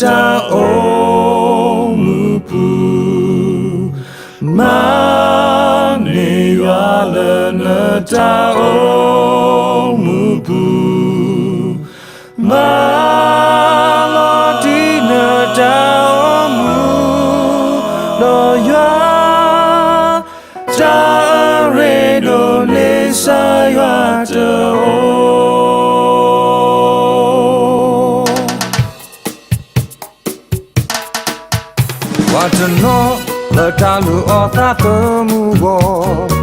တၢ်အိၣ်မူပူၤ, မၤန့ၢ်ယွၤလၢနတၢ်အိၣ်မူပူၤ, မၤလီၤတံၢ်နတၢ်အိၣ်မူ, ဒီးယွၤ တၢ်အရ့ဒိၣ်န့ၣ် ကစၢ်ယွၤတအိၣ်. ပှၤတနီၤလၢတၢ်လုၢ်အီၣ်သးသမူအဂီၢ်, ဂုာ်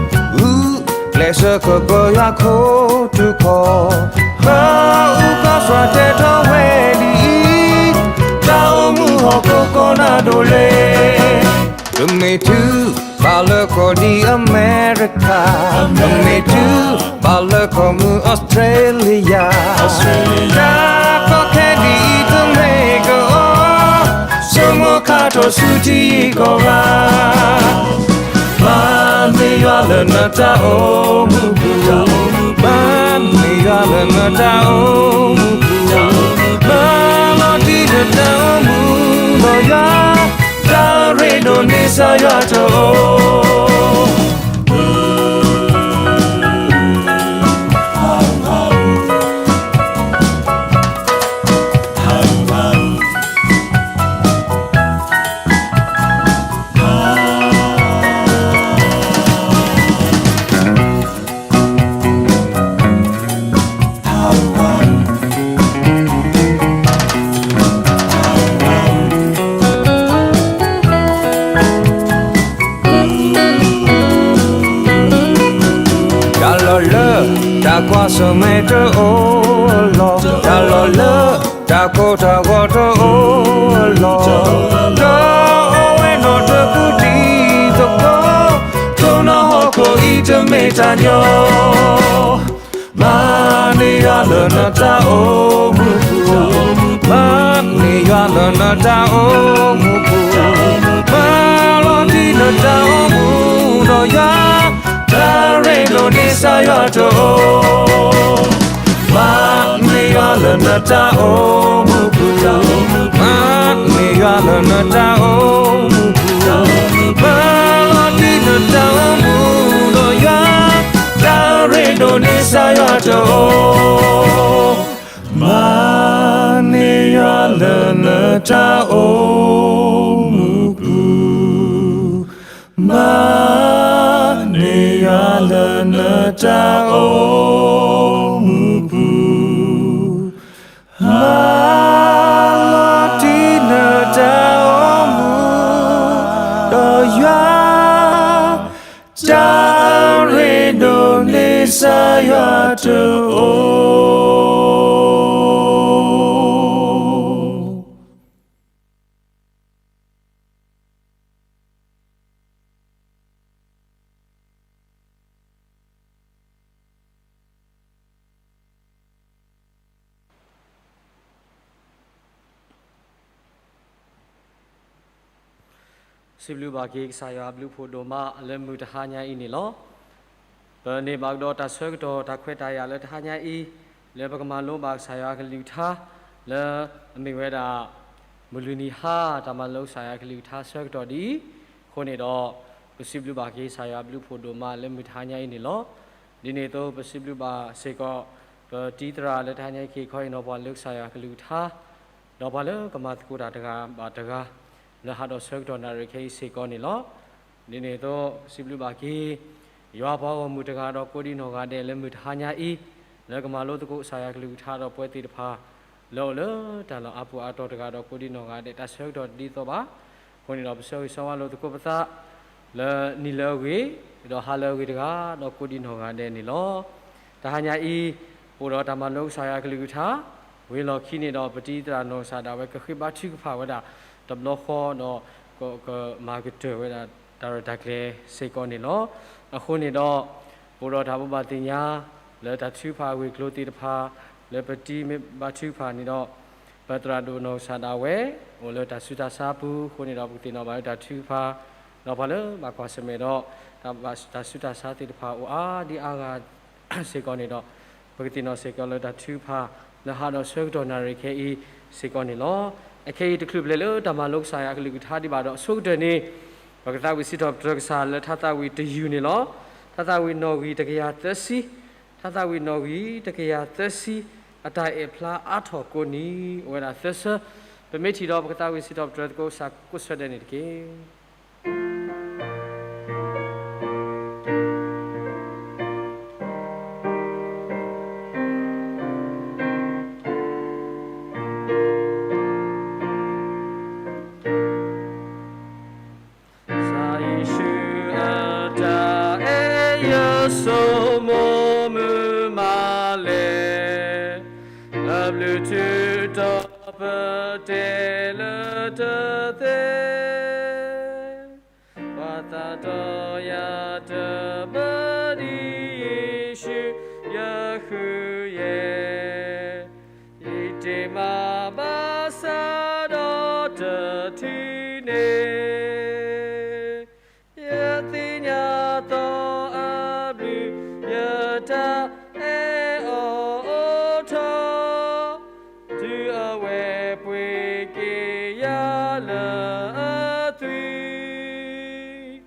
ကျဲးစၢးကပၢယွၤခိၣ်ထူၣ်ခီၣ်, ပအုၣ်ကီၢ်စှၤတဲထီၣ်ဝဲဒ်အံၤ, တၢ်အိၣ်မူဟီၣ်ခိၣ်ကီၢ်နၢ်ဒိၣ်လ့, ပမ့ၢ်တုၤဘၣ်လၢကီၢ်ဒ်အမဲရကၤ, ပမ့ၢ်တုၤဘၣ်လၢကီၢ်မုၢ်အီစထြ့လယါ, တၢ်ကီခဲဒ်အံၤတမ့ၢ်ကီး, ဆိကမိၣ်ခါထီၣ်ဆူထံကီၢ်ဂၤ, မၤန့ၢ်ယွၤလၢနတၢ်အိၣ်မူပူၤ, မၤန့ၢ်ယွၤလၢနတၢ်အိၣ်မူပူၤ, မၤလီၤတံၢ်နတၢ်အိၣ်မူဒီးယွၤ, တၢ်ရ့ဒိၣ်န့ၣ်ကစၢ်ယွၤတအိၣ်. တၢ်လီၢ်လၢတၢ်ကွၢ်ဆၢၣ်မဲာ်တအိၣ်အလီၢ်, တၢ်လီၢ်လၢတၢ်ကိၢ်တၢ်ဂီၤတအိၣ်အလီၢ်, ဒီးအိၣ်ဝဲနီၢ်တပူၤတံၤသကိး, ထိၣ်နီၣ်ဟီၣ်ခိၣ်အံၤတမ့ၢ်တၢ်ညီ မၤန့ၢ်ယွၤလၢနတၢ်အိၣ်မူပူၤ, မၤန့ၢ်ယွၤလၢနတၢ်အိၣ်မူပူၤ, မၤလီၤတံၢ်နတၢ်အိၣ်မူဒီးယွၤ, တၢ်ရ့ဒိၣ်န့ၣ်ကစၢ်ယွၤတအိၣ်. မၤန့ၢ်ယွၤလၢနတၢ်အိၣ်မူပူၤ, မၤန့ၢ်ယွၤလၢနတၢ်အိၣ်မူပူၤ, မၤလီၤတံၢ်နတၢ်အိၣ်မူဒီးယွၤ, တၢ်ရ့ဒိၣ်န့ၣ်ကစၢ်ယွၤတအိၣ်. မၤန့ၢ်ယွၤလၢနတၢ်အိၣ်မူပူၤ, မၤန့ၢ်ယွၤလၢနတၢ်အိၣ်မူပူၤ, မၤလီၤတံၢ်နတၢ်အိၣ်မူဒီးယွၤ, တၢ်ရ့ဒိၣ်န့ၣ်ကစၢ်ယွၤတအိၣ်. စံးဘျုးဘၣ်က့ၤကစၢ်ယွၤအဘျုးဖှိၣ်ဒိၣ်မးလၢမုၢ်တဟါညါအံၤန့ၣ်လီၤ. ပန့ၢ်ဘၣ်ကဒီးတၢ်ဆၢကတီၢ်တၢ်ခွဲးတၢ်ယာ်လၢတဟါညါအံၤ, လၢပကမၤလိဘၣ်ကစၢ်ယွၤအကလုၢ်ကထါ, လၢအမ့ၢ်ဝဲဒၣ် မုၢ်လွံၢ်နံၤဟါတၢ်မၤလိကစၢ်ယွၤအကလုၢ်ကထါဆၢကတီၢ်ဒ်အံၤ, အဃိန့ၣ်ဒီး ပစံးဘျုးဘၣ်က့ၤကစၢ်ယွၤအဘျုးဖှိၣ်ဒိၣ်မးလၢမုၢ်တဟါညါအံၤန့ၣ်လီၤ. ဒ်န့ၣ်အသိးပစံးဘျုးဘၣ်စ့ၢ်ကီး ပတံၤသရၣ်လၢတဟါညါအံၤက့ၤခီအံၤနီၤ ပှၤလၢကစၢ်ယွၤအကလုၢ်ကထါ, ဒီးပှၤလၢကမၤသကိးတၢ်တဂၤဘၣ်တဂၤ လၢဟးဒီးဆၢကတီၢ်နၣ်ရံၣ်ခဲအံၤစ့ၢ်ကီးန့ၣ်လီၤ. ဒ်န့ၣ်အသိး ပစံးဘျုးဘၣ်က့ၤ ယွၤပှၤဂီၢ်မုၢ်တဂၤဒီးကိးဒံနီၢ်ဂၤဒဲးလၢမုၢ်တဟါညါအံၤ, လၢကမၤလိသကိးကစၢ်ယွၤကလုၢ်ကထါဒီးပဝဲသ့ၣ်တဖၣ် လၢအိၣ်လၢတၢ်လီၢ်အါပူၤအါတီၤတဂၤဒီးကိးဒံနီၢ်ဂၤဒဲး တၢ်ဆၢကတီၢ်တဒ်သိးဘၣ်. အဃိန့ၣ်ဒီး ပဆၢဂ့ၤဆၢဝါလိာ်သကိးပသး လၢနံၤလၢအဂ့ၤ, ဒီးဟါလၢအဂ့ၤတဂၤ ဒီးကိးဒံနီၢ်ဂၤဒဲးန့ၣ်လီၤ. တဟါညါအံၤ ပအိၣ်ဒီးတၢ်မၤလိကစၢ်ယွၤကလုၢ်ကထါ, ဝံၤလီၢ်ခံန့ၣ်ဒီး ပတံၤသရၣ်နီၢ်ကစၢ်ဒၣ်ဝဲ ကဃ့ဘါထုကဖၣ်ဝဲဒၣ်တဘျီဃီဒီး ကမၤကတၢၢ်ဝဲဒၣ်တၢ်ရဲၣ်တၢ်ကျဲၤစ့ၢ်ကီးန့ၣ်လီၤ. အဃိန့ၣ်ဒီး ပအိၣ်ဒီးတၢ်ဘိးဘၣ်သ့ၣ်ညါ လၢတၢ်ထုကဖၣ်အဂ့ၢ်အကျိၤသ့ၣ်တဖၣ် လၢပတံၤမ့ၢ်ဘါထုကဖၣ်န့ၣ်ဒီး ပသရၣ်ဒိၣ်နီၢ်ကစၢ်ဒၣ်ဝဲ အိၣ်လၢတၢ်ဆူးတၢ်ဆါအပူၤအဃိန့ၣ်ဒီး ပကသ့ၣ်နီၣ်ဘၣ်လၢတၢ်ထုကဖၣ်, ဒီးပှၤလၢဘၣ်ကွၢ်ဆၢၣ်မဲာ်ဒီး တၢ်ဆူးတၢ်ဆါသ့ၣ်တဖၣ်အိၣ်အါဒံအါဂၤစ့ၢ်ကီးန့ၣ်ဒီး ပကသ့ၣ်နီၣ်စ့ၢ်ကီးလၢတၢ်ထုကဖၣ် လၢဟးဒီးဆၢကတီၢ်နၣ်ရံၣ်ခဲအံၤစ့ၢ်ကီးန့ၣ်လီၤ. အခဲအံၤတချုးပလဲၤလၢတၢ်မၤလိကစၢ်ယွၤအကလုၢ်ကထါဒံးဘၣ်ဒီး အဆိကတၢၢ်န့ၣ် ပကသးဝံၣ်စံးထီၣ်ပတြၢၤကစၢ်လၢထါသးဝံၣ်တယုၢ်န့ၣ်လီၤ. ထါသးဝံၣ်နီၣ်ဂံၢ်တကယၤသၢဆံ, ထါသးဝံၣ်နီၣ်ဂံၢ်တကယၤသၢဆံ, အတၢ်အဲၣ်ဖျါအါထီၣ်ကိးနံၤ အိၣ်ဝဲဒၣ်သၢဆၢ, ပမ့ၢ်ထံၣ်ဒီးပကသးဝံၣ်စံးထီၣ်ပတြၢၤသကိးကစၢ်ကိးဆၢဒဲးန့ၣ်တက့ၢ်. ကစၢ်ယ့ၣ်ၡူးအတၢ်အဲၣ် ယဆိမိၣ်မုာ်မးလဲၣ်, အဘျုးထူးတီၤပတဲလၢတသ့ ပှၤသးတီယၤတမၢဒ်ယ့ၣ်ၡူးယဃုယဲၢ်, ယတ့မးဘၣ်ဆၣ်ဒီးတထံၣ်န့ၣ်, ယသ့ၣ်ညါသီအဘျုး ယတၢ်အဲၣ်အီၤအိၣ်ထီၣ် တုၤအဝဲပှ့ၤက့ၤယၤလၢအသွံၣ်,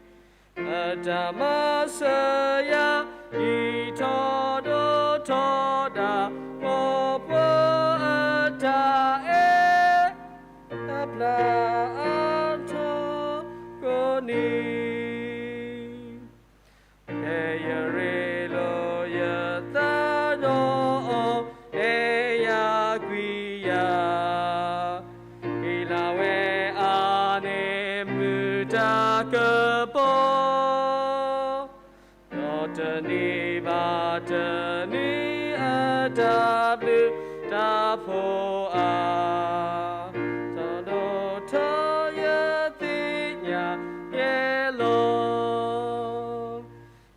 အတၢ်မၤစၢၤယၤ ယံာ်ထီၣ်ဒိၣ်ထီၣ်ဒၣ် ပှၤပှၤအတၢ်အဲၣ် အဖျါအါထီၣ်ကိးနံၤ ဖဲယရ့လိာ်ယသးနီၣ်အီၤ အဲၣ်ယၤကွံယၤ, က့ၤလၢဝဲအါန့ၢ်မုာ်တၢ်ကပီၤ, ဒီးတနံၤဘၣ်တနံၤအတၢ်ဘျုးတၢ်ဖှိၣ်အါ, ထီၣ်ဒိၣ်ထီၣ်ယသ့ၣ်ညါယဲလီ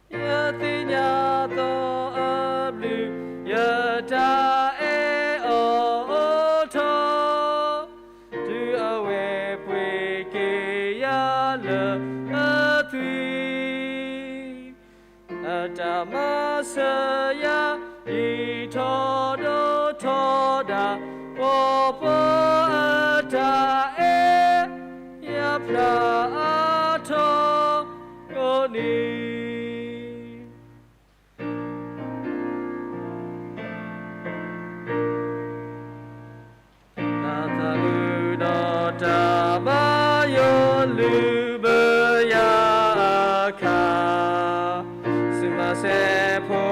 ၤ. ယသ့ၣ်ညါသီအဘျုး ယတၢ်အဲၣ်အီၤအိၣ်ထီၣ်, တုၤအဝဲပှ့ၤက့ၤယၤလၢအသွံၣ်, အတၢ်မၤစၢၤယၤ ယံာ်ထီၣ်ဒိၣ်ထီၣ်ဒၣ် ပှၤပှၤအတၢ်အဲၣ် ယဖျါအါထီၣ်ကိးနံၤ တၢ်သးဝံၣ်ဒီးတၢ်ဘါယွၤလုၢ်ဘၢယၤအခါ, စုမၤစဲးဖိ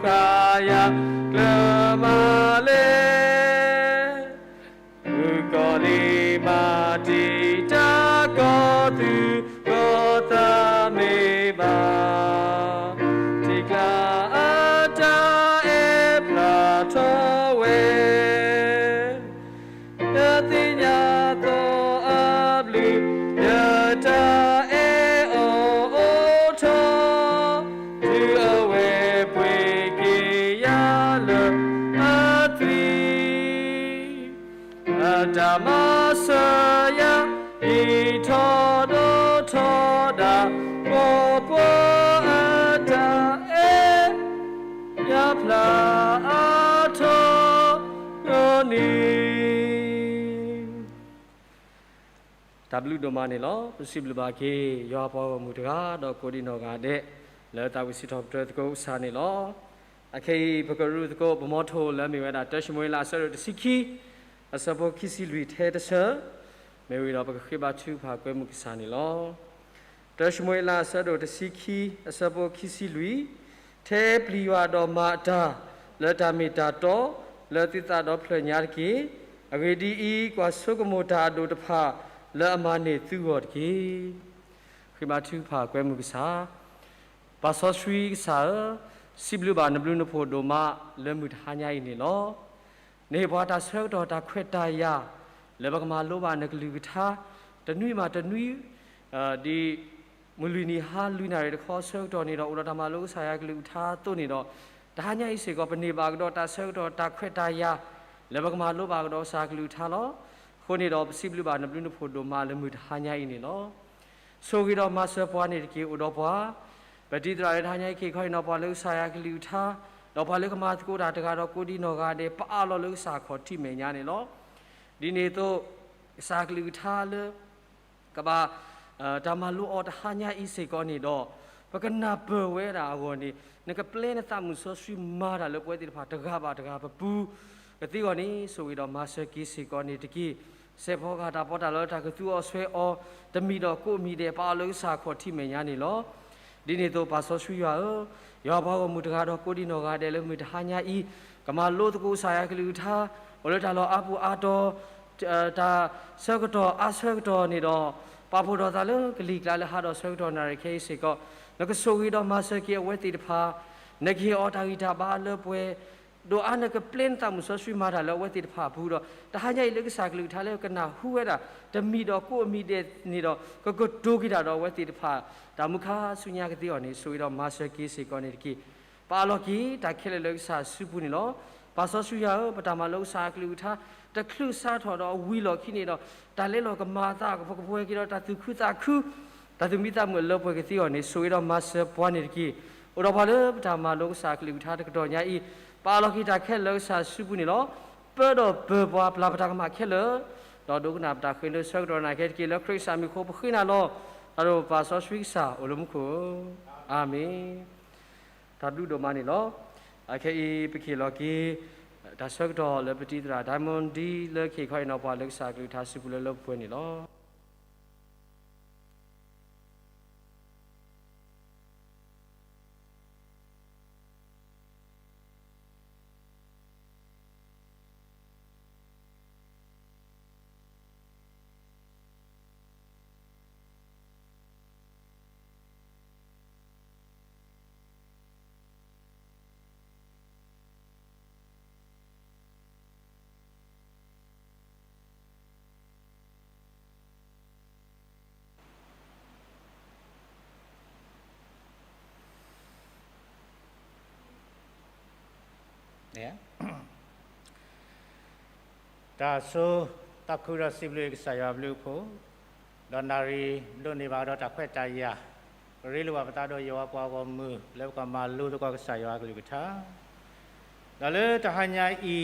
ဃါယၤကျၢၤမးလဲၣ်, မုၣ်ကီၤလံၤမၤတံာ်တာ်ကီၢ်သူၣ်ကီၢ်သးမ့ၢ်ဘၣ်, ထံကျါအတၢ်အဲၣ်ဖျါထီၣ်ဝဲ ယသ့ၣ်ညါသီအဘျုး ယတၢ်အဲၣ်အီၤအိၣ်ထီၣ်, တုၤအဝဲပှ့ၤက့ၤယၤလၢအသွံၣ်, အတၢ်မၤစၢၤယၤ ယံာ်ထီၣ်ဒိၣ်ထီၣ်ဒၣ် ပှၤပှၤအတၢ်အဲၣ် ယဖျါအါထီၣ်ကိးနံၤ တၢ်ဘျုးဒိၣ်မးန့ၣ်လီၤ. ပစံးဘျုးဘၣ်က့ၤ ယွၤပှၤဂီၢ်မုၢ်တဂၤ ဒီးကိးဒံးနီၢ်ဂၤဒဲး လၢသးဝံၣ်စံးထီၣ်ပတြၢၤသကိးကစၢ်န့ၣ်လီၤ. အခဲအံၤ ပကရူၢ်သကိး ပမီထိၣ်လၢအမ့ၢ်ဝဲဒၣ် တၢၡမူၤအ့လး အဆၢဒိၣ်တဆံခံ အဆၢဖိခံဆံလွံၢ်ထဲတဆၢ, မ့ၢ်ဝံၤဒီးပကဃ့ဘါထုကဖၣ်ကွဲမုာ်ကစၢ်န့ၣ်လီၤ. တၢၡမူၤအ့လး အဆၢဒိၣ်တဆံခံ အဆၢဖိခံဆံလွံၢ်, ထဲပျံၤယွၤဒီးမၤအတၢ် လၢတၢ်မ့ၢ်တၢ်တီ လၢသုသးဒီဖျၢၣ်ညါတက့ၢ်. အဂ့ၢ်ဒ်အံၤ, ကွၢ်ဆိကမိၣ်တၢ်အဒိၣ်တဖၣ် လၢအမၤန့ၢ်သုဂီၢ်တက့ၢ်. ဃ့ဘါထုကဖၣ်ကွဲမုာ်ကစၢ်, ပၢ်စီဆှံကစၢ်ဧၢ, စံးဘျုးဘၣ်နဘျုးနဖှိၣ်ဒိၣ်မးလၢမုၢ်တဟါညါအံၤန့ၣ်လီၤ. နဟ့ၣ်ပှၤတၢ်ဆၢကတီၢ်တၢ်ခွဲးတၢ်ယာ် လၢပကမၤလိဘၣ်နကလုၢ်ကထါ တနွံဘၣ်တနွံ ဒ်မုၢ်လွံၢ်နံၤဟါလွံၢ်နၣ်ရံၣ်တခီအဆၢကတီၢ်န့ၣ်ဒီး အိၣ်ဒီးတၢ်မၤလိကစၢ်ယွၤကလုၢ်ကထါအသိးန့ၣ်ဒီး တဟါညါအံၤစ့ၢ်ကီး ပန့ၢ်ဘၣ်ကဒီးတၢ်ဆၢကတီၢ်တၢ်ခွဲးတၢ်ယာ် လၢပကမၤလိဘၣ်ကဒီးကစၢ်ကလုၢ်ကထါလီၤ. အဃိန့ၣ်ဒီး ပစံးဘျုးဘၣ်နဘျုးနဖှိၣ်ဒိၣ်မးလၢမုၢ်တဟါညါအံၤန့ၣ်လီၤ. ဆိၣ်ဂ့ၤဒီးမၤစၢၤပှၤန့ၣ်တက့ၢ် အိၣ်ဒီးပှၤ, ပတံၤသရၣ်လၢတဟါညါအံၤ က့ၤခီအံၤနီၤ ပှၤလၢကစၢ်ယွၤကလုၢ်ကထါ ဒီးပှၤလၢကမၤသကိးတၢ်တဂၤဒီးကိးဒံးနီၢ်ဂၤဒဲး ပအးလီၤလၢကစၢ်ခီၣ်ထံးမဲာ်ညါန့ၣ်လီၤ. ဒ်န့ၣ်အသိး ကစၢ်ကလုၢ်ကထါလၢ ကဘၣ် တၢ်မၤလိအီၤတဟါညါအံၤစ့ၢ်ကီးန့ၣ်ဒီး ပကနၢ်ပၢၢ်ဝဲဒၣ်အဂီၢ်န့ၣ် နကပျဲနသးမုၣ်စီဆှံမၤတၢ်လၢပဝဲသ့ၣ်တဖၣ်တဂၤဘၣ်တဂၤပပူၤကသ့အဂီၢ်န့ၣ် ဆိၣ်ဂ့ၤဒီးမၤစၢၤက့ၤစ့ၢ်ကီးန့ၣ်တက့ၢ်. စဲးဖီကဟၣ်တၢ်ပီးတၢ်လီလၢတၢ်ကသူအီၤဆှဲးအီၤ တမံၤဒီးကိးမံၤဒဲး ပာ်အီၤလၢကစၢ်ခီၣ်ထံးမဲာ်ညါန့ၣ်လီၤ. ဒ်န့ၣ်အသိးပၢ်စီဆှံယွၤဧၢ, ယွၤပှၤဂီၢ်မုၢ်တဂၤဒီးကိးဒံးနီၢ်ဂၤဒဲးလၢမုၢ်တဟါညါအံၤ ကမၤလိသကိးကစၢ်ယွၤကလုၢ်ကထါ အိၣ်လၢတၢ်လီၢ်အါပူၤအါတီၤ တၢ်ဆၢကတီၢ်အါဆၢကတီၢ်န့ၣ်ဒီး ပာ်ဖှိၣ်ထီၣ်သးလၢကလံၤကျါလၢဟါဒီးဆၢကတီၢ်နၣ်ရံၣ်ခဲအံၤစ့ၢ်ကီး နကဆိၣ်ဂ့ၤဒီးမၤစၢၤက့ၤအဝဲသ့ၣ်တဖၣ် နကဟ့ၣ်အီၤတၢ်ဂံၢ်တၢ်ဘါလၢပှဲၤ ဒိၣ်အါနကပျဲနသးမုၣ်စီဆှံမၤတၢ်လၢအဝဲသ့ၣ်တဖၣ်အပူၤဒီး တဟါညါအံၤလၢကစၢ်ကလုၢ်ကထါလၢကနၢ်ဟူဝဲဒၣ် တမံၤဒီးကိးအမံၤဒဲးန့ၣ်ဒီး ကကတိၤက့ၤတၢ်ဒီးအဝဲသ့ၣ်တဖၣ် တၢ်မူခါဆူညါကသ့အဂီၢ်န့ၣ် ဆိၣ်ဂ့ၤဒီးမၤစၢၤက့ၤစ့ၢ်ကီးန့ၣ်တက့ၢ်. ပအးလီၤက့ၤတၢ်ခဲလၢာ်လၢကစၢ်စုပူၤန့ၣ်လီၤ. ပၢ်စီဆှံယွၤဧၢ, ပတၢ်မၤလိကစၢ်အကလုၢ်ကထါ တချုးစးထီၣ်ဒီးဝံၤလီၢ်ခံန့ၣ်ဒီး တၢ်လဲၤလီၤကမၤအသးကပှဲၤကပှဲၤက့ၤဒီးတၢ်သူၣ်ခုသးခု တၢ်သူၣ်မံသးမုာ်အလၢပှဲၤကသ့အဂီၢ်န့ၣ် ဆိၣ်ဂ့ၤဒီးမၤစၢၤပှၤန့ၣ်တက့ၢ်. အိၣ်ဒီးပှၤလၢပတၢ်မၤလိကစၢ်အကလုၢ်ကထါတကတီၢ်ညါအံၤ ပအးလီၤက့ၤတၢ်ခဲလၢာ်လၢကစၢ်စုပူၤန့ၣ်လီၤ. ပၢဒီးပၢၤပှၤပျၢ်ပတၢ်ကမၣ်ခဲလၢာ် ဒီးဒိကနၣ်ပတၢ်ဃ့နၢဆၢကတီၢ်နၢ်ခဲတက့ၢ် လၢခရံာ်ကစၢ်မံၤအဃိပဃ့နၤလီၤ. တၢ်ဒိၣ်ပၢ်စီဆှံကစၢ်အိၣ်လၢမူခိၣ်ဧၢ, အၤမ့ၣ်. တၢ်ဘျုးဒိၣ်မးန့ၣ်လီၤ. အခဲအံၤပကဟ့ၣ်လီၤက့ၤ တၢ်ဆၢကတီၢ်လၢပတံၤသရၣ် Diamond D လၢကဟ့ၣ်ခီအံၤနီၤပှၤလၢကစၢ်ကလုၢ်ကထါစုပူၤလၢလၢပှဲၤပှဲၤန့ၣ်လီၤ. တၢ်ဆိ တၢ်ခုဒီးစံးဘျုးကစၢ်ယွၤအဘျုးအဖှိၣ်, ဒီးနၣ်ရံၣ်ဒိးန့ၢ်ဘၣ်ဒီးတၢ်ခွဲးတၢ်ယာ်, ပရ့လိာ်ဘၣ်ပသးဒီးယွၤပှၤဂီၢ်မုၢ် လၢပကမၤလိသကိးကစၢ်ယွၤအကလုၢ်ကထါ ဒီးလၢတဟါညါအံၤ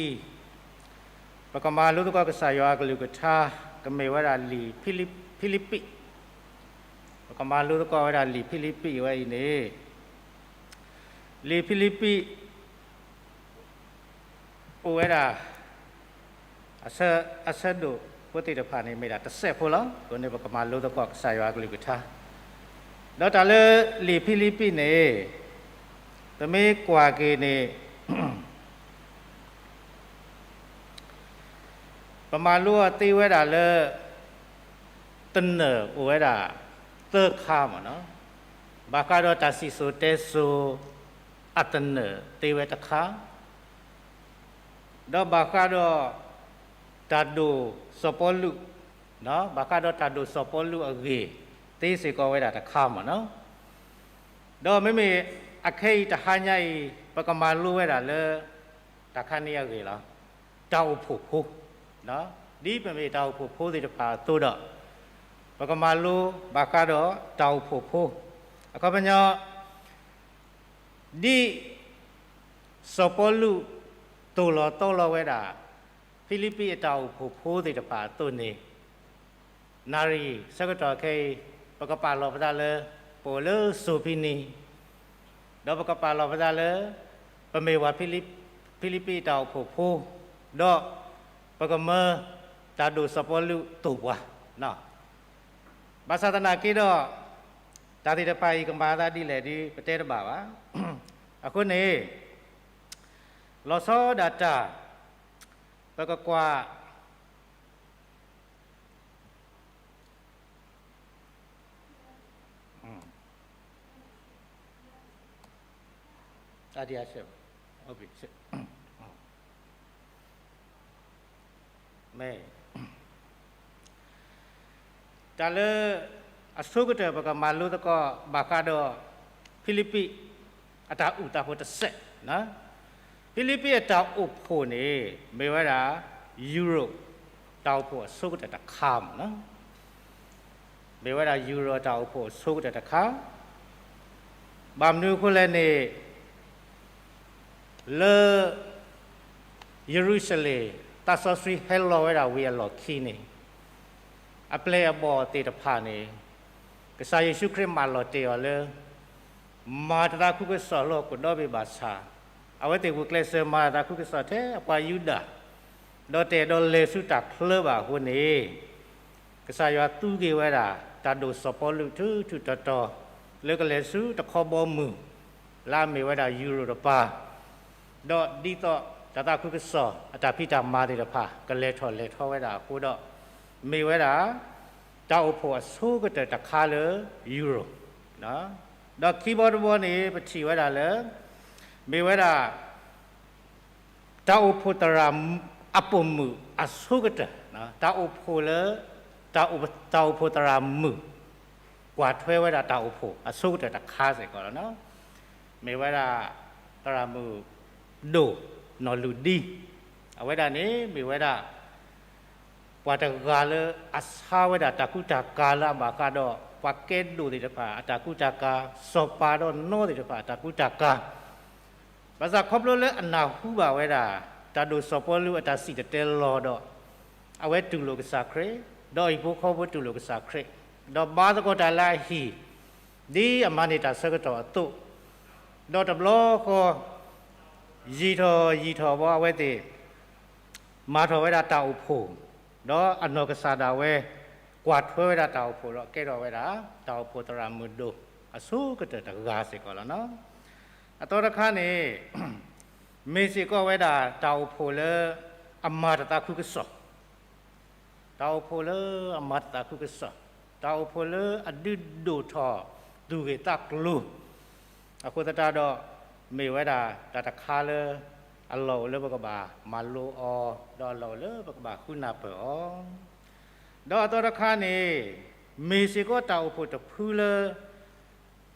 ပကမၤလိသကိးကစၢ်ယွၤအကလုၢ်ကထါ ကမ့ၢ်ဝဲဒၣ်လံာ်ဖံလံးပံး, ပကမၤလိသကိးဝဲဒၣ်လံာ်ဖံလံးပံးဝဲအံၤန့ၣ်, လံာ်ဖံလံးပံး အိၣ်ဝဲဒၣ် အဆၢဒိၣ်ဖိသ့ၣ်တဖၣ်န့ၣ် မ့ၢ်ဒၣ်တစဲးဖိလီၤ. အဃိန့ၣ် ပကမၤလိသကိးကစၢ်ယွၤအကလုၢ်ကထါ, ဒီးတၢ်လၢလံာ်ဖံလံးပံးန့ၣ် ပမ့ၢ်ကွၢ်က့ၤန့ၣ် ပမၤလိအီၤသ့ဝဲဒၣ်လၢ တနၢၣ်အိၣ်ဝဲဒၣ်သၢခါမ့ၢ်နီၤ, ဘၣ်ဃးဒီးတၢ်စံၣ်စိၤတဲစိၤအတနၢၣ်သ့ဝဲတခါ ဒီးဘၣ်ဃးဒီးတၢ်ဒိၣ်စီၤပီလူး, ဘၣ်ဃးဒီးတၢ်ဒိၣ်စီၤပီလူးအဂ့ၢ် သ့စ့ၢ်ကီးဝဲဒၣ်တခါမ့ၢ်နီၤ. ဒီးမ့မ့ၢ်အခဲအံၤတဟါညါအံၤ ပကမၤလိဝဲဒၣ်လၢ တၢ်ခါန့ၣ်အဂ့ၢ်လီၤ. တၢ်အိၣ်ဖှိၣ်ဖိ, ဒ်ပမ့ၢ်တၢ်အိၣ်ဖှိၣ်ဖိသ့ၣ်တဖၣ်အသိးဒီး ပကမၤလိဘၣ်ဃးဒီးတၢ်အိၣ်ဖှိၣ်ဖိ, အခီပညီ ဒ်စီၤပီလူးသိၣ်လီၤသီလီၤဝဲဒၣ် ဖံလံးပံးအတၢ်အိၣ်ဖှိၣ်ဖိသ့ၣ်တဖၣ်အသိးန့ၣ်, နၣ်ရံၣ်ဆၢကတီၢ်ခဲအံၤ ပကပာ်လီၤပသးလၢ ပအိၣ်လၢစိၤဖံနံၤ, ဒီးပကပာ်လီၤပသးလၢ ပမ့ၢ်ပှၤဖံလံးပံးအတၢ်အိၣ်ဖှိၣ်ဖိ, ဒီးပကမၢတၢ်ဒိၣ်စီၤပီလူးသိၣ်ပှၤ, ဘၣ်ဆၣ်သနာ်က့ဒီး တၢ်သ့ၣ်တဖၣ်အံၤကမၤအသးဒ်လဲၣ်ဒီး ပတဲတဘၣ်ဘၣ်. အဃိန့ၣ် လီၤဆီဒၣ်တၢ် ပကကွၢ် တၢ်လၢအဆိကတၢၢ် ပကမၤလိသကိးဘၣ်ဃးဒီး ဖံလံးပံးအတၢ်အိၣ်တၢ်ဖှိၣ်တစဲး, ဖံလံးပံးအတၢ်အိၣ်ဖှိၣ်န့ၣ် မ့ၢ်ဝဲဒၣ် ယူရိၣ်တၢ်အိၣ်ဖှိၣ်အဆိကတၢၢ်တခါမ့ၢ်နီၤ. မ့ၢ်ဝဲဒၣ်ယူရိၣ်တၢ်အိၣ်ဖှိၣ်အဆိကတၢၢ်တခါ, ဘၣ်မနုၤအဃိလဲၣ်န့ၣ် လၢယရူၤၡလ့ၣ် သးစီဆှံဟဲလီၤဝဲဒၣ်ဝံၤအလီၢ်ခံန့ၣ်, အပျဲၢ်အဘီၣ်သ့ၣ်တဖၣ်န့ၣ် ကစၢ်ယ့ၣ်ၡူးခရံာ်မၢလီၤတဲာ်အီၤလၢ မၤတၢ်သးခုကစီၣ်လၢဟီၣ်ခိၣ်ဒီဘ့ၣ်ဘၣ်ဆၣ်, အဝဲသ့ၣ်ဂုာ်ကျဲးစၢးမၤတၢ်သးခုကစီၣ်ထဲအပှၤယူဒၤ, ဒီးတအဲၣ်ဒိးလဲၤဆူတၢ်ချၢဘၣ်အဃိန့ၣ်, ကစၢ်ယွၤသူက့ၤဝဲဒၣ် တၢ်ဒိၣ်စီၤပီလူးထူထူတီတီ လၢကလဲၤဆူတခီဘီမုၢ် လၢအမ့ၢ်ဝဲဒၣ်ယူရိၤတပၤ, ဒီးဒ်သိးတၢ်သးခုကစီၣ်အတၢ်ဖံးတၢ်မၤသ့ၣ်တဖၣ် ကလဲၤထီၣ်လဲၤထီဝဲဒၣ်အဃိဒီး, မ့ၢ်ဝဲဒၣ် တၢ်အိၣ်ဖှိၣ်အဆိကတၢၢ်တခါလၢယူရိၤ, ဒီးခံဘီတဘီန့ၣ် ပထံၣ်ဝဲဒၣ်လၢ မ့ၢ်ဝဲဒၣ် တၢ်အိၣ်ဖှိၣ်သရၣ်အပိာ်မုၣ်အဆိကတၢၢ်, တၢ်အိၣ်ဖှိၣ်လၢ တၢ်အိၣ်ဖှိၣ်သရၣ်မုၣ် ကွၢ်ထွဲဝဲဒၣ်တၢ်အိၣ်ဖှိၣ်အဆိကတၢၢ်တခါစ့ၢ်ကီးလီၤ. မ့ၢ်ဝဲဒၣ် သရၣ်မုၣ်ဒိၣ်နီၢ်လူၣ်ဒံ, အဝဲဒၣ်န့ၣ်မ့ၢ်ဝဲဒၣ် ပှၤတဂၤလၢအဆါဝဲဒၣ်တၢ်ကူတၢ်ကၤလၢအဘၣ်ဃးဒီး ပှၤကဲဒိၣ်သ့ၣ်တဖၣ်အတၢ်ကူတၢ်ကၤ, စီၤပၤဒီးနီသ့ၣ်တဖၣ်အတၢ်ကူတၢ်ကၤ, ဘၣ်ဆၣ်ခီဖျိလၢအနၢ်ဟူဘၣ်ဝဲဒၣ် တၢ်ဒိၣ်စီၤပီလူးအတၢ်စံၣ်တဲၤတဲလီၤဒီး အဝဲတူၢ်လိာ်ကစၢ်ခရံာ်, ဒီးအဟံၣ်ဖိဃီဖိတူၢ်လိာ်ကစၢ်ခရံာ်, ဒီးဘါသကိးတၢ်လၢအဟံၣ် ဒ်အမၤန့ၢ်တၢ်ဆၢကတီၢ်အသိး, ဒီးတဘျီဃီ ယံာ်ထီၣ်ယံာ်ထီၣ်ဘီအဝဲသ့ၣ် မၤထီၣ်ဝဲဒၣ်တၢ်အိၣ်ဖှိၣ်, ဒီးအနီၢ်ကစၢ်ဒၣ်ဝဲ ကွၢ်ထွဲဝဲဒၣ်တၢ်အိၣ်ဖှိၣ်ဒီးကဲထီၣ်ဝဲဒၣ် တၢ်အိၣ်ဖှိၣ်သရၣ်မုၣ်ဒိၣ်အဆိကတၢၢ်တဂၤစ့ၢ်ကီးလီၤ. အသီတခါန့ၣ် မ့ၢ်စ့ၢ်ကီးဝဲဒၣ်တၢ်အိၣ်ဖှိၣ်လၢအမၤတၢ်သးခုကစီၣ် တၢ်အိၣ်ဖှိၣ်လၢအမၤတၢ်သးခုကစီၣ်, တၢ်အိၣ်ဖှိၣ်လၢအဒုးဒိၣ်ထီၣ်သူၣ်ဂ့ၤသးကျိၤ, အဃိသတးဒီး မ့ၢ်ဝဲဒၣ်တၢ်တခါလၢ အလီၢ်အိၣ်လၢပကဘၣ်မၤလိအီၤ, ဒီးအလီၢ်အိၣ်လၢပကဘၣ်ဃုနၢ်ပၢၢ်အီၤ, ဒီးအသီတခါန့ၣ် မ့ၢ်စ့ၢ်ကီးတၢ်အိၣ်ဖှိၣ်တဖုလၢ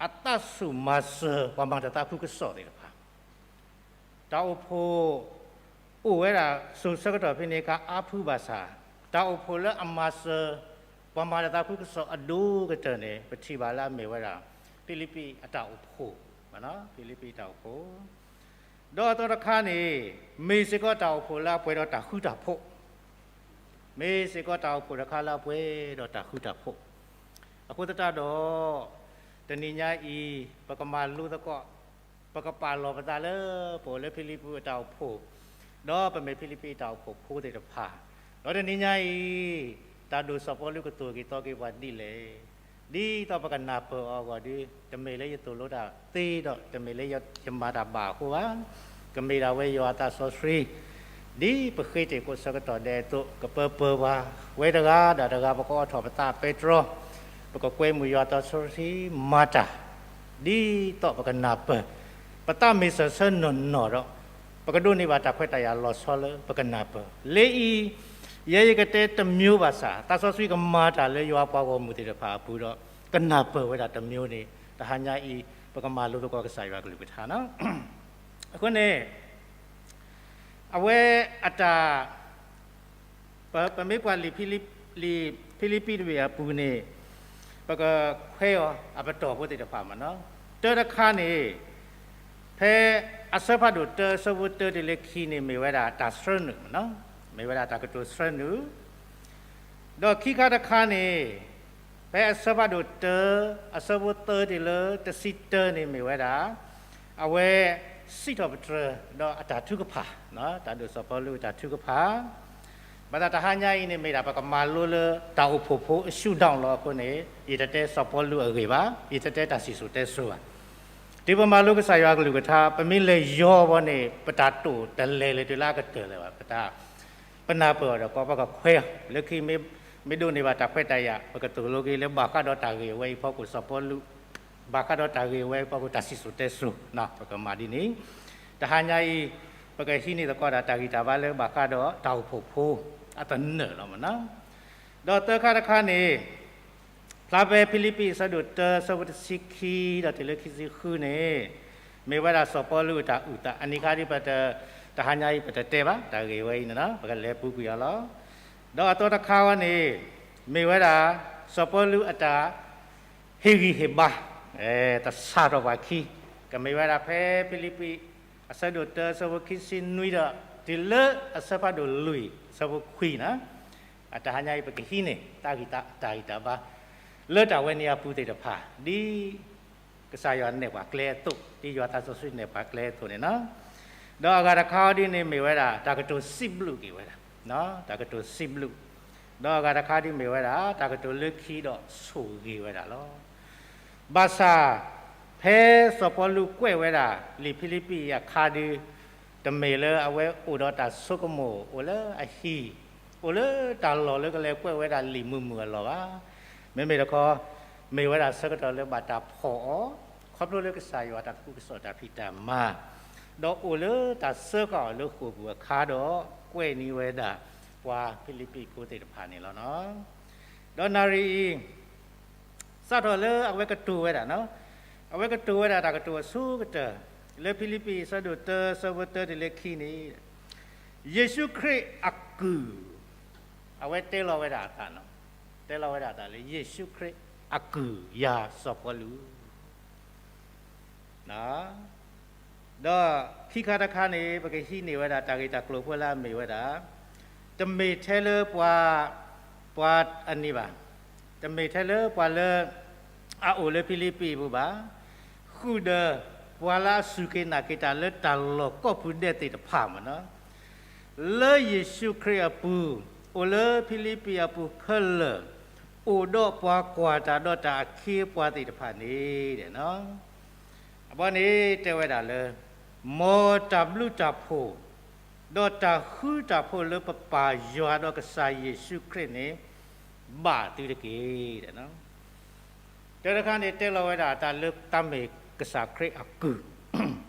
အသးဆူၣ်မၤစၢၤပှၤမၤတၢ်သးခုကစီၣ်သ့ၣ်တဖၣ် တၢ်အိၣ်ဖှိၣ် အိၣ်ဝဲဒၣ်စိၤဆၢကတီၢ်ဖဲန့ၣ်အခါအါဖုဘၣ်ဆၣ်, တၢ်အိၣ်ဖှိၣ်လၢအမၤစၢၤ ပှၤမၤတၢ်သးခုကစီၣ်အဒိၣ်ကတၢၢ်န့ၣ် ပထံၣ်ဘၣ်လၢအမ့ၢ်ဝဲဒၣ် ဖံလံးပံးအတၢ်အိၣ်ဖှိၣ်, ဖံလံးပံးအတၢ်အိၣ်ဖှိၣ်, ဒီးအသီတခါန့ၣ် မ့ၢ်စ့ၢ်ကီးတၢ်အိၣ်ဖှိၣ်လၢအပှဲၤဒီးတၢ်ဃူတၢ်ဖိး မ့ၢ်စ့ၢ်ကီးတၢ်အိၣ်ဖှိၣ်တခါလၢအပှဲၤဒီးတၢ်ဃူတၢ်ဖိး, အဃိသတးဒီး တနံၤညါအံၤ ပကမၤလိသကိး, ပကပာ်လီၤပသးလၢ ပအိၣ်လၢဖံလံးပံးအတၢ်အိၣ်ဖှိၣ်, ဒီးပမ့ၢ်ဖံလံးပံးအတၢ်အိၣ်ဖှိၣ်ဖိသ့ၣ်တဖၣ်, ဒီးတနံၤညါအံၤ တၢ်ဒိၣ်စီၤပီလူးကသိၣ်က့ၤသီက့ၤပှၤဒ်လဲၣ်, ဒ်သိးပကနၢ်ပၢၢ်အီၤအဂီၢ်ဒီး တမ့ၢ်လၢယသိၣ်လိတၢ်သ့ဒီး တမ့ၢ်လၢယမၤတၢ်ဘၣ်အဃိဘၣ်, ကမ့ၢ်ဒၣ်ဝဲယွၤအသးစီဆှံ ဒ်ပဃ့တ့ၢ်ကိးဆၢကတီၢ်ဒဲးအသိး ကပၢပၢပှၤ, ဝဲတဂၤဒီးတဂၤ ပကအိးထီၣ်ပသးပဲတြီ, ပကကွဲမုာ်ယွၤအသးစီဆှံမၤတၢ်, ဒ်သိးပကနၢ်ပၢၢ်, ပသးမ့ၢ်စၢၤဆၢနီၢ်နီၢ်ဒီး ပကဒိးန့ၢ်ဘၣ်တၢ်ခွဲးတၢ်ယာ်လီၤဆီလၢပကနၢ်ပၢၢ်. လၢအံၤ ယဲယကတဲတမျိုးဘၣ်ဆၣ် သးစီဆှံကမၤတၢ်လၢယွၤပှၤဂီၢ်မုၢ်သ့ၣ်တဖၣ်အပူၤဒီး ကနၢ်ပၢၢ်ဝဲဒၣ်တမျိုးန့ၣ် တဟါညါအံၤ ပကမၤလိသကိးကစၢ်ယွၤကလုၢ်ကထါန့ၣ်. အဃိန့ၣ် အဝဲအတၢ် ပ ပမ့ၢ်ကွၢ်လံာ်ဖံလံး လံာ်ဖံလံးပံးတဘ့ၣ်အပူၤန့ၣ် ပကခွဲးအီၤအပတီၢ်ဖိသ့ၣ်တဖၣ်မ့ၢ်နီၤ. တၢတခါန့ၣ် ဖဲအဆၢဖးဒိၣ်တၢအဆၢဖိတၢတုၤလၢခံန့ၣ်မ့ၢ်ဝဲဒၣ်တၢ်ဆှၢနုာ်မ့ၢ်နီၤ, မ့ၢ်ဝဲဒၣ်တၢ်ကတိၤဆှၢနုာ် ဒီးခံခါတခါန့ၣ် ဖဲအဆၢဖးဒိၣ်တၢ အဆၢဖိသၢတုၤလၢတဆံတၢန့ၣ်မ့ၢ်ဝဲဒၣ် အဝဲစံးထီၣ်ပတြၢၤဒီးအတၢ်ထုကဖၣ်, တၢ်ဒိၣ်စီၤပီလူးအတၢ်ထုကဖၣ်, ဘၣ်ဆၣ်တဟါညါအံၤန့ၣ်မ့ၢ်ဒၣ် ပကမၤလိလၢတၢ်အိၣ်ဖှိၣ်ဖိအဆူၣ်ဒၣ်လီၤအဃိန့ၣ် ယတတဲစီၤပီလူးအဂ့ၢ်ဘၣ်, ယတတဲတၢ်စံၣ်စိၤတဲစိၤဘၣ်. တုၤပမၤလိကစၢ်ယွၤကလုၢ်ကထါ ပမ့ၢ်လဲၤယီၤဘီန့ၣ် ပတၢ်တိာ်တလဲၤလၢတုၤလၢအကတၢၢ်လၢၤဘၣ်, ပတၢ် ပနၢ်ပၢၢ်အီၤဒီးကီး ပကခွဲးအီၤ လၢခံမ့ၢ်ဒိးန့ၢ်ဘၣ်တၢ်ခွဲးတၢ်ယာ် ပကသိၣ်လိက့ၤလၢဘၣ်ဃးဒီးတၢ်ဂ့ၢ်ဝဲအံၤအဖီခိၣ် စီၤပီလူး ဘၣ်ဃးဒီးတၢ်ဂ့ၢ်ဝဲအံၤအဖီခိၣ် တၢ်စံၣ်စိၤတဲစိၤ ပကမၤဒ်န့ၣ်, တဟါညါအံၤ ပကဟံးန့ၢ်သကိးဒၣ်တၢ်ဂံၢ်တၢ်ဘါလၢဘၣ်ဃးဒီးတၢ်အိၣ်ဖှိၣ်ဖိအသနၢၣ်လီၤမ့ၢ်နီၤ. ဒီးသၢခါတခါန့ၣ် ဖျါဖဲဖံလံးပံးအဆၢဒိၣ်တၢ အဆၢဖိတဆံခံဒီးတုၤလၢခံဆံဃုန့ၣ် မ့ၢ်ဝဲဒၣ်စီၤပီလူးအတၢ်အုၣ်သး အနံၤခါဒ်ပတ တဟါညါအံၤပတတဲဘၣ် တၢ်ဂ့ၢ်ဝဲအံၤန့ၣ် ပကလဲၤပူၤကွံာ်အီၤလီၤ. ဒီးအသီတခါဝဲန့ၣ် မ့ၢ်ဝဲဒၣ် စီၤပီလူးအတၢ်ဟ့ၣ်ဂံၢ်ဟ့ၣ်ဘါ တၢ်ဆၣ်ထီၣ်ပှၤခံ ကမ့ၢ်ဝဲဒၣ်ဖဲဖံလံးပံး အဆၢဒိၣ်တၢ အဆၢဖိခံဆံနွံဒီး တုၤလၢအဆၢဖးဒိၣ်လွံၢ် အဆၢဖိခွံန့ၣ် အတဟါညါအံၤ ပကဟံးန့ၢ်တၢ်ဂံၢ်တၢ်ဘါ လၢတၢ်ဝဲန့ၣ်အပူၤသ့ၣ်တဖၣ် ဒ်ကစၢ်ယွၤနဲၣ်ပှၤကျဲအသိး, ဒ်ယွၤသးစီဆှံနဲၣ်ပှၤကျဲအသိးန့ၣ်လီၤ. ဒီးအဂၤတခါဒ်န့ၣ်မ့ၢ်ဝဲဒၣ် တၢ်ကတိၤစံးဘျုးက့ၤဝဲဒၣ်, တၢ်ကတိၤစံးဘျုး, ဒီးအဂၤတခါဒ်မ့ၢ်ဝဲဒၣ် တၢ်ကတိၤလၢခံဒီးဆိၣ်ဂ့ၤဝဲဒၣ်လီၤ. ဘၣ်ဆၣ် ဖဲစီၤပီလူးကွဲးဝဲဒၣ်လံာ်ဖံလံးပံးအခါဒုး တမ့ၢ်လၢအဝဲအိၣ်ဒီးတၢ်ဆိကမိၣ် အိၣ်လၢအဟံၣ် အိၣ်လၢတၢ်လီၢ်လၢကလဲၤကွဲးဝဲဒၣ်လံာ်မုာ်မုာ်အလီၢ်ဘၣ်. မ့မ့ၢ်တခီ မ့ၢ်ဝဲဒၣ်ဆၢကတီၢ်လၢဘၣ်တၢ်ဖီၣ်အီၤ ခီဖျိလၢကစၢ်ယွၤတၢ်သးခုကစီၣ်တၢ်ဖံးတၢ်မၤ ဒီးအိၣ်လၢတၢ်စၢဃာ်အီၤလၢဃိာ်ပူၤအခါဒီး ကွဲးန့ၢ်ဝဲဒၣ်ပှၤဖံလံးပံးဖိသ့ၣ်တဖၣ်န့ၣ်လီၤ. ဒီးနၣ်ရံၣ်အံၤ စးထီၣ်လၢအဝဲကတိၤဝဲဒၣ်, အဝဲကတိၤဝဲဒၣ်တၢ်ကတိၤအဆိကတၢၢ် လၢဖံလံးပံးအဆၢဒိၣ်တၢ အဆၢဖိတၢတုၤလၢခံန့ၣ် ယ့ၣ်ၡူးခရံာ်အကုၢ်, အဝဲတဲလီၤဝဲဒၣ်အသး, တဲလီၤဝဲဒၣ်အသးလၢ ယ့ၣ်ၡူးခရံာ်အကုၢ်ယၤစီၤပီလူး ဒီးခံခါတခါန့ၣ် ပကဟံးန့ၢ်ဝဲဒၣ်တၢ်ဂ့ၢ်တၢ်ကျိၤဖိလၢအမ့ၢ်ဝဲဒၣ်, တမ့ၢ်ထဲလၢပှၤ, ပှၤအန့ၣ်ဘၣ်, တမ့ၢ်ထဲလၢပှၤလၢ အအိၣ်လၢဖံလံးပံးအပူၤဘၣ်, ဃုာ်ဒီးပှၤလၢအစူၢ်က့ၤနာ်က့ၤတၢ်လၢတၢ်လီၢ်ကိးပူၤဒဲးသ့ၣ်တဖၣ်မ့ၢ်နီၤ လၢယ့ၣ်ၡူးခရံာ်အပူၤ, အိၣ်လၢဖံလံးပံးအပူၤခဲလၢာ်, အိၣ်ဒီးပှၤကွၢ်တၢ်ဒီးတၢ်အခ့အပှၤသ့ၣ်တဖၣ်န့ၣ်, အဘီန့ၣ်တဲဝဲဒၣ်လၢ မ်တၢ်ဘျုးတၢ်ဖှိၣ်, ဒီးတၢ်ဃူတၢ်ဖိးလၢပပၢ်ယွၤဒီးကစၢ်ယ့ၣ်ၡူးခရံာ်န့ၣ် ဘၣ်သုတက့ၢ်. တၢ်တခါန့ၣ်တဲလီၤဝဲဒၣ်တၢ်လၢတၢ်မ့ၢ်ကစၢ်ခရံာ်အကုၢ်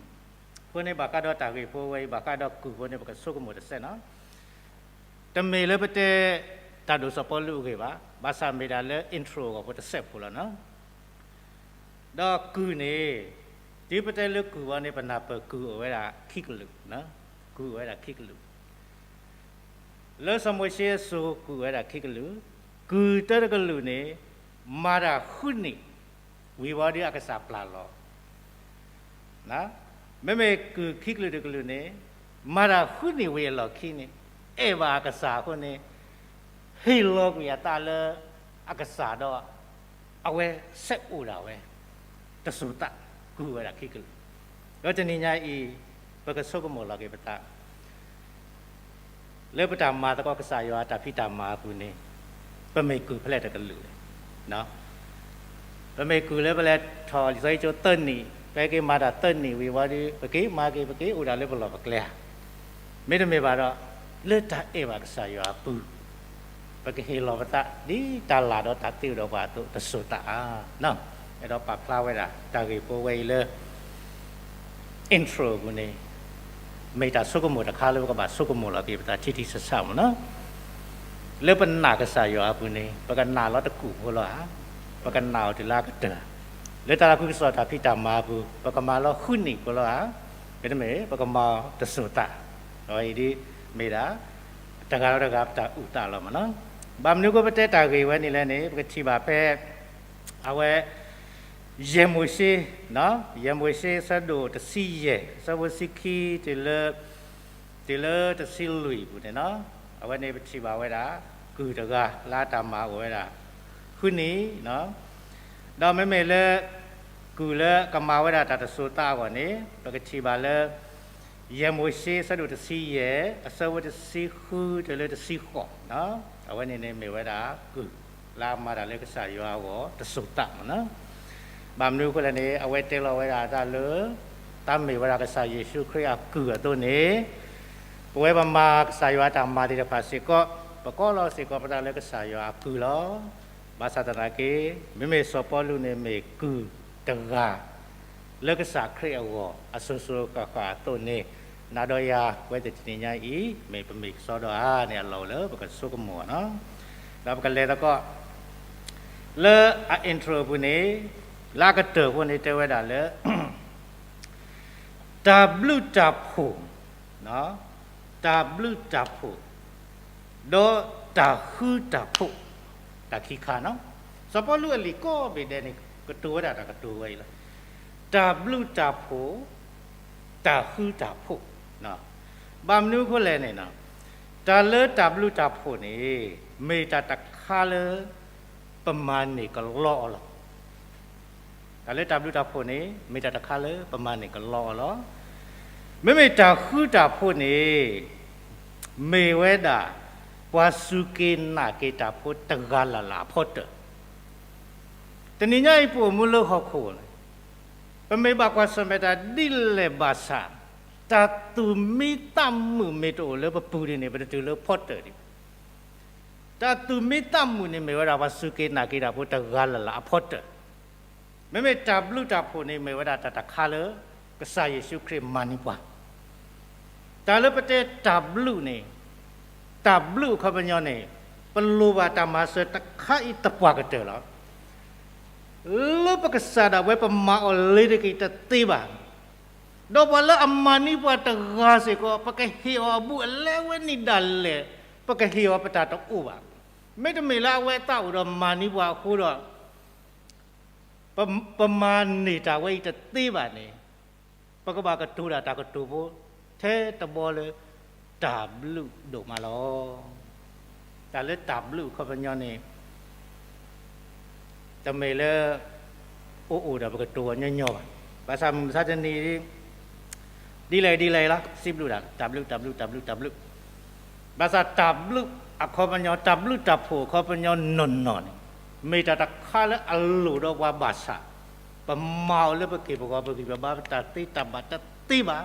အဃိန့ၣ် ဘၣ်ဃးဒီးတၢ်ဂ့ၢ်ဖိဝဲအံၤ ဘၣ်ဃးဒီးကုၢ်ဖိန့ၣ် ပကဆိကမိၣ်တစဲးနီၤ. တမ့ၢ်လၢပတဲ တၢ်ဒိၣ်စီၤပီလူးအဂ့ၢ်ဘၣ်, ဘၣ်ဆၣ်မ့ၢ်ဒၣ်လၢ intro အဂီၢ်ဖိတစဲးဖိလီၤနီၤ. ဒီးကုၢ်န့ၣ်, တုၤပတဲလၢကုၢ်ဘၣ်န့ၣ် ပနၢ်ပၢၢ်ကုၢ်အိၣ်ဝဲဒၣ်ခံကလုာ်, ကုၢ်အိၣ်ဝဲဒၣ်ခံကလုာ် လၢစီၤမိၤၡ့အစိၤကုၢ်ဝဲဒၣ်ခံကလုာ်, ကုၢ်တၢတကလုာ်န့ၣ် မၤတၢ်ဃုနံၣ်, ဝံၤဝံၤဒီးအကစၢ်ပျၢ်လီၤ. မ့မ့ၢ်ကုၢ်ခံကလုာ်တကလုာ်န့ၣ်, မၤတၢ်ဃုနံၣ်ဝံၤအလီၢ်ခံန့ၣ်, အဲၣ်ဘၣ်အကစၢ်အဃိန့ၣ်, ဟ့ၣ်လီၤကွံာ်အသးလၢအကစၢ်ဒီး အဝဲဆဲးအိၣ်ဒၣ်ဝဲ တစိၤသး, ကုၢ်ဝဲဒၣ်ခံကလုာ်. ဒီးတနံၤညါအံၤ ပကဆိကမိၣ်လီၤက့ၤပသး လၢပတၢ်မၤသကိးကစၢ်ယွၤအတၢ်ဖံးတၢ်မၤအပူၤန့ၣ်, ပမ့ၢ်ကုၢ်ဖဲလဲၣ်တကလုာ်လဲၣ်. ပမ့ၢ်ကုၢ်လၢပလဲၤထီၣ်လံာ်စီဆှံကၠိသၢနံၣ်, ပက့ၤမၤတၢ်သၢနံၣ်ဝံၤဝံၤဒီး ပက့ၤမၤက့ၤ ပက့ၤအိၣ်ဒၣ်လၢပလီၢ်ပကျဲဧါ. မ့တမ့ၢ်ဘၣ်ဒီး, လၢတၢ်အဲၣ်ဘၣ်ကစၢ်ယွၤအပူၤ ပကဟ့ၣ်လီၤပသး ဒ်တၢ်လၢ်ဒီးတၢ်သ့အိၣ်ဒီးပှၤအသိး တစိၤသးဧါ. အဲၣ်ဒိးပာ်ဖျါဝဲဒၣ် တၢ်ဂ့ၢ်ဖိဝဲအံၤလၢ intro အပူၤန့ၣ်, မ့ၢ်တၢ်ဆိကမိၣ်တခါလၢပကဘၣ်ဆိကမိၣ်လီၤက့ၤပသးထံထံဆးဆးမ့ၢ်နီၤ. လၢပနာ်ကစၢ်ယွၤအပူၤန့ၣ် ပကနာ်လီၤတကူာ်ဖိလီၤဧါ, ပကနာ်အီၤတုၤလၢအကတၢၢ်, လၢတၢ်သးခုကစီၣ်တၢ်ဖံးတၢ်မၤအပူၤ ပကမၤလီၤဃုနံၣ်ဖိလီၤဧါ, မ့တမ့ၢ် ပကမၤတစိၤသး, ဒီးအံၤဒ်မ့ၢ်ဒၣ် တဂၤဒီးတဂၤပတၢ်အုၣ်သးလီၤမ့ၢ်နီၤ. ဘၣ်မနုၤအဃိပတဲတၢ်ဂ့ၢ်ဝဲန့ၣ်လဲၣ်န့ၣ် ပကထံၣ်ဘၣ်ဖဲ အဝဲ ယဲၢ်မိၤၡ့, ယဲၢ်မိၤၡ့ဆၢဒိၣ်တဆံယဲၢ် အဆၢဖိဆံခံတုၤလၢ တုၤလၢတဆံလွံၢ်အပူၤန့ၣ်နီၤ, အဝဲန့ၣ်ပထံၣ်ဘၣ်ဝဲဒၣ် ကုၢ်တဂၤလၢအတၢ်မၤအိၣ်ဝဲဒၣ် ဃုနံၣ်, ဒီးမ့မ့ၢ်လၢ ကုၢ်လၢကမၤဝဲဒၣ်တၢ်တစိၤသးအဂီၢ်န့ၣ် ပကထံၣ်ဘၣ်လၢ ယဲၢ်မိၤၡ့ဆၢဒိၣ်တဆံယဲၢ် အဆၢဖိတဆံဃုတုၤလၢတဆံဃိး, အဝဲန့ၣ်န့ၣ်မ့ၢ်ဝဲဒၣ်ကုၢ်လၢအမၤတၢ်လၢကစၢ်ယွၤအဂီၢ်တစိၤသးမ့ၢ်နီၤ. ဘၣ်မနုၤအဃိလဲၣ်န့ၣ် အဝဲတဲလီၤဝဲဒၣ်အသးလၢ တၢ်မ့ၢ်ဝဲဒၣ်ကစၢ်ယ့ၣ်ၡူးခရံာ်အကုၢ်အသိးန့ၣ် ပဝဲပမၤကစၢ်ယွၤအတၢ်မၤသ့ၣ်တဖၣ်စ့ၢ်ကီး ပကိးလီၤစ့ၢ်ကီးပသးလၢကစၢ်ယွၤအကုၢ်လီၤ. ဘၣ်ဆၣ်သနာ်က့ မ့မ့ၢ်စီၤပီလူးန့ၣ်မ့ၢ်ကုၢ်တဂၤ လၢကစၢ်ခရံာ်အဂီၢ် အစိၤစိၤဃၣ်ဃၣ်အသိးန့ၣ် နၤဒီးယၤ ပဝဲသ့ၣ်တနံၤညါအံၤ မ့ၢ်ပမ့ၢ်ကစီဒီဧါန့ၣ် အလီၢ်အိၣ်လၢပကဆိကမိၣ်နီၤ. ဒီးပကလဲၤသကိး လၢအ intro အပူၤန့ၣ် လၢအကတၢၢ်ဖိန့ၣ်တဲဝဲဒၣ်လၢ တၢ်ဘျုးတၢ်ဖှိၣ်, တၢ်ဘျုးတၢ်ဖှိၣ် ဒီးတၢ်ဃူတၢ်ဖိး တၢ်ခံခါနီၤ. စီၤပီလူးအလံာ်ကိးဘ့ၣ်ဒဲးန့ၣ် ကတိၤဝဲဒၣ်တၢ်ကတိၤဝဲအံၤလီၤ. တၢ်ဘျုးတၢ်ဖှိၣ်, တၢ်ဃူတၢ်ဖိး, ဘၣ်မနုၤအဃိလဲၣ်န့ၣ်နီၤ, တၢ်လၢတၢ်ဘျုးတၢ်ဖှိၣ်န့ၣ် မ့ၢ်တၢ်တခါလၢ ပမၤန့ၢ်ကလီအီၤလီၤ. တၢ်လၢတၢ်ဘျုးတၢ်ဖှိၣ်န့ၣ် မ့ၢ်တၢ်တခါလၢပမၤန့ၢ်ကလီအီၤလီၤ. မ့မ့ၢ်တၢ်ဃုတၢ်ဖိးန့ၣ် မ့ၢ်ဝဲဒၣ် ပှၤစူၢ်က့ၤနာ်က့ၤတၢ်ဖိတဂၤလၢ်လၢ်အဖီတၢၣ်. တနံၤညါအံၤပအိၣ်မူလၢဟီၣ်ခိၣ်န့ၣ် ပမ့ၢ်ဘၣ်ကွၢ်ဆၢၣ်မဲာ်တၢ်ဒ်လဲၣ်ဘၣ်ဆၣ်, တၢ်သူၣ်မံသးမုာ်မ့ၢ်တအိၣ်လၢပပူၤဒ်န့ၣ် ပတတုၤလၢဖီတၢၣ်ဒံးဘၣ်. တၢ်သူၣ်မံသးမုာ်န့ၣ်မ့ၢ်ဝဲဒၣ်ပှၤစူၢ်က့ၤနာ်က့ၤတၢ်ဖိတဂၤလၢ်လၢ်အဖီတၢၣ်. မ့မ့ၢ်တၢ်ဘျုးတၢ်ဖှိၣ်န့ၣ်မ့ၢ်ဝဲဒၣ်တၢ်တခါလၢ ကစၢ်ယ့ၣ်ၡူးခရံာ်မၤန့ၢ်ပှၤ တၢ်လၢပတဲတၢ်ဘျုးန့ၣ်, တၢ်ဘျုးအခီပညီန့ၣ် ပလိၣ်ဘၣ်တၢ်မၤစၢၤတခါအံၤသပှၢ်ကတၢၢ်လီၤ. လၢပကစၢ်ဒၣ်ဝဲပမၤအီၤလ့ၤတက့ၤတသ့ဘၣ်. ဒီးပှၤလၢအမၤန့ၢ်ပှၤတဂၤစ့ၢ်ကီး ပကဟ့ၣ်အီၤအဘူးအလဲဝဲန့ၣ်ဒၣ်လဲာ်, ပကဟ့ၣ်အီၤပတၢ်တအိၣ်ဘၣ်. မ့တမ့ၢ်လၢအဝဲသးအိၣ်ဒီးမၤန့ၢ်ပှၤအဃိဒီး ပမၤန့ၢ်တၢ်ဝဲအံၤတသ့ဘၣ်န့ၣ်, ပကဘၣ်ကတိၤတၢ်တၢ်ကတိၤဖိ ထဲတဘီလၢ တၢ်ဘျုးဒိၣ်မးလီၤ. တၢ်လၢတၢ်ဘျုးအခီပညီန့ၣ် တမ့ၢ်လၢ အိၣ်အိၣ်ဒီးပကတိၤအီၤညီညီဘၣ်. ဘၣ်ဆၣ်မုၢ်မဆါတနံၤ ဒ်လဲၣ်ဒ်လဲၣ်လီၤ စံးဘျုးတၢ် တၢ်ဘျုး တၢ်ဘျုး တၢ်ဘျုး တၢ်ဘျုး. ဘၣ်ဆၣ်တၢ်ဘျုးအခီပညီ တၢ်ဘျုးတၢ်ဖှိၣ်အခီပညီနီၢ်နီၢ်န့ၣ် မ့ၢ်တၢ်တခါလၢအလိၣ်ဒီးပှၤဘၣ်ဆၣ်, ပမၤအီၤလၢပက့ၢ်ပဂီၤ ပဂံၢ်ပဘါ ပတၢ်သ့တၢ်ဘၣ်တသ့ဘၣ်.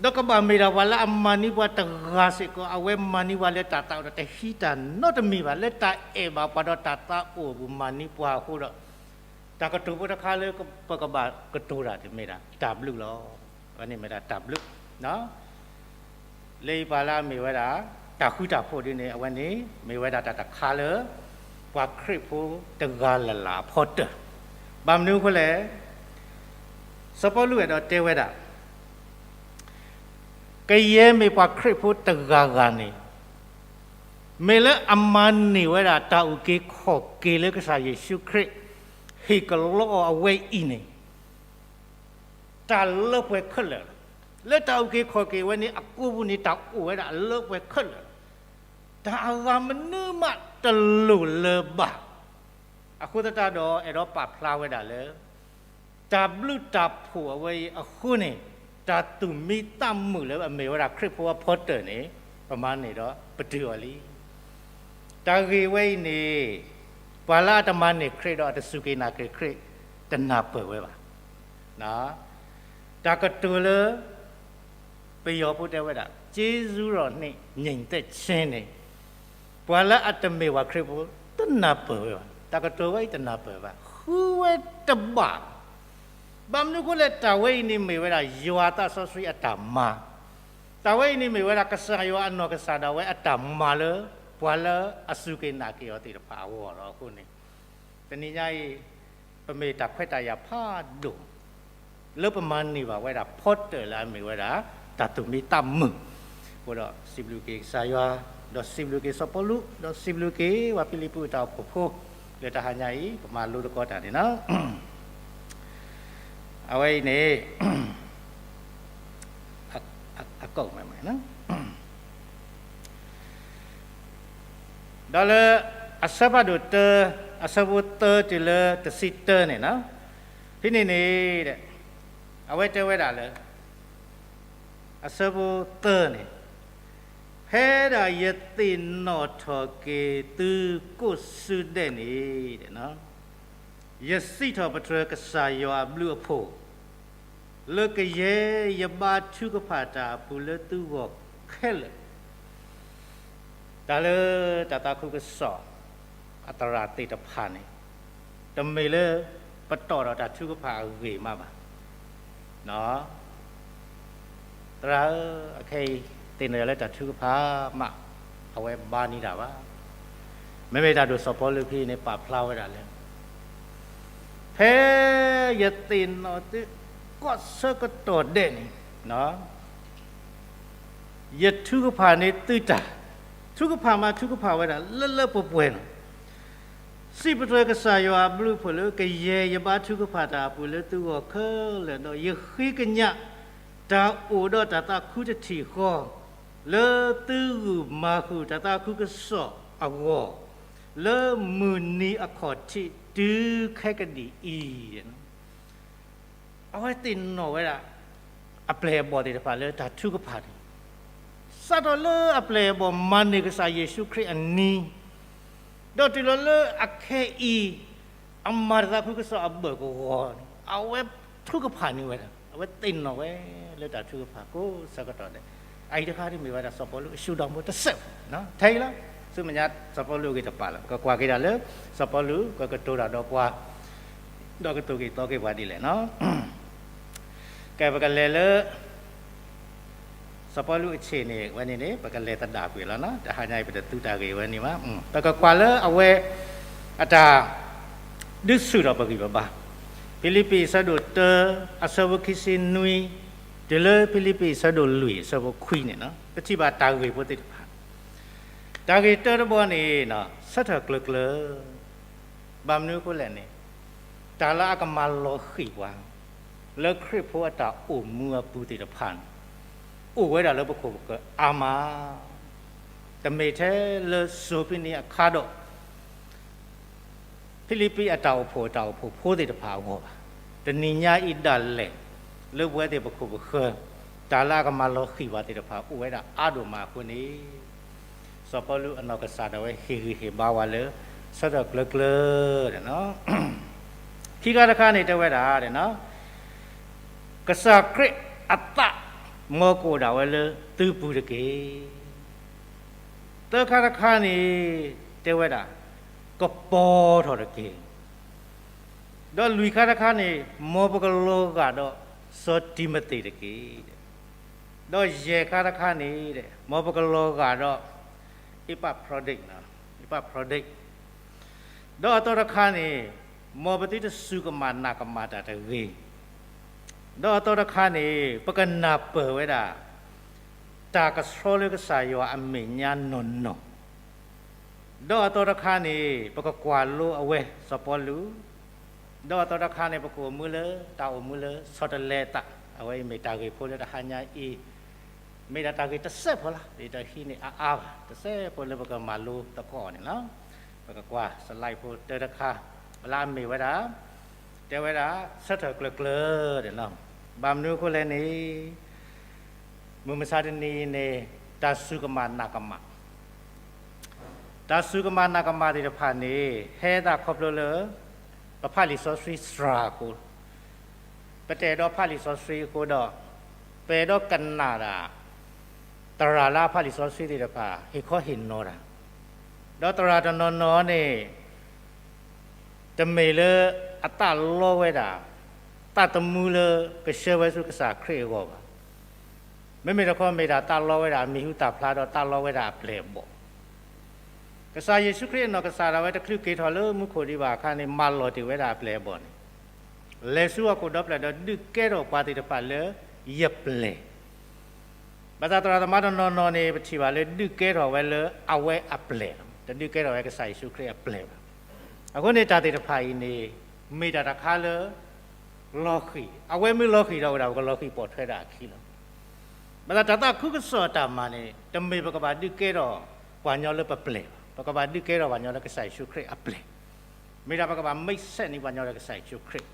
ဒီးကဘၣ်မ့ၢ်ဒၣ်ပှၤလၢအမၤန့ၢ်ပှၤတဂၤစ့ၢ်ကီး အဝဲမၤန့ၢ်ပှၤလၢတၢ်သးအိၣ်ဒီးတဟံးတၢ်နီတမံၤဘၣ် လၢတၢ်အဲၣ်ဘၣ်ပှၤဒီးတၢ်သးအိၣ်အပူၤမၤန့ၢ်ပှၤအဃိဒီး, တၢ်ကတိၤဖိတခါလၢပကဘၣ်ကတိၤတၢ်န့ၣ်မ့ၢ်ဒၣ်တၢ်ဘျုးလီၤ. အဝဲန့ၣ်မ့ၢ်ဒၣ်တၢ်ဘျုး လၢအံၤပှၤလၢအမ့ၢ်ဝဲဒၣ် တၢ်ဃုတၢ်ဖိးဒ်န့ၣ် အဝဲန့ၣ် မ့ၢ်ဝဲဒၣ်တၢ်တခါလၢ ပှၤခရံာ်ဖိတဂၤလၢ်လၢ်အဖီတၢၣ်. ဘၣ်မနုၤအဃိလဲၣ်, စီၤပီလူးအဲၣ်ဒိးတဲဝဲဒၣ် ကယဲၢ်မ့ၢ်ပှၤခရံာ်ဖိတဂၤဂၤန့ၣ် မ့ၢ်လၢအမၤန့ၢ်ဝဲဒၣ်တၢ်အုၣ်က့ၤခီၣ်က့ၤလၢကစၢ်ယ့ၣ်ၡူးခရံာ် ဟ့ၣ်ကလီအီၤအဝဲအံၤန့ၣ် တၢ်လၢပှဲၤခဲလၢာ်လီၤ. လၢတၢ်အုၣ်က့ၤခီၣ်က့ၤဝဲန့ၣ် အကိာ်ပူၤန့ၣ် တၢ်အိၣ်ဝဲဒၣ်လၢပှဲၤခဲလၢာ်လီၤ. တၢ်အဂၤမနုၤမးတလိၣ်လၢၤဘၣ်. အဃိသတးဒီး အဲၣ်ဒိးပာ်ဖျါဝဲဒၣ်လၢ တၢ်ဘျုးတၢ်ဖှိၣ်အဝဲအံၤအဃိန့ၣ် တၢ်သူၣ်မံသးမုာ်လၢအမ့ၢ်ဝဲဒၣ်ခရံာ်ဖိအဖီတၢၣ်န့ၣ် ပမၤန့ၢ်ဒီးပတုၤအီၤလံ. တၢ်ဂ့ၢ်ဝဲအံၤန့ၣ် ပှၤလၢအတမၤန့ၢ်ခရံာ်ဒီးအတစူၢ်က့ၤနာ်က့ၤခရံာ် တနၢ်ပၢၢ်ဝဲဘၣ်. တၢ်ကတိၤလၢ ပယီၤဖိတဲဝဲဒၣ် ကျေးဇူးတော်နှင့် ငြိမ်သက်ခြင်း န့ၣ် ပှၤလၢအတမ့ၢ်ပှၤခရံာ်ဖိ တနၢ်ပၢၢ်ဝဲဘၣ်. တၢ်ကတိၤဝဲအံၤတနၢ်ပၢၢ်ဘၣ်, ဃုဝဲတဘၣ်. ဘၣ်မနုၤအဃိလဲၣ် တၢ်ဝဲအံၤန့ၣ်မ့ၢ်ဝဲဒၣ်ယွၤသးစီဆှံအတၢ်မၤ, တၢ်ဝဲအံၤန့ၣ်မ့ၢ်ဝဲဒၣ်ကစၢ်ယွၤအနီၢ်ကစၢ်ဒၣ်ဝဲအတၢ်မၤလၢ ပှၤလၢအစူၢ်က့ၤနာ်က့ၤအီၤသ့ၣ်တဖၣ်အဂီၢ်လီၤ. အဃိန့ၣ် တနံၤညါအံၤ ပမ့ၢ်တၢ်ခွဲးတၢ်ယာ်ဖးဒိၣ် လၢပမၤန့ၢ်ဘၣ်ဝဲဒၣ် ဖီတၢၣ်လၢအမ့ၢ်ဝဲဒၣ် တၢ်သူၣ်မံသးမုာ်. အဃိဒီးစံးဘျုးက့ၤကစၢ်ယွၤ, ဒီးစံးဘျုးက့ၤစီၤပီလူး, ဒီးစံးဘျုးက့ၤပှၤဖံလံးပူးအတၢ်အိၣ်ဖှိၣ်ဖိ, လၢတဟါညါအံၤ ပမၤလိသကိးတၢ်န့ၣ်လီၤ. အဝဲအံၤန့ၣ် အ အ အကိးမး ဒီးလၢ အဆၢဖးဒိၣ်တၢ, အဆၢဖိသၢတုၤလၢတဆံတၢန့ၣ်လီၤ. ဖဲန့ၣ်န့ၣ် အဝဲတဲဝဲဒၣ်လၢ အဆၢဖိသၢန့ၣ်, ဖဲဒၣ်ယသ့ၣ်နီၣ်ထီၣ်က့ၤသုကိးစုဒဲးန့ၣ် ယစံးထီၣ်ပတြၢၤကစၢ်ယွၤအဘျုးအဖှိၣ် လၢကယဲၢ်ယဘါထုကဖၣ်တၢ်အပူၤလၢသုဂီၢ်ခဲလၢာ်. တၢ်လၢတၢ်သးခုကစီၣ် အသရၣ်သ့ၣ်တဖၣ်န့ၣ် တမ့ၢ်လၢပတီၢ်ဒီးတၢ်ထုကဖၣ်အဂ့ၢ်မးဘၣ်. သရၣ်ဧၢ, အခဲအံၤ သ့ၣ်နီၣ်လၢတၢ်ထုကဖၣ်မး အဝဲဘါန့ၢ်တၢ်ဘၣ်. မ့မ့ၢ်တၢ်ဒိၣ်စီၤပီလူးဖဲအံၤန့ၣ် ပာ်ဖျါဝဲဒၣ်လၢ ဖဲယသ့ၣ်နီၣ်သု ကီၢ်ဆၢကတီၢ်ဒဲးန့ၣ် ယထုကဖၣ်န့ၢ်သုတၢ်, ထုကဖၣ်မးထုကဖၣ်ဝဲဒၣ်လၢလၢပှဲၤပှဲၤလီၤ. စံးပတြၢၤကစၢ်ယွၤအဘျုးအဖှိၣ်လၢကယဲၢ်ယဘါထုကဖၣ်တၢ်အပူၤလၢသုဂီၢ်ခဲလၢာ်ဒီး ယဃ့ကညးတၢ်အိၣ်ဒီးတၢ်သးခုတထံၣ်ဃီ လၢသုဂုာ်မၤဃုာ်တၢ်သးခုကစီၣ်အဂီၢ်, လၢမုၢ်နံၤအခီၣ်ထံးတုၤခဲကနံၣ်အံၤ, အဝဲသ့ၣ်နီၣ်ဝဲဒၣ် အပျဲၢ်အဘီၣ်သ့ၣ်တဖၣ်လၢတၢ်ထုကဖၣ်န့ၣ်, စးထီၣ်လၢအပျဲၢ်အဘီၣ်မၤန့ၢ်ကစၢ်ယ့ၣ်ၡူးခရံာ်အနံၤ, ဒီးတုၤလီၤလၢအခဲအံၤ, အမၤတၢ်သးခုကစီၣ်အဘၢၣ်ကဝီၤန့ၣ် အဝဲထုကဖၣ်န့ၢ်ဝဲဒၣ်, အဝဲသ့ၣ်နီၣ်ဝဲလၢတၢ်ထုကဖၣ်ကိးဆၢကတီၢ်ဒဲး, အအံၤတခါဒ်မ့ၢ်ဝဲဒၣ်စီၤပီလူးအရှုၢ်ဒီမူတစဲးဖိ, ထဲအံၤလီၤ, ဆူမဲာ်ညါစီၤပီလူးအဂ့ၢ်တပာ်လီၤ, ကကွၢ်က့ၤဒၣ်လၢ စီၤပီလူးကကတိၤတၢ်ဒီးပှၤ, ဒီးကတိၤက့ၤသီက့ၤပှၤဒ်လဲၣ်နီၤ. ကဲ ပကလဲၤလၢ စီၤပီလူးအဆ့ၣ်န့ၣ် ဝဲန့ၣ်န့ၣ် ပကလဲၤသဒၣ်ကွံာ်လီၤနီၤ, တဟါညါအံၤပတသူတၢ်ဂ့ၢ်ဝဲန့ၣ်ဘၣ်, ပကကွၢ်လၢအဝဲ အတၢ် ဒုးဆူၣ်ထီၣ်ပဂံၢ်ပဘါ, ဖံလံးပံးအဆၢဒိၣ်တၢ အဆၢဖိခံဆံနွံ, တုၤလၢဖံလံးပံးအဆၢဒိၣ်လွံၢ်အဆၢဖိခွံန့ၣ်နီၤ, ပထံၣ်ဘၣ်တၢ်ဂ့ၢ်ဖိသ့ၣ်တဖၣ်, တၢ်ဂ့ၢ်တၢတဘီန့ၣ် ဆၢထၢၣ်ကျၢၤကျၢၤ, ဘၣ်မနုၤအဃိလဲၣ်န့ၣ်, တၢ်လၢအကမၤလီၤဃံၣ်ပှၤ လၢခရံာ်ဖိအတၢ်အိၣ်မူအပူၤသ့ၣ်တဖၣ်န့ၣ်, အိၣ်ဝဲဒၣ်လၢပခိၣ်ပဃၢၤအါမး, တမ့ၢ်ထဲလၢစိၤဖဲန့ၣ်အခါဒီး ဖံလံးပံးအတၢ်အိၣ်ဖှိၣ်အတၢ်အိၣ်ဖှိၣ်ဖိသ့ၣ်တဖၣ်အဂီၢ်ဘၣ်. တနံၤညါအံၤဒၣ်လဲာ် လၢပဝဲသ့ၣ်ပခိၣ်ပဃၢၤ, တၢ်လၢအကမၤလီၤဃံၣ်ပှၤသ့ၣ်တဖၣ်အိၣ်ဝဲဒၣ်အါဒိၣ်မးအဃိန့ၣ်, စီၤပီလူးအနီၢ်ကစၢ်ဒၣ်ဝဲဟ့ၣ်ဂံၢ်ဟ့ၣ်ဘါဝဲလၢ ဆၢထၢၣ်ကျၢၤကျၢၤ, ခံခါတခါန့ၣ်တဲဝဲဒၣ်, ကစၢ်ခရံာ်အသး မ်ကအိၣ်ဒၣ်ဝဲလၢသုပူၤတက့ၢ်. သၢခါတခါန့ၣ် တဲဝဲဒၣ်, ကပီၤထီၣ်တက့ၢ်. ဒီးလွံၢ်ခါတခါန့ၣ် မ်ပကလီၤဂာ်ဒီးစီၤတံၤမသ့းတက့ၢ်. ဒီးယဲၢ်ခါတခါန့ၣ် မ်ပကလီၤဂာ်ဒီး အ့ပဖြီဒ့း, အ့ပဖြီဒ့း ဒီးအသီတခါန့ၣ် မ်ပသုတစူၢ်ကမၣ်နာ်ကမၣ်တၢ်တဂ့ၤ. ဒီးအသီတခါန့ၣ် ပကနၢ်ပၢၢ်ဝဲဒၣ် တၢ်ကဆှီလၢကစၢ်ယွၤအမဲာ်ညါနီၢ်နီၢ်. ဒီးအသီတခါန့ၣ် ပကကွၢ်လိအဝဲစီၤပီလူး, ဒီးအသီတခါန့ၣ် ပကအိၣ်မူလၢတၢ်အိၣ်မူလၢဆီတလဲအသး, အဝဲအံၤမ့ၢ်တၢ်ဂ့ၢ်ဖိလၢတဟါညါအံၤ, မ့ၢ်ဒၣ်တၢ်ဂ့ၢ်တစဲးဖိလီၤ. ဒ်တဟံးန့ၢ်အါအါဘၣ်, တစဲးဖိလၢပကမၤလိသကိးန့ၣ်လီၤ. ပကကွၢ် slide ဖိတၢတခါ, လၢအမ့ၢ်ဝဲဒၣ်, တဲဝဲဒၣ် ဆၢထၢၣ်ကျၢၤကျၢၤ, ဘၣ်မနုၤအဃိလဲၣ်န့ၣ်, မုၢ်မဆါတနံၤအံၤန့ၣ် တၢ်စူၢ်ကမၣ်နာ်ကမၣ် တၢ်စူၢ်ကမၣ်နာ်ကမၣ်သ့ၣ်တဖၣ်န့ၣ် ဟဲသးခီဖျိလၢ ပဖးလံာ်စီဆှံစှၤအဃိ, ပတအဲၣ်ဒိးဖးလံာ်စီဆှံအဃိဒီး, ပအဲၣ်ဒိးကနၣ်ဒၣ် သရၣ်လၢအဖးလံာ်စီဆှံသ့ၣ်တဖၣ် ဟ့ၣ်ခီဟ့ၣ်နီၤတၢ်, ဒီးသရၣ်တနီၤနီၤန့ၣ် တမ့ၢ်လၢအသးလီဝဲဒၣ် သးသမူလၢကဆှၢဝဲဆူကစၢ်ခရံာ်အဂီၢ်ဘၣ်. မ့မ့ၢ်တခီမ့ၢ်ဒၣ်သးလီဝဲဒၣ်အမံၤဟူသၣ်ဖျါဒီးသးလီဝဲဒၣ်အပျဲၢ်အဘီၣ်. ကစၢ်ယ့ၣ်ၡူးခရံာ်အနီၢ်ကစၢ်ဒၣ်ဝဲတချုးက့ၤထီၣ်လၢမူခိၣ်ဒံးဘၣ်အခါန့ၣ် မၤလီၤတ့ၢ်ဝဲဒၣ်အပျဲၢ်အဘီၣ်န့ၣ်, လဲၤဆူဟီၣ်ခိၣ်ဒီဖျၢၣ်ဒီးဒုးကဲထီၣ်ပှၤသ့ၣ်တဖၣ်လၢယပျဲၢ် ဘၣ်ဆၣ်သရၣ်သမါတနီၤနီၤန့ၣ် ပထံၣ်ဘၣ်လၢဒုးကဲထီၣ်ဝဲလၢအဝဲအပျဲၢ်လီၤ. တဒုးကဲထီၣ်ဝဲကစၢ်ယ့ၣ်ၡူးခရံာ်အပျဲၢ်ဘၣ်. အဃိန့ၣ်တၢ်သ့ၣ်တဖၣ်အံၤန့ၣ် မ့ၢ်တၢ်တခါလၢ လီၤဃံၢ်, အဝဲမ့ၢ်လီၤဃံၢ်ဒီးဝဲဒၣ် ပကလီၤဃံၢ်ပိာ်ထွဲဒၣ်အခံလီၤ. ဘၣ်ဆၣ်တၢ်သးခုကစီၣ်အတၢ်မၤန့ၣ် တမ့ၢ်ပကဘၣ်ဒုးကဲထီၣ်ပှၤညီလၢပပျဲၢ်ဘၣ်, ပကဘၣ်ဒုးကဲထီၣ်ပှၤညီလၢကစၢ်ယ့ၣ်ၡူးခရံာ်အပျဲၢ်, မ့ၢ်ဒၣ်ပကဘၣ် မိတ်ဆက် န့ၢ်ပှၤညီလၢကစၢ်ယ့ၣ်ၡူးခရံာ်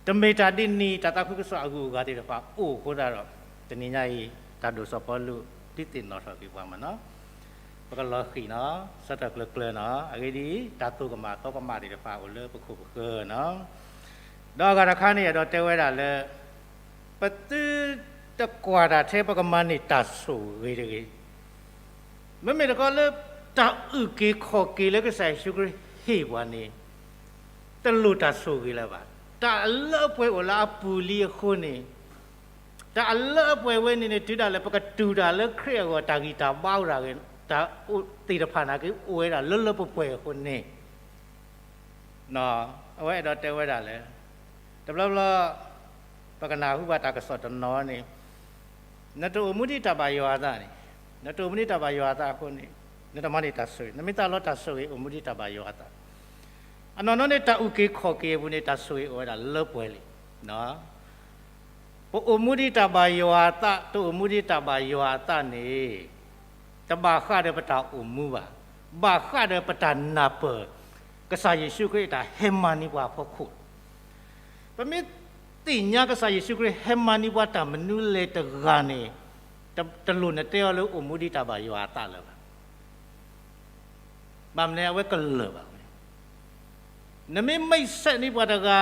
တမ့ၢ်တၢ်ဒ်န့ၣ် တၢ်သးခုကစီၣ်အဂုၤအဂၤသ့ၣ်တဖၣ်အိၣ်အဃိသတးဒီး တနံၤညါအံၤ တၢ်ဒိၣ်စီၤပီလူး ဒုးသ့ၣ်နီၣ်ထီၣ်က့ၤပှၤမးနီၤ, ပကလီၤဃံၢ်နီၤ, ဆၢထၢၣ်ကျၢၤကျၢၤနီၤ, အဂ့ၢ်ဒ်အံၤ တၢ်သိၣ်ကမၣ်သီကမၣ်သ့ၣ်တဖၣ်အိၣ်လၢပခိၣ်ပဃၢၤနီၤ, ဒီးအဂၤတခါန့ၣ် အဲၣ်ဒိးတဲဝဲဒၣ်လၢ ပသုတကွၢ်တၢ်ထဲပကမၤန့ၢ်တၢ်ဆိၣ်ဂ့ၤတဂ့ၤ မ့မ့ၢ်တခီလၢ တၢ်အုၣ်က့ၤခီၣ်က့ၤလၢကစၢ်ယ့ၣ်ၡူးခရံာ်ဟ့ၣ်ပှၤန့ၣ် တလိၣ်တၢ်ဆိၣ်ဂ့ၤလၢၤဘၣ်. တၢ်အလၢအပှဲၤအိၣ်လၢအပူၤလံအဃိန့ၣ်, တၢ်အလၢအပှဲၤဝဲန့ၣ်န့ၣ် တုၤဒၣ်လဲာ်ပကတူၢ်တၢ်လၢခရံာ်အဂီၢ် တၢ်ဂံၢ်တၢ်ဘါအိၣ်တၢ်ဂ့ၤ တၢ်သ့ၣ်တဖၣ်နာ်က့ အိၣ်ဝဲဒၣ်လၢလၢပှဲၤပှဲၤအဃိန့ၣ် အဝဲအဲၣ်ဒိးတဲဝဲဒၣ်လၢ တဘျီဘျီ ပကနၢ်ဟူဘၣ်တၢ်ကစီၣ်တနီၤန့ၣ်, နတအိၣ်မူဒ်တၢ်ဘၣ်ယွၤအသးန့ၣ်, နတအိၣ်မူဒ်တၢ်ဘၣ်ယွၤအသးအဃိန့ၣ်, နတမၤန့ၢ်တၢ်ဆိၣ်ဂ့ၤ, နမ့ၢ်သးလီတၢ်ဆိၣ်ဂ့ၤ အိၣ်မူဒ်တၢ်ဘၣ်ယွၤအသး. အနီၢ်နီၢ်န့ၣ် တၢ်အုၣ်က့ၤခီၣ်က့ၤအပူၤန့ၣ် တၢ်ဆိၣ်ဂ့ၤအိၣ်ဝဲဒၣ်လၢပှဲၤလံ. ပအိၣ်မူဒ်တၢ်ဘၣ်ယွၤအသး တအိၣ်မူဒ်တၢ်ဘၣ်ယွၤအသးန့ၣ် တဘၣ်ဃးဒီးပတၢ်အိၣ်မူဘၣ်. ဘၣ်ဃးဒီးပတၢ်နၢ်ပၢၢ် ကစၢ်ယ့ၣ်ၡူးခရံာ်အတၢ်ဟဲမၤန့ၢ်ပှၤအဖီခိၣ်. ပမ့ၢ်သ့ၣ်ညါကစၢ်ယ့ၣ်ၡူးခရံာ်ဟဲမၤန့ၢ်ပှၤတၢ်မနုၤလဲၣ်တဂၤန့ၣ် တ တလိၣ်နတဲအီၤလၢအိၣ်မူဒ်တၢ်ဘၣ်ယွၤအသးလၢၤဘၣ်. ဘၣ်မနုၤအဝဲကလၢာ်ဘၣ်ဝဲ. နမ့ၢ်မိတ်ဆက်န့ၢ်ပှၤတဂၤ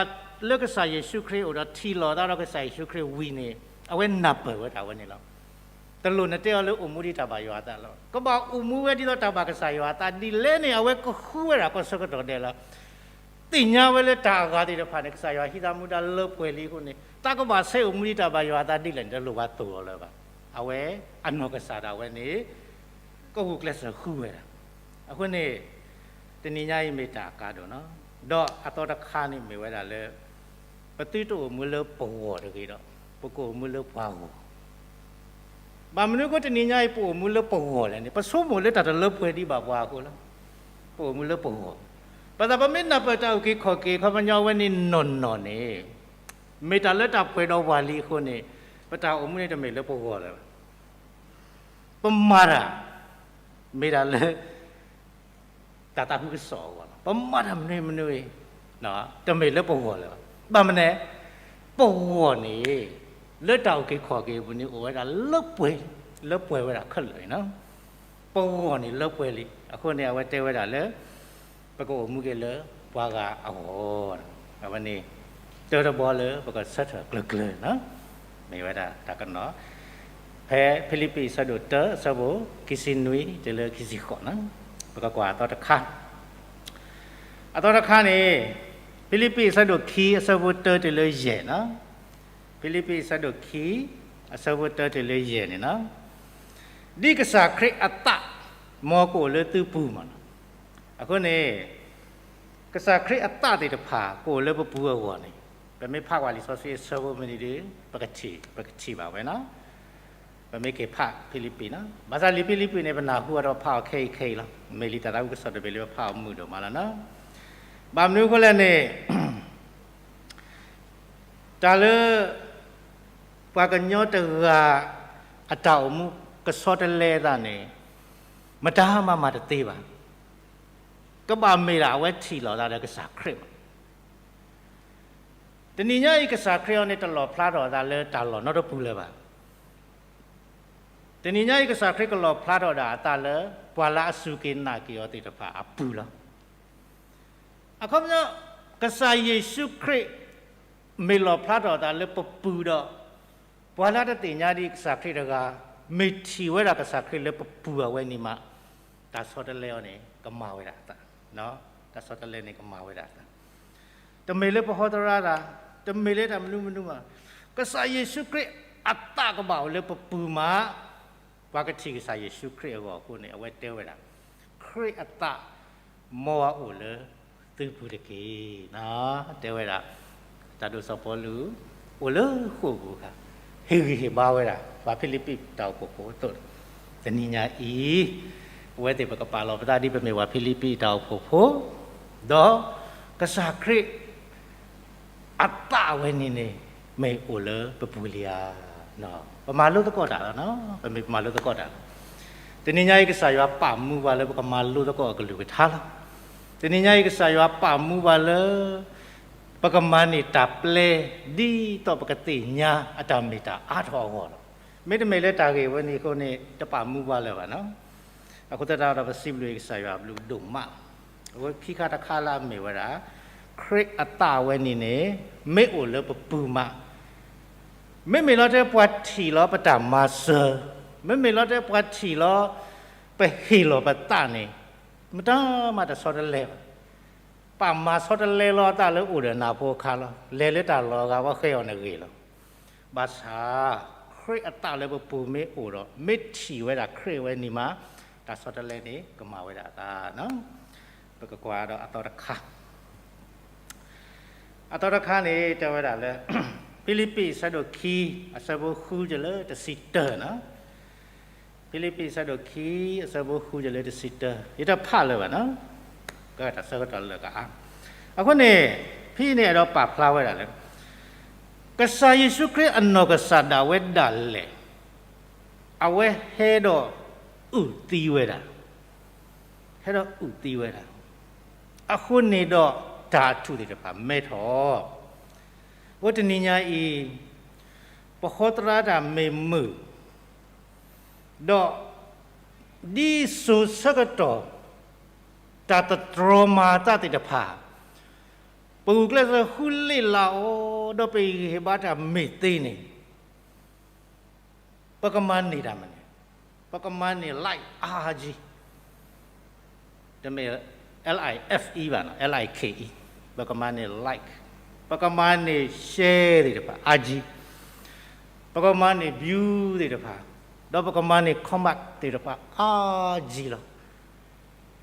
လၢကစၢ်ယ့ၣ်ၡူးခရံာ်အအိၣ်ဒီး ထံၣ်လိာ်သးဒီးကစၢ်ယ့ၣ်ၡူးခရံာ်ဝံၤန့ၣ် အဝဲနၢ်ပၢၢ်ဝဲဒၣ်ဝဲန့ၣ်လီၤ. တလိၣ်နတဲအီၤလၢအိၣ်မူဒ်တၢ်ဘၣ်ယွၤအသးလၢၤဘၣ်. ကဘၣ်အိၣ်မူဝဲဒ်သိးတၢ်ဘၣ်ကစၢ်ယွၤအသးဒ်လဲၣ်န့ၣ် အဝဲကဃုဝဲဒၣ်ကီၢ်ဆၢကတီၢ်ဒဲးလီၤ. သ့ၣ်ညါဝဲလၢတၢ်အဂၤသ့ၣ်တဖၣ်န့ၣ် ကစၢ်ယွၤဟံးသးမူဒါလၢပှဲၤလံအဃိန့ၣ် တၢ်ကဘၣ်ဆဲးအိၣ်မူဒ်တၢ်ဘၣ်ယွၤအသးဒ်လဲၣ်န့ၣ် တလိၣ်ဘၣ်သိၣ်အီၤလၢၤဘၣ်. အဝဲအနီၢ်ကစၢ်ဒၣ်ဝဲန့ၣ် ကဂုာ်ကျဲးစၢးဃုဝဲဒၣ်. အဃိန့ၣ် တနံၤညါအံၤမ့ၢ်တၢ်အကါဒိၣ်နီၤ. ဒီးအသီတခါန့ၣ်မ့ၢ်ဝဲဒၣ်လၢ ပသုတအိၣ်မူလၢပဂီၢ်တဂ့ၤဒီး ပကအိၣ်မူလၢပှၤဂီၢ်. ဘၣ်မနုၤအဃိတနံၤညါအံၤ ပအိၣ်မူလၢပဂီၢ်လဲၣ်န့ၣ် ပဆိကမိၣ်လၢတၢ်တလၢပှဲၤဒံးဘၣ်ပှၤအဃိလီၤ. ပအိၣ်မူလၢပဂီၢ်. ဘၣ်ဆၣ်ပမ့ၢ်နၢ်ပၢၢ်တၢ်အုၣ်က့ၤခီၣ်က့ၤ ခီပညီဝဲန့ၣ်နီၢ်နီၢ်န့ၣ် မ့ၢ်တၢ်လၢတၢ်ပှဲၤဒီးပှၤလံအဃိန့ၣ် ပတၢ်အိၣ်မူန့ၣ်တမ့ၢ်လၢပဂီၢ်လၢၤဘၣ်. ပမၤတၢ် မ့ၢ်တၢ်လၢ တၢ်သးခုကစီၣ်အဂီၢ်လီၤ. ပမၤတၢ်မနုၤမနုၤအံၤ တမ့ၢ်လၢပဂီၢ်လၢၤဘၣ်. ဘၣ်မနုၤလဲၣ်, ပဂီၢ်န့ၣ် လၢတၢ်အုၣ်က့ၤခီၣ်က့ၤအပူၤန့ၣ် အိၣ်ဝဲဒၣ်လၢပှဲၤ, လၢပှဲၤဝဲဒၣ်ခဲလၢာ်န့ၣ်လီၤ. ပဂီၢ်န့ၣ်လၢပှဲၤလံ. အဃိန့ၣ် အဝဲတဲဝဲဒၣ်လၢ ပကအိၣ်မူက့ၤလၢပှၤဂၤအဂီၢ်, အဝဲန့ၣ် တၢတဘီလၢပကဆၢထၢၣ်ကျၢၤကျၢၤန့ၣ်လီၤ. မ့ၢ်ဝဲဒၣ်တၢ်ကနီၤ ဖဲဖံလံးပံးအဆၢဒိၣ်တၢ အဆၢဖိခံဆံနွံတုၤလၢခံဆံဃိးန့ၣ်လီၤ. ပကကွၢ်အသီတခါ, အသီတခါန့ၣ် ဖံလံးပံးအဆၢဒိၣ်ခံ အဆၢဖိတၢတုၤလၢယဲၢ်န့ၣ်လီၤ. ဖံလံးပံးအဆၢဒိၣ်ခံ အဆၢဖိတၢတုၤလၢယဲၢ်န့ၣ်လီၤ. ဒ်ကစၢ်ခရံာ်အသး မ်ကအိၣ်လၢသုပူၤမးန့ၣ်လီၤ. အဃိန့ၣ် ကစၢ်ခရံာ်အသးသ့ၣ်တဖၣ် ကအိၣ်လၢပပူၤအဂီၢ်န့ၣ် ပမ့ၢ်ဖးကွၢ်လံာ်စီဆှံအဆၢဖိမနုၤဒီး ပကထံၣ်, ပကထံၣ်ဘၣ်ဝဲန့ၣ်လီၤ. ပမ့ၢ်က့ၤဖးဖံလံးပံးန့ၣ်လီၤ. ဘၣ်ဆၣ်လံာ်ဖံလံးပံးန့ၣ် ပနၢ်ဟူအီၤဒီးဖးအီၤခဲအံၤခဲအံၤလီၤ. မ့ၢ်လံာ်တၢ်သးခုကစီၣ်တဘ့ၣ်လၢပဖးအီၤမုာ်ဒိၣ်မးလီၤန့ၣ်လီၤ. ဘၣ်မနုၤအဃိလဲၣ်န့ၣ် တၢ်လၢ ပှၤကညီတဂၤ အတၢ်အိၣ်မူကဆီတလဲအသးန့ၣ် မတၤမၤမၤတသ့ဘၣ်. ကဘၣ်မ့ၢ်ဒၣ်အဝဲထံၣ်လိာ်သးဒီးကစၢ်ခရံာ်မး. တနံၤညါအံၤ ကစၢ်ခရံာ်အံၤန့ၣ် တလီၣ်ဖျါထီၣ်အသးလၢတၢ်လီၢ်နီတပူၤလၢၤဘၣ်. တနံၤညါအံၤ ကစၢ်ခရံာ်ကလီၣ်ဖျါထီၣ်ဒၣ်အသးလၢ ပှၤလၢအစူၢ်က့ၤနာ်က့ၤအီၤသ့ၣ်တဖၣ်အပူၤလီၤ. အခီပညီ ကစၢ်ယ့ၣ်ၡူးခရံာ် မ့ၢ်လီၣ်ဖျါထီၣ်အသးလၢပပူၤဒီး ပှၤလၢတသ့ၣ်ညါဒံးကစၢ်ခရံာ်တဂၤ မ့ၢ်ထံၣ်ဝဲဒၣ်ကစၢ်ခရံာ်လၢပပူၤအဝဲန့ၣ်မး တၢ်ဆီတလဲအီၤန့ၣ် ကမၤဝဲဒၣ်အသး, တၢ်ဆီတလဲန့ၣ်ကမၤဝဲဒၣ်အသး. တမ့ၢ်လၢပဟီသရၣ်တၢ်, တမ့ၢ်လၢတၢ်မနုၤမနုၤမး, ကစၢ်ယ့ၣ်ၡူးခရံာ်အသးကဘၣ်အိၣ်လၢပပူၤမး ပှၤကထံၣ်ကစၢ်ယ့ၣ်ၡူးခရံာ်အဂီၢ်အဃိန့ၣ် အဝဲတဲဝဲဒၣ်, ခရံာ်အသး မ်အအိၣ်လၢသုပူၤတက့ၢ်. တဲဝဲဒၣ် တၢ်ဒိၣ်စီၤပီလူး အိၣ်လၢဃိာ်ပူၤအခါ ဟ့ၣ်ဂံၢ်ဟ့ၣ်ဘါဝဲဒၣ် ပှၤဖံလံးပံးတၢ်အိၣ်ဖှိၣ်ဖိအသိး, တနံၤညါအံၤ ပဝဲသ့ၣ်ပကပာ်လီၤပသးဒ်ပမ့ၢ်ပှၤဖံလံးပံးတၢ်အိၣ်ဖှိၣ်ဖိ, ဒီးကစၢ်ခရံာ် အသးဝဲန့ၣ်န့ၣ် မ့ၢ်အိၣ်လၢပပူၤလံဧါ. ပမၤလိသကိးတၢ်လီၤ, ပမ့ၢ်ပမၤလိသကိးတၢ်လီၤ. တနံၤညါအံၤ ကစၢ်ယွၤပာ်မူပှၤလၢပကမၤလိသကိးအကလုၢ်ကထါလီၤ. တနံၤညါအံၤ ကစၢ်ယွၤပာ်မူပှၤလၢ ပကမၤန့ၢ်တၢ်ပျဲ ဒ်သိးပကသ့ၣ်ညါအတၢ်မ့ၢ်တၢ်အါထီၣ်အဂီၢ်လီၤ. မ့တမ့ၢ်လၢတၢ်ဂ့ၢ်ဝဲန့ၣ်အဃိန့ၣ် တပာ်မူပှၤလၢၤဘၣ်န့ၣ်လီၤ. အဃိသတးဒီး ပစံးဘျုးကစၢ်ယွၤအဘျုးဒိၣ်မးလီၤ. အဃိခံခါတခါလၢအမ့ၢ်ဝဲဒၣ် ခရံာ်အသးဝဲန့ၣ်န့ၣ် မ့ၢ်အိၣ်လၢပပူၤမး မ့မ့ၢ်လီၤတဲပှၤထံၣ်လီၤပတၢ်မၤစၢၤ, မ့မ့ၢ်လီၤတဲပှၤထံၣ်လီၤ ပဟ့ၣ်လီၤပသးန့ၣ် မတၤမၤတဆီတလဲဘၣ်. ပာ်မၤဆီတလဲလီၤအသးလၢအိၣ်ဒီးနၤဖိအခါလီၤ. လဲၤလၢတၢ်လီၢ်အဂၤ ပှၤဃဲအီၤန့ၣ်ဂ့ၤလီၤ. ဘၣ်ဆၣ် ခရံာ်အသးလၢပပူၤမ့ၢ်အိၣ်ဒီး မ့ၢ်ထံၣ်ဝဲဒၣ်ခရံာ်ဝဲန့ၣ်မး တၢ်ဆီတလဲန့ၣ် ကမၤဝဲဒၣ်အသး. ပကကွၢ်ဒီးအသီတခါ အသီတခါန့ၣ် တဲဝဲဒၣ်လၢ ဖံလံးပံးအဆၢဒိၣ်ခံ အဆၢဖိဃုတုၤလၢတဆံတၢန့ၣ်လီၤ. ဖံလံးပံးအဆၢဒိၣ်ခံ အဆၢဖိဃုတုၤလၢတဆံတၢ, ယတဖးလၢၤဘၣ်န့ၣ်လီၤ. ကတၢ်ဆၢကတီၢ်လၢာ်ကအါ, အဃိန့ၣ် ဖဲန့ၣ်အဲၣ်ဒိးပာ်ဖျါဝဲဒၣ်လၢ ကစၢ်ယ့ၣ်ၡူးခရံာ်အနီၢ်ကစၢ်ဒၣ်ဝဲဒၣ်လဲာ်, အဝဲဟဲဒီးအုၣ်သံဝဲဒၣ်, ဟဲဒီးအုၣ်သံဝဲဒၣ်. အဃိန့ၣ်ဒီးတၢ်အထူၣ်သ့ၣ်တဖၣ်မဲထီၣ်, အဃိတနံၤညါအံၤ ပဃိးသရၣ်တၢ်မ့ၢ်မုာ် ဒီး ဒ်စိၤဆၢကတီၢ် တၢ်တတြီၤမၤအသးသ့ၣ်တဖၣ်, ပဂုာ်ကျဲးစၢးဃုလ့ၢ်လၢအီၤ ဒီးပဟ့ၣ်ဂံၢ်ဟ့ၣ်ဘါတၢ်မ့ၢ်သ့န့ၣ် ပကမၤန့ၢ်တၢ်မနုၤလဲၣ်. ပကမၤန့ၢ် like အါကံ တမ့ၢ် L I F E ဘၣ်နီၤ, L I K E, ပကမၤန့ၢ် like, ပကမၤန့ၢ် share သ့ၣ်တဖၣ်အါကံ, ပကမၤန့ၢ် view သ့ၣ်တဖၣ်, ဒီးပကမၤန့ၢ် comment သ့ၣ်တဖၣ်အါကံလီၤ.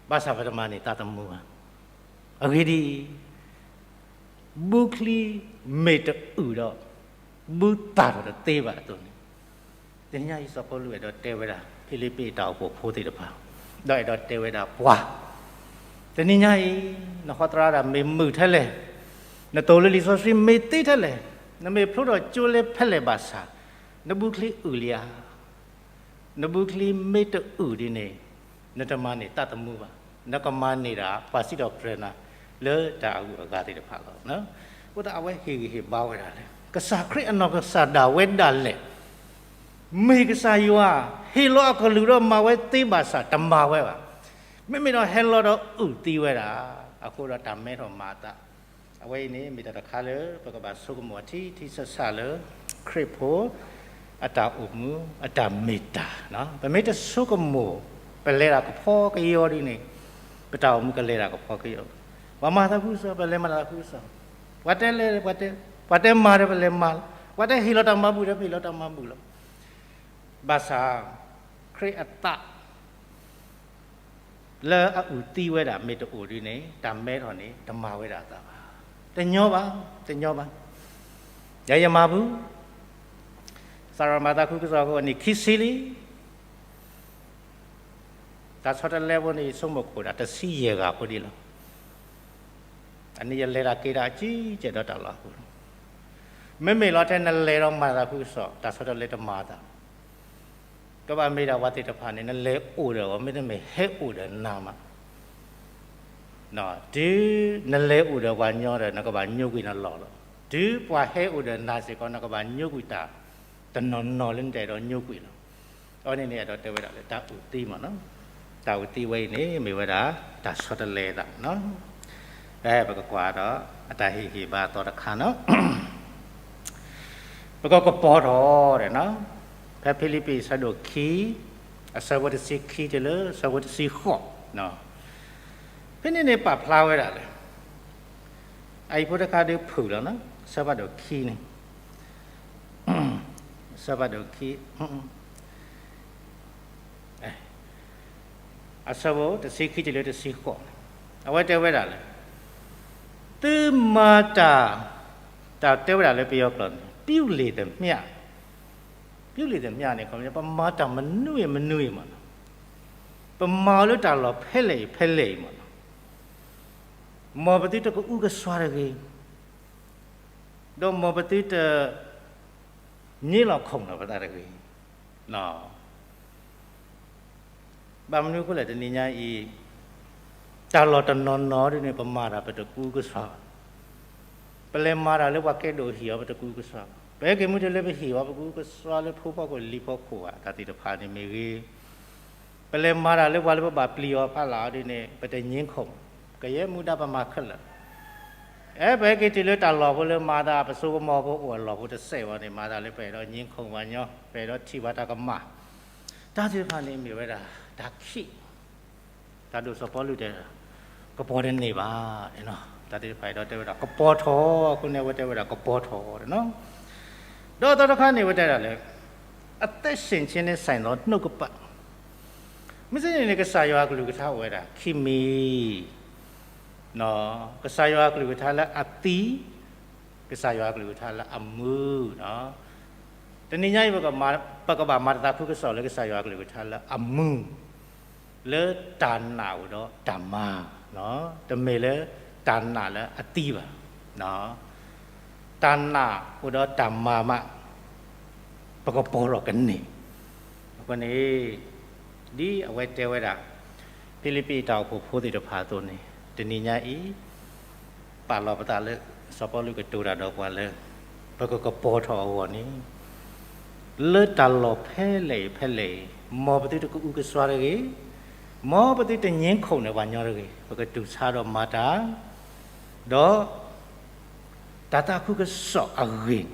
ဘၣ်ဆၣ်ပတမၤန့ၢ်သးသမူဘၣ်. အဂ့ၢ်ဒ်အံၤ, ဘုချံမ့ၢ်တအုၣ်ဒီး ဘုသၣ်ထီၣ်တသ့ဘၣ်အသိးန့ၣ်, တနံၤညါအံၤစီၤပီလူးအဲၣ်ဒိးတဲဝဲဒၣ် ဖံလံးပံးတၢ်အိၣ်ဖှိၣ်ဖိသ့ၣ်တဖၣ်, ဒီးအဲၣ်ဒိးတဲဝဲဒၣ်ပှၤ, တနံၤညါအံၤ နဃိးသရၣ်တၢ်မ့ၢ်မုာ်ထဲလဲၣ်, နသိၣ်လိလံာ်စီဆှံမ့ၢ်သ့ထဲလဲၣ်, နမ့ၢ်ဖျိထီၣ်ကၠိလဲဖဲလဲၣ်ဘၣ်ဆၣ်, နဘုချံအုၣ်လံဧါ. နဘုချံမ့ၢ်တအုၣ်ဒ်န့ၣ်, နတမၤန့ၢ်သးသမူဘၣ်. နကမၤန့ၢ်ဒၣ်ပှၤစံးထီၣ်ပတြၢၤနၤ လၢတၢ်အဂုၤအဂၤသ့ၣ်တဖၣ်လီၤ. အဃိသတးအဝဲဟ့ၣ်ဂံၢ်ဟ့ၣ်ဘါဝဲဒၣ်လၢ ကစၢ်ခရံာ်အနီၢ်ကစၢ်ဒၣ်ဝဲဒၣ်လဲာ်, မ့ၢ်ကစၢ်ယွၤဟ့ၣ်လီၤအကလုၢ်ဒီးမၤဝဲသ့ဘၣ်ဆၣ်တမၤဝဲဘၣ်. မ့မ့ၢ်ဒီးဟဲလီၤဒီးအုၣ်သံဝဲဒၣ်, အဃိဒီးတၢ်မဲထီၣ်မၤအသး အဝဲအံၤန့ၣ် မ့ၢ်တၢ်တခါလၢပကဘၣ်ဆိကမိၣ်ထံထံဆးဆးလၢ ခရံာ်ဖိအတၢ်အိၣ်မူအတၢ်မ့ၢ်တၢ်, ပမ့ၢ်တဆိကမိၣ် ပလဲၤတၢ်ကဖီကယီဒ်န့ၣ်, ပတၢ်အိၣ်မူကလဲၤတၢ်ကဖီကယီ, ပှၤမၤသးခုကစီၣ် ပလဲၤမၤသးခုကစီၣ်, ပှၤတဲလဲၤ ပှၤတဲမၤဒီးပလဲၤမၤလီၤ, ပှၤတဲဟ့ၣ်လီၤတၢ်မၤဘူၣ်ဒီးပဟ့ၣ်လီၤတၢ်မၤဘူၣ်လီၤ. ဘၣ်ဆၣ် ခရံာ်အသး လၢအအုၣ်သံဝဲဒၣ်မ့ၢ်တအိၣ်ဒ်န့ၣ် တၢ်မဲထီၣ်န့ၣ် တမၤဝဲဒၣ်အသးဘၣ်. တညီဘၣ်, တညီဘၣ်. ယၤယမၤဘူၣ်, စးထီၣ်မၤသးခုကစီၣ်အဃိန့ၣ် ခံဆံလံ. တၢ်ဆီတလဲဖိန့ၣ် ယဆိကမိၣ်ခိၣ်ဒၣ်တဆံယဲၢ်ဂၤဖိဒ်လီၤ. အန့ၣ်ယလဲၤတၢ်က့ၤတၢ်အကံကဲၣ်ဒီးတၢ်လီၢ်အပူၤလီၤ. မ့မ့ၢ်လီၤထဲနလဲၤဒီးမၤသးခုကစီၣ် တၢ်ဆီတလဲတမၤသး ကဘၣ်မ့ၢ်ဒၣ်ပှၤသ့ၣ်တဖၣ်န့ၣ် နလဲၤအိၣ်ဒီးအီၤ မ့တမ့ၢ်ဟဲအိၣ်ဒီးနၤမး, တုၤနလဲၤအိၣ်ဒီးပှၤညီဒီး နကဘၣ်ညိကွံာ်နလီၢ်လီၤ. တုၤပှၤဟဲအိၣ်ဒီးနၤစ့ၢ်ကီး နကဘၣ်ညိကွံာ်တၢ်တနီၤနီၤလၢနတအဲၣ်ဒိးညိကွံာ်လီၤ. အဝဲန့ၣ်န့ၣ် အဲၣ်ဒိးတဲဝဲဒၣ်လၢတၢ်အုၣ်သံမးနီၤ, တၢ်အုၣ်သံဝဲအံၤန့ၣ် မ့ၢ်ဝဲဒၣ်တၢ်ဆီတလဲသးနီၤ. ဖဲပကကွၢ်ဒီးအတၢ်ဟ့ၣ်ဂံၢ်ဘါအသီတခါနီၤ ပကကပီၤထီၣ်ဒီးနီၤ, ဖဲဖံလံးပံးအဆၢဒိၣ်ခံ, အဆၢဖိတဆံခံတုၤလၢအဆၢဖိတဆံဃိး, ဖဲန့ၣ်န့ၣ်ပာ်ဖျါဝဲဒၣ်လၢ အအံၤဖိတခါဒုးဖုၣ်လီၤနီၤ, အဆၢဖးဒိၣ်ခံန့ၣ်, အဆၢဖးဒိၣ်ခံ အဆၢဖိတဆံခံတုၤလၢတဆံဃိးန့ၣ်, အဝဲတဲဝဲဒၣ်လၢ သုမၤတၢ်, တၢ်တဲဝဲဒၣ်လၢပယီၤကျိာ်န့ၣ် ပြုလေသမျှ, ပြုလေသမျှန့ၣ် ခီ ပမၤတၢ်မနုၤအံၤမနုၤအံၤမးနီၤ, ပမၤအီၤလၢတၢ်လီၢ်ဖဲလဲၣ်အံၤဖဲလဲၣ်အံၤမးနီၤ, မ်ပသုတကအုကစွါတဂ့ၤ, ဒီးမ်ပသုတ ည့လီၤခိၣ်လီၤပသးတဂ့ၤ. ဘၣ်မနုၤအဃိလဲၣ် တနံၤညါအံၤ တၢ်လီၢ်တနီၤနီၤဒ်န့ၣ် ပမၤတၢ်ပတကအုကစွါဘၣ်. ပလဲၤမၤတၢ်လၢပှၤကဲဒိၣ်ဟံၣ်အီၤ ပတကအုကစွါဘၣ်. ပဟဲက့ၤမုၢ်တလၢပဟံၣ်အီၤ ပကအုကစွါလၢဖိဖီခိၣ်လံၤဖီခိၣ်ဘၣ် တၢ်သ့ၣ်တဖၣ်န့ၣ်မ့ၢ်ဂ့ၤ ပလဲၤမၤတၢ်လၢပှၤလၢပဘၣ်ပျံၤအီၤဖးလၢ်အီၤဒ်န့ၣ် ပတည့ခိၣ်, ကယဲၢ်မူဒါပမၤခဲလၢာ်. အဲ ပဟဲက့ၤတုၤလၢတၢ်လီၢ်ဖိလၢမၤသး ပစိကမီၤဖိအိၣ်အလီၢ်ဖိတစဲးဝဲန့ၣ် မၤသးလၢပအဲၣ်ဒိးည့ခိၣ်ပှၤညီ, ပအဲၣ်ဒိးထံၣ်ပှၤတၢ်ကမၣ်, တၢ်သ့ၣ်တဖၣ်န့ၣ်မ့ၢ်ဝဲဒၣ် တၢ်ခံး တၢ်ဒိၣ်စီၤပီလူးတဲ ကပီၤတန့ၢ်ဘၣ်, တၢ်သ့ၣ်တဖၣ်အဲၣ်ဒိးတဲဝဲဒၣ် ကပီၤထီၣ်, အဃိန့ၣ် အဝဲတဲဝဲဒၣ်ကပီၤထီၣ်နီၤ. ဒီးအသီတခါန့ၣ် အဝဲတဲဒၣ်လၢ အသက်ရှင်ခြင်းနှင့်ဆိုင်သောနှုတ်ကပတ်, မ့ၢ်စ့ၢ်န့ၣ်န့ၣ် ကစၢ်ယွၤအကလုၢ်ကထါအိၣ်ဝဲဒၣ် ခံမံၤ, ကစၢ်ယွၤအကလုၢ်ကထါလၢအသံ, ကစၢ်ယွၤအကလုၢ်ကထါလၢအမုာ်နီၤ. တနံၤညါအံၤ ပကဘၣ်မၤတၢ်သးခုကစီၣ်လၢ ကစၢ်ယွၤအကလုၢ်ကထါလၢအမုာ် လၢတၢ်နာ်အိၣ်ဒီးတၢ်မၤ, တမ့ၢ်လၢတၢ်နာ်လၢအသံဘၣ်. တၢ်နာ်အိၣ်ဒီးတၢ်မၤမး ပကပီၤထီၣ်ကန့ၢ်. အဃိန့ၣ် ဒ်အဝဲတဲဝဲဒၣ် ဖံလံးပံးတၢ်အိၣ်ဖှိၣ်ဖိသ့ၣ်တဖၣ်အသိးန့ၣ် တနံၤညါအံၤ ပာ်လီၤပသးလၢ စီၤပီလူးကတိၤတၢ်ဒီးပှၤလၢ ပကကပီၤထီၣ်အဂီၢ်န့ၣ် လၢတၢ်လီၢ်ဖဲလဲၣ်အံၤဖဲလဲၣ်အံၤ မ်ပသုတကအုကစွါတဂ့ၤ, မ်ပသုတငြင်းခုန်န့ၢ်ပှၤညီတဂ့ၤ, ပကတူၢ်ဆါဒီးမၤတၢ် ဒီး တၢ်သးခုကစီၣ်အဂ့ၢ်န့ၣ်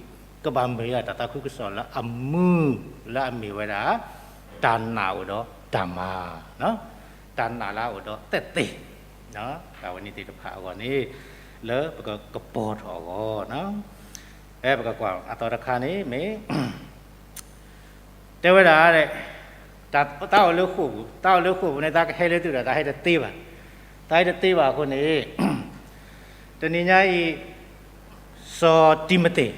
ကဘၣ်မ့ၢ်ဝဲဒၣ်တၢ်သးခုကစီၣ်လၢအမုာ် လၢအမ့ၢ်ဝဲဒၣ် တၢ်နာ်အိၣ်ဒီးတၢ်မၤ, တၢ်နာ်လၢအအိၣ်ဒီးသ့ၣ်သ့ၣ်, တၢ်ဝဲန့ၣ်သ့ၣ်တဖၣ်အဂီၢ်န့ၣ် လၢပကကပီၤထီၣ်အဂီၢ်, ပကကွၢ်အသီတခါန့ၣ်မ့ၢ် တဲဝဲဒၣ် သးအိၣ်လၢဃိာ်ပူၤ, သးအိၣ်လၢဃိာ်ပူၤန့ၣ် သးကဟဲလၢသုဒီး သးဟဲတသ့ဘၣ်, သးဟဲတသ့ဘၣ်အဃိန့ၣ် တနံၤညါအံၤ စီၤတံၤမသ့း,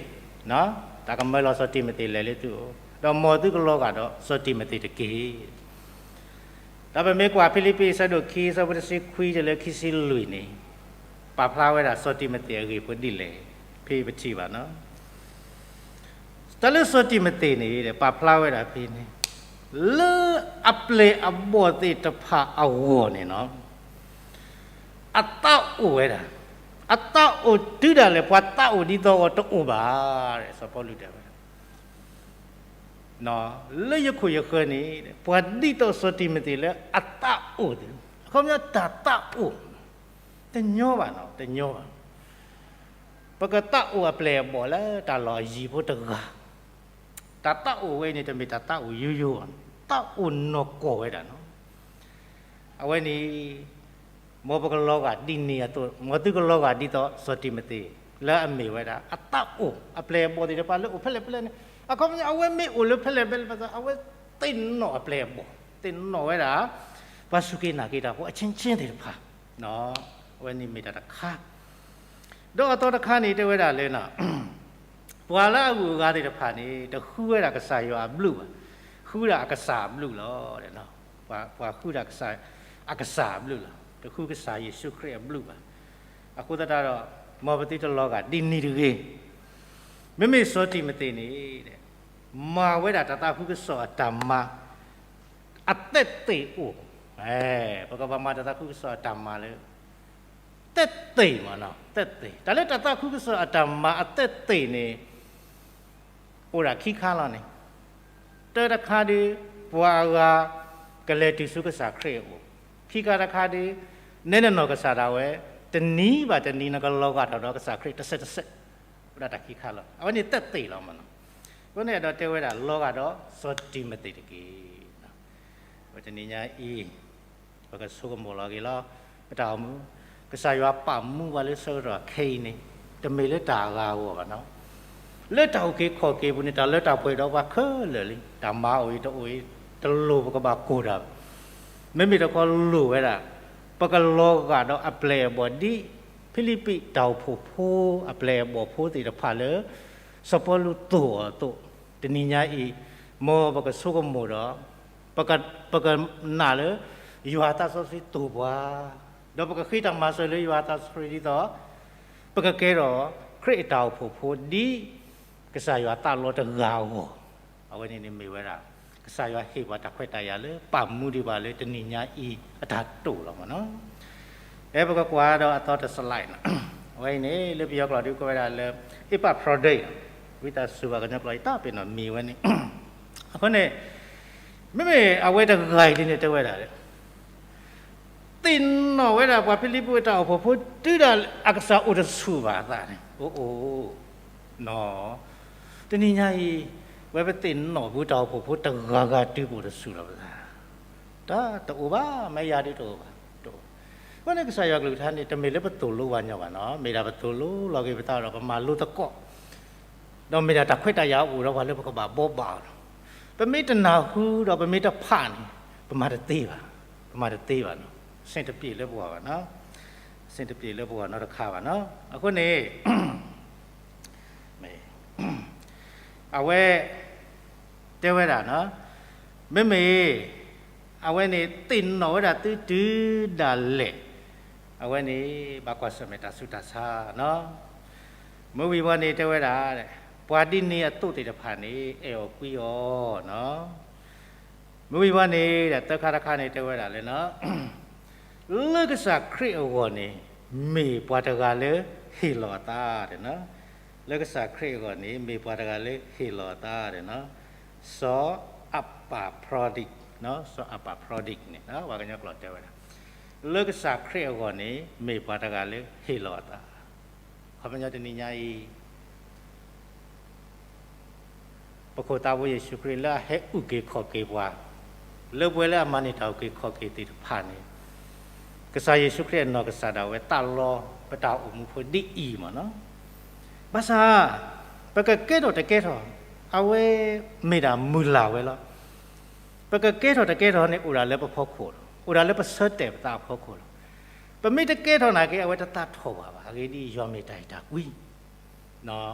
သးကမၢလီၤစီၤတံၤမသ့းလဲၤလၢသုအိၣ်, ဒီးမ်သုကလီၤဂာ်ဒီးစီၤတံၤမသ့းတက့ၢ်. ဒီးပမ့ၢ်ကွၢ်ဖံလံးပံး အဆၢဒိၣ်ခံ အဆၢဖိတဆံခွံတုၤလၢခံဆံလွံၢ်န့ၣ် ပာ်ဖျါဝဲဒၣ်စီၤတံၤမသ့းအဂ့ၢ်ဖိဒ်လဲၣ်, ဖဲပထံၣ်ဘၣ်နီၤ တၢ်လၢစီၤတံၤမသ့းန့ၣ် ပာ်ဖျါဝဲဒၣ်ဖဲန့ၣ် လၢအပျဲၢ်အဘီၣ်သ့ၣ်တဖၣ်အဂီၢ်န့ၣ်နီၤ အသးအိၣ်ဝဲဒၣ်, အသးအိၣ်တုၤဒၣ်လဲာ် ပှၤသးအိၣ်ဒ်သိးအီၤတအိၣ်ဘၣ်, စီၤပီလူးတဲဝဲဒၣ် လၢယခိၣ်ယဃၢၤန့ၣ် ပှၤဒ်သိးစီၤတံၤမသ့းလၢအသးအိၣ်သ့ၣ်, အခီပညီတၢ်သးအိၣ် တညီဘၣ်နီၤ, တညီဘၣ်. ပကသးအိၣ်အပျဲၢ်အဘီၣ်လၢတၢ်လီၢ်အယံၤဖိတဂၤ, တၢ်သးအိၣ်ဝဲန့ၣ် တမ့ၢ်တၢ်သးအိၣ်ယိယိဘၣ်, သးအိၣ်နီၢ်ကီၢ်ဝဲဒၣ်နီၤ. အဝဲန့ၣ် မ်ပကလီၤဂာ်ဒ်န့ၣ်အသိး, မ်သုကလီၤဂာ်ဒ်သိးစီၤတံၤမသ့း လၢအမ့ၢ်ဝဲဒၣ် အသးအိၣ်အပျဲၢ်အဘီၣ်သ့ၣ်တဖၣ်လၢအိၣ်ဖဲလဲၣ်ဖဲလဲၣ်န့ၣ်, အခီပညီ အဝဲမ့ၢ်အိၣ်လၢဖဲလဲၣ်ဖဲလဲၣ်ဘၣ်ဆၣ် အဝဲသ့ၣ်နီၣ်အပျဲၢ်အဘီၣ်, သ့ၣ်နီၣ်ဝဲဒၣ် ပှၤစူၢ်က့ၤနာ်က့ၤတၢ်ဖိအချင်းချင်းသ့ၣ်တဖၣ်, အဝဲန့ၣ်မ့ၢ်တၢ်တခါ ဒီးအသီတခါန့ၣ် တဲဝဲဒၣ်လၢ ပှၤလၢအဂုၤအဂၤသ့ၣ်တဖၣ်န့ၣ် တဃုဝဲဒၣ်ကစၢ်ယွၤအဘျုးဘၣ်, ဃုဝဲဒၣ်အကစၢ်အဘျုးလီၤ. ပှၤဃုဒၣ်အကစၢ်အဘျုးလီၤ, တဃုကစၢ်ယ့ၣ်ၡူးခရံာ်အဘျုးဘၣ်. အဃိသတးဒီး မ်ပသုတလီၤဂာ်ဒ်န့ၣ်တဂ့ၤ. မ့မ့ၢ်စီၤတံၤမသ့းန့ၣ် မၤဝဲဒၣ်တၢ်သးခုကစီၣ်အတၢ်မၤ အသ့ၣ်သ့ၣ်အိၣ်, ပကဘၣ်မၤတၢ်သးခုကစီၣ်အတၢ်မၤလၢ သ့ၣ်သ့ၣ်မးနီၤ, သ့ၣ်သ့ၣ်. တၢ်လၢတၢ်သးခုကစီၣ်အတၢ်မၤအသ့ၣ်သ့ၣ်န့ၣ် အိၣ်ဒၣ်ခံခါလီၤန့ၣ်, တၢတခါဒီး ပှၤအဂၤကလဲၤတုၤဆူကစၢ်ခရံာ်အအိၣ်, ခံခါတခါဒီး နဲနနီၢ်ကစၢ်ဒၣ်ဝဲ တနံၤဘၣ်တနံၤ နကလီၤဂာ်ထီၣ်ဒီးကစၢ်ခရံာ်တစဲးတစဲး, အိၣ်ဒၣ်တၢ်ခံခါလီၤ. အဝဲန့ၣ်သ့ၣ်သ့ၣ်လီၤမးနီၤ. အဃိန့ၣ် အဲၣ်ဒိးတဲဝဲဒၣ် လီၤဂာ်ဒီးစီၤတံၤမသ့းတက့ၢ်. ဝဲတနံၤညါအံၤ ပကဆိကမိၣ်လီၤက့ၤလီၤ. ပတၢ်အိၣ်မူ ကစၢ်ယွၤပာ်မူပှၤလၢဆၢကတီၢ်ခဲအံၤန့ၣ် တမ့ၢ်လၢတၢ်အဂၤအဂီၢ်ဘၣ်နီၤ. လၢတၢ်အုၣ်က့ၤခီၣ်က့ၤပူၤန့ၣ် တၢ်လၢတၢ်ပှဲၤဒီးပှၤခဲလၢာ်လံ, တၢ်မၤအိၣ်အံၤတအိၣ်အံၤ တလိၣ်ပကဘၣ်ကိၢ်တၢ်ဘၣ်. မ့မ့ၢ်တခီလိၣ်ဝဲဒၣ် ပကလီၤဂာ်ဒီးအပျဲၢ်အဘီၣ်ဒ် ဖံလံးပံးတၢ်အိၣ်ဖှိၣ်ဖိအပျဲၢ်အဘီၣ်ဖိသ့ၣ်တဖၣ်လၢ စီၤပီလူးသိၣ်အီၤအသိး, တနံၤညါအံၤ မ်ပကဆိကမိၣ်ဒီး ပကနာ်လၢ ယွၤသးစီဆှံသိၣ်ပှၤ, ဒီးပကဃ့တၢ်မၤစၢၤလၢယွၤသးစီဆှံဒ်သိး ပကကဲထီၣ်ခရံာ်အတၢ်အိၣ်ဖှိၣ်ဖိဒ် ကစၢ်ယွၤသးလီတဂၤအဂီၢ်, အဝဲန့ၣ်န့ၣ်မ့ၢ်ဝဲဒၣ် ကစၢ်ယွၤဟ့ၣ်ပှၤတၢ်ခွဲးတၢ်ယာ်လၢပာ်မူဒံးပှၤလၢတနံၤညါအံၤအတၢ်တိာ်လီၤမးနီၤ. အဲ ပကကွၢ်ဒီးအသီတစလၢးနီၤ, အဝဲအံၤန့ၣ် လၢပယီၤကျိာ်ဒုးကိးဝဲဒၣ်လၢ Epaphroditus, ဝံသးစူၤဘၣ်ကညီကျိာ်အံၤတၢ်ပ့ၤနီၣ်မံၤဝဲန့ၣ်, အဃိန့ၣ် မ့မ့ၢ်အဝဲတဂၤအံၤဒ်န့ၣ်တဲဝဲဒၣ်လၢ သ့ၣ်နီၣ်ဝဲဒၣ်ပှၤဖံလံးပံးတၢ်အိၣ်ဖှိၣ်ဖိတုၤဒၣ်အကစၢ်အိၣ်တဆူၣ်ဘၣ်အသးန့ၣ်, အိၣ်အိၣ်, တနံၤညါအံၤ ဝဲပသ့ၣ်နီၣ်ဘူးတၢ်အိၣ်ဖှိၣ်ဖိတဂၤဂၤတုၤပအိၣ်တဆူၣ်လီၤပသး, တၢ်တအိၣ်ဘၣ်, မ့ၢ်ယၤဒုးတအိၣ်ဘၣ်, တအိၣ်. အဃိန့ၣ်ကစၢ်ယွၤကလုၢ်ကထါန့ၣ် တမ့ၢ်လၢပသိၣ်လိပှၤညီဘၣ်နီၤ, မ့ၢ်ဒၣ်ပသိၣ်လိလီၤက့ၤပသးဒီး ပမၤလိသကိး ဒီးမ့ၢ်ဒၣ်တၢ်ခွဲးတၢ်ယာ်အိၣ်ဒီးပှၤလၢပကဘၣ်ဘှီဘၣ်အီၤလီၤ. ပမ့ၢ်တနၢ်ဟူဒီးပမ့ၢ်တဖးန့ၣ် ပမၤတသ့ဘၣ်, ပမၤတသ့ဘၣ်နီၤ, စ့ၣ်တပျ့ၤလၢပဂီၢ်ဘၣ်နီၤ, စ့ၣ်တပျ့ၤလၢပဂီၢ်နီတခါဘၣ်နီၤ. အဃိန့ၣ် အဝဲ တဲဝဲဒၣ်နီၤ, မ့မ့ၢ် အဝဲန့ၣ်သ့ၣ်နီၣ်ဝဲဒၣ်သုတုၤဒၣ်လဲာ်, အဝဲန့ၣ် ဘၣ်ကွၢ်ဆၢၣ်မဲာ်တၢ်ဆူးတၢ်ဆါနီၤ. မုၢ်ဝံၤဝဲန့ၣ်တဲဝဲဒၣ်, ပှၤဒ်န့ၣ်အသိးသ့ၣ်တဖၣ်န့ၣ် အဲၣ်အီၤကွံအီၤနီၤ. မုၢ်ဝံၤဝဲန့ၣ်ဒီး သၢခါတခါန့ၣ်တဲဝဲဒၣ်လၢနီၤ, လၢကစၢ်ခရံာ်အဂီၢ်န့ၣ် မ့ၢ်ပှၤတဂၤလၢဟ့ၣ်လီၤအသးဒီးနီၤ, လၢကစၢ်ခရံာ်အဂီၢ်န့ၣ် မ့ၢ်ပှၤတဂၤလၢဟ့ၣ်လီၤအသးဒီးနီၤ, စီၤအပၤ product, စီၤအပၤ product န့ၣ် ပှၤကညီကျိာ်တဲဝဲဒၣ်, လၢကစၢ်ခရံာ်အဂီၢ်န့ၣ် မ့ၢ်ပှၤတဂၤလၢဟ့ၣ်လီၤအသး ခီပညီတနံၤညါအံၤ, ပခိၣ်သးဖိယ့ၣ်ၡူးခရံာ်လၢအဟဲအုၣ်က့ၤခီၣ်က့ၤပှၤ, လၢပှဲၤလၢအမၤန့ၢ်တၢ်အုၣ်က့ၤခီၣ်က့ၤသ့ၣ်တဖၣ်န့ၣ်, ကစၢ်ယ့ၣ်ၡူးခရံာ်အနီၢ်ကစၢ်ဒၣ်ဝဲသးလီပတၢ်အိၣ်မူဖိဒ်အံၤမ့ၢ်နီၤ. ဘၣ်ဆၣ်, ပကကဲထီၣ်တကဲထီၣ်, အဝဲမ့ၢ်ဒၣ်မုၢ်လၢ်ဝဲလီၤ. ပကကဲထီၣ်တကဲထီၣ်န့ၣ် အိၣ်ဒၣ်လၢပဖီခိၣ်လီၤ. အိၣ်ဒၣ်လၢပဆၢတဲာ်ပသးအဖီခိၣ်လီၤ. ပမ့ၢ်တကဲထီၣ်နာ်က့ အဝဲတသးထီၣ်ဘၣ်ဘၣ်. အဂ့ၢ်ဒ်အံၤ, ယွၤမ့ၢ်တၢ်အဲၣ်တၢ်ကွံ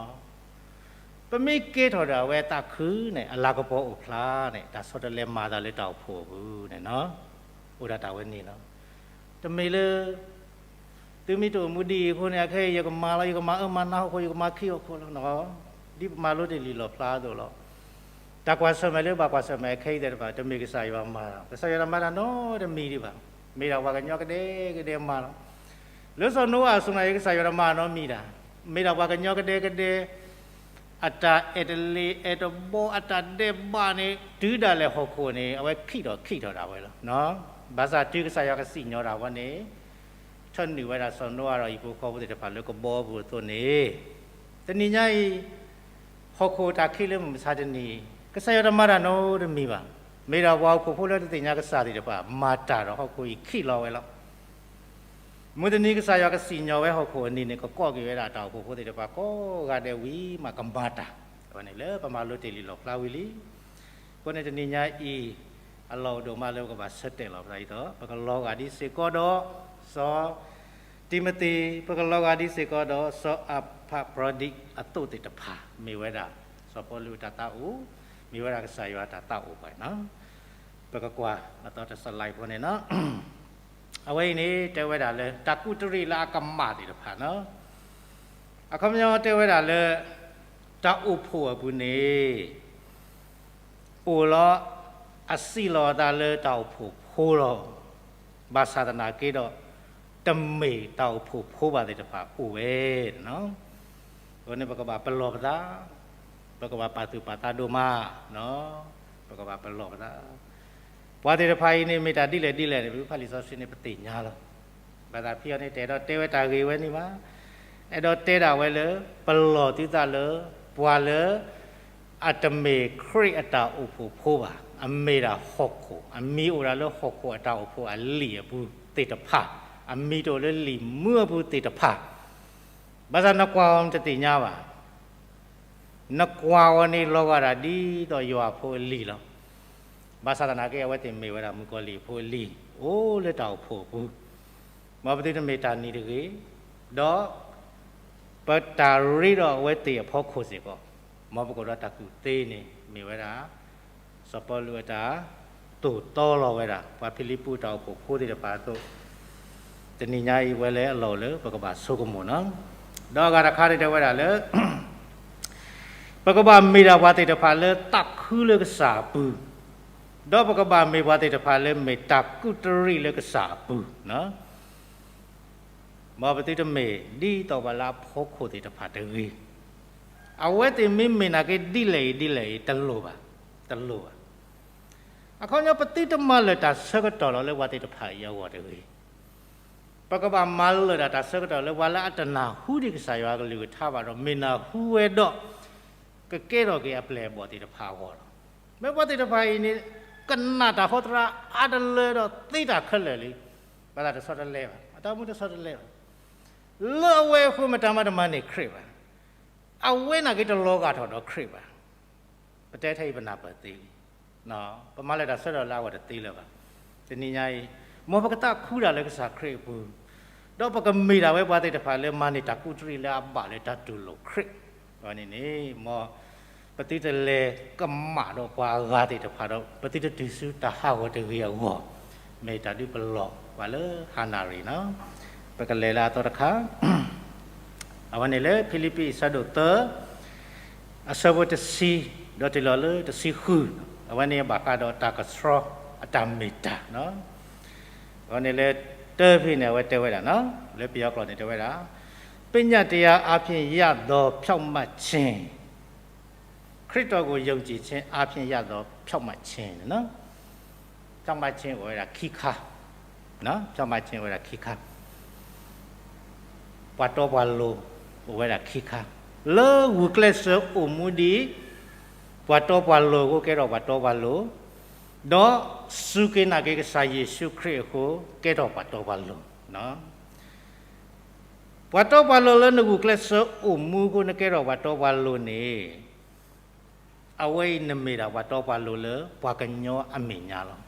ပမ့ၢ်ကဲထီၣ်ဒီးအဝဲသးခုန့ၣ် အလၤကပီၤအိၣ်ဖျါန့ၣ် တၢ်ဆီတလဲမၤသးလၢတၢ်အိၣ်ဖှိၣ်အပူၤန့ၣ်, အိၣ်ဒၣ်တၢ်ဝဲန့ၣ်လီၤ. တမ့ၢ်လၢ သုမ့ၢ်တအိၣ်မူဒ်အံၤအဃိန့ၣ် အခဲအံၤယကမၤလီၤ, ယကမၤအၢမၤနးဟီၣ်ခိၣ်, ယကမၤခံဟီၣ်ခိၣ်လီၤ. ဒ်ပမၤလိတ့ၢ်လံာ်လီၣ်ဖျါအသိးလီၤ. တၢ်ကွၢ်ဆၢၣ်မဲာ်လၢပဘၣ်ကွၢ်ဆၢၣ်မဲာ်အခဲအံၤသ့ၣ်တဖၣ် တမ့ၢ်ကစၢ်ယွၤမၤ, ကစၢ်ယွၤတမၤတၢ်နီတမံၤဒံးဘၣ်. မ့ၢ်ဒၣ်ပှၤကညီကဒဲကဒဲမၤလီၤ. လၢစီၤနိအၤအစိၤန့ၣ် ကစၢ်ယွၤတမၤနီတမံၤဒၣ်, မ့ၢ်ဒၣ်ပှၤကညီကဒဲကဒဲ အတၢ်အဲၣ်တလ့ၤအဲၣ်တဘီ အတၢ်ဒဲးဘးန့ၣ် တုၤဒၣ်လဲာ်ဟီၣ်ခိၣ်န့ၣ် အဝဲခံးထီၣ်ခံးထီၣ်ဒၣ်ဝဲလီၤ. ဘၣ်ဆၣ်တုၤကစၢ်ယွၤကစံၣ်ညီၣ်တၢ်ဝဲန့ၣ် ထၢနုာ်ဝဲဒၣ်စီၤနိအၤဒီးဟံၣ်ဖိဃီဖိသ့ၣ်တဖၣ်လၢကဘီပူၤအသိးန့ၣ်, တနံၤညါအံၤ ဟီၣ်ခိၣ်တၢ်ခံးလၢမုၢ်မဆါတနံၤ, ကစၢ်ယွၤတမၤတၢ်နီတမံၤဘၣ်. မ့ၢ်ဒၣ်ပှၤဟီၣ်ခိၣ်ဖိလၢတသ့ၣ်ညါကစၢ်သ့ၣ်တဖၣ် မၤတၢ်ဒီးဟီၣ်ခိၣ်အံၤခံးလီၤဝဲလီၤ. မုၢ်တနံၤကစၢ်ယွၤကစံၣ်ညီၣ်ဝဲဟီၣ်ခိၣ်အနံၤန့ၣ် ကကိးက့ၤဝဲဒၣ်တၢ်အိၣ်ဖှိၣ်ဖိသ့ၣ်တဖၣ်ကိးဂၤဒဲးဝံၤမးကမၤတၢ်, အဝဲန့ၣ်လၢပမၤလိတ့ၢ်လံာ်လီၣ်ဖျါဝံၤလံ. အဃိန့ၣ်တနံၤညါအံၤ အလီၢ်အိၣ်ဒိၣ်မးလၢပကဘၣ်ဆၢတဲာ်လီၤပသးဒ်သိး ပကလီၤဂာ်ဒ်စ့ၢ်ကီးဒီး စီၤတံၤမသ့း, ပကလီၤဂာ်ဒ်စ့ၢ်ကီးဒီး စီၤအၤပၤ ပရီဒံး အသိးသ့ၣ်တဖၣ် မ့ၢ်ဝဲဒၣ် စီၤပီလူးအတၢ်သးအိၣ်, မ့ၢ်ဝဲဒၣ်ကစၢ်ယွၤအတၢ်သးအိၣ်ပှၤန့ၣ်လီၤ. ပကကွၢ်အသီတစလၢ်ဖိန့ၣ်လီၤ. အဝဲအံၤန့ၣ် တဲဝဲဒၣ်လၢ တၢ်ကူးတရံးလၢအကမၣ်သ့ၣ်တဖၣ်လီၤ. အခီပညီတဲဝဲဒၣ်လၢ တၢ်အိၣ်ဖှိၣ်အပူၤန့ၣ် အိၣ်လီၤ အစံးလီၤအသးလၢတၢ်အိၣ်ဖှိၣ်ဖိလီၤ. ဘၣ်ဆၣ်သနာ်က့ဒီး တမ့ၢ်တၢ်အိၣ်ဖှိၣ်ဖိဘၣ်သ့ၣ်တဖၣ်အိၣ်ဝဲန့ၣ်လီၤ. အဃိန့ၣ် ပကဘၣ်ပလီၢ်ပသး, ပကဘၣ်ပာ်သူၣ်ပာ်သးဒိၣ်မး, ပကဘၣ်ပလီၢ်ပသး. ပှၤသ့ၣ်တဖၣ်အံၤန့ၣ် မ့ၢ်တၢ်ဒ်လဲၣ်ဒ်လဲၣ်န့ၣ် ပဖးလံာ်စီဆှံန့ၣ် ပသ့ၣ်ညါလီၤ. ဘၣ်သးဖဲအံၤန့ၣ် တအဲၣ်ဒိးတဲဝဲတၢ်ဂ့ၢ်ဝဲန့ၣ်ဘၣ်. အဲၣ်ဒိးတဲဒၣ်ဝဲလၢ ပလီၢ်သုသးလၢ ပှၤလၢ အတမ့ၢ်ခရံာ်အတၢ်အိၣ်ဖှိၣ်ဖိဘၣ်, အမ့ၢ်ဒၣ်ဟီၣ်ခိၣ်, အမံၤအိၣ်ဒၣ်လၢဟီၣ်ခိၣ်အတၢ်အိၣ်ဖှိၣ်အလံာ်အပူၤသ့ၣ်တဖၣ်, အမံၤတအိၣ်လၢလံာ်မူအပူၤသ့ၣ်တဖၣ်, ဘၣ်ဆၣ်နကွၢ်အီၤတသ့ၣ်ညါဘၣ်. နကွၢ်အီၤန့ၣ် လီၤဂာ်ဒၣ်ဒ်သိးယွၤအဖိအလံာ်လီၤ. ဘၣ်ဆၣ်သနာ်က့ အဝဲသ့ၣ်မ့ၢ်ဝဲဒၣ်မုၣ်ကီၤလံၢ်အဖိအလံာ် အိၣ်လၢတၢ်အိၣ်ဖှိၣ်အပူၤ, မ်ပသုတမ့ၢ်တၢ်နံၤတဂ့ၤ, ဒီး ပတၢ်ရ့ဒီးအဝဲသ့ၣ်အဖီခိၣ်စ့ၢ်ကီး, မ်ပကအိၣ်ဒီးတၢ်ကူၣ်သ့န့ၣ် မ့ၢ်ဝဲဒၣ် စီၤပီလူးအတၢ်သိၣ်တီလီၤဝဲဒၣ် ပှၤဖံလံးပူးတၢ်အိၣ်ဖှိၣ်ဖိသ့ၣ်တဖၣ်အသိး, တနံၤညါအံၤဝဲလၢအလီၢ်လၢပကဘၣ်ဆိကမိၣ်လီၤ. ဒီးအဂၤတခါန့ၣ်တဲဝဲဒၣ်လၢ ပကဘၣ်မ့ၢ်ဒၣ်ပှၤသ့ၣ်တဖၣ်လၢသးခုလၢကစၢ်အပူၤ, ဒီးပကဘၣ်မ့ၢ်ပှၤသ့ၣ်တဖၣ်လၢမ့ၢ်တၢ်ကူးတရံးလၢကစၢ်အပူၤ, မ်ပသုတမ့ၢ်ဒ်သိးပှၤလၢအဖီခိၣ်သ့ၣ်တဖၣ်တဂ့ၤ. အဝဲသ့ၣ်မ့မ့ၢ်နာ်က့ဒ်လဲၣ်အံၤဒ်လဲၣ်အံၤ တလိၣ်ဘၣ်, တလိၣ်ဘၣ်. အခီပညီ ပသုတမၤလၢာ်တၢ်ဆၢကတီၢ်လီၤလၢပှၤသ့ၣ်တဖၣ်အံၤအဂီၢ်တဂ့ၤ. ပကဘၣ်မၤလၢာ်ဒၣ်တၢ်ဆၢကတီၢ်လၢပှၤလၢအတနၢ်ဟူဒံးကစၢ်ယွၤအကလုၢ်ကထါဘၣ်ဒီး မ့ၢ်နၢ်ဟူဝဲဒီး ကကဲထီၣ်က့ၤအပျဲၢ်အဘီၣ်သ့ၣ်တဖၣ်အဂီၢ်လီၤ. မ့ၢ်ပှၤသ့ၣ်တဖၣ်အံၤန့ၣ် ကနၣ်တၢ်ဟီသရၣ်အါတလၢဒီးသ့တၢ်ခဲလၢာ်လံ, ဘၣ်သးတဆီတလဲဘၣ်, အတၢ်အိၣ်မူတဆီတလဲဘၣ်. လၢအဝဲအဃိမတၤမၤတမၤန့ၢ်ခရံာ်ဘၣ်. အဝဲနာ်က့တလီၤဂာ်ထီၣ်ဒီးခရံာ်ဘၣ်. ပတဲထဲအံၤပနၢ်ပၢၢ်သ့လံ. ပမၤလၢာ်တၢ်ဆၢကတီၢ်လၢအဂီၢ်တသ့လၢၤဘၣ်. တနံၤညါအံၤ မ်ပကသးခုဒၣ်လၢကစၢ်ခရံာ်အပူၤ, ဒီးပကမ့ၢ်ဒၣ်ဝဲပှၤသ့ၣ်တဖၣ်လၢမၤန့ၢ်တၢ်ကူးတရံးလၢအဘၣ်လၢတၢ်တူၢ်လိာ်ခရံာ်. အဝဲန့ၣ်န့ၣ် မ်ပသုတလဲၤကမၣ်ဒီးပှၤအဂၤသ့ၣ်တဖၣ်ဒီး ပသုတတုၤဆူတၢ်ဟးဂီၤတဂ့ၤအဂီၢ်, မ့ၢ်တၢ်ဒုးပလီၢ်ပှၤလၢဟါနၣ်ရံၣ်လီၤ. ပကလဲၤလၢအသီတခါ အဝဲန့ၣ်လၢဖံလံးပံးအဆၢဒိၣ်သၢ အဆၢဖိတဆံ ဒီးတုၤလီၤလၢတဆံဃု, အဝဲန့ၣ်ဘၣ်ဃးဒီးတၢ်ကဆှီအတၢ်မ့ၢ်တၢ်, အဝဲန့ၣ်လၢတၢ်ဖဲန့ၣ် အဝဲတဲဝဲဒၣ်, လၢပယီၤကျိာ်န့ၣ်တဲဝဲဒၣ်, ပညတ်တရားအားဖြင့်ရသောဖြောင့်မတ်ခြင်း, ခရစ်တော်ကိုယုံကြည်ခြင်းအားဖြင့်ရသောဖြောင့်မတ်ခြင်းန့ၣ်, ဖြောင့်မတ်ခြင်းအိၣ်ဝဲဒၣ်ခံခါ, ဖြောင့်မတ်ခြင်းအိၣ်ဝဲဒၣ်ခံခါ, ပှၤတီပှၤလိၤအိၣ်ဝဲဒၣ်ခံခါ, လၢဂုာ်ကျဲးစၢးအိၣ်မူဒ် ပှၤတီပှၤလိၤအဃိကဲထီၣ်ပှၤတီပှၤလိၤ, ဒီးစူၢ်က့ၤနာ်က့ၤကစၢ်ယ့ၣ်ၡူးခရံာ်အဃိ ကဲထီၣ်ပှၤတီပှၤလိၤ, ပှၤတီပှၤလိၤလၢနဂုာ်ကျဲးစၢးအိၣ်မူအဃိ နကဲထီၣ်ပှၤတီပှၤလိၤန့ၣ်, အဝဲအံၤနမ့ၢ်ဒၣ်ပှၤတီပှၤလိၤလၢပှၤကညီအမဲာ်ညါလီၤ.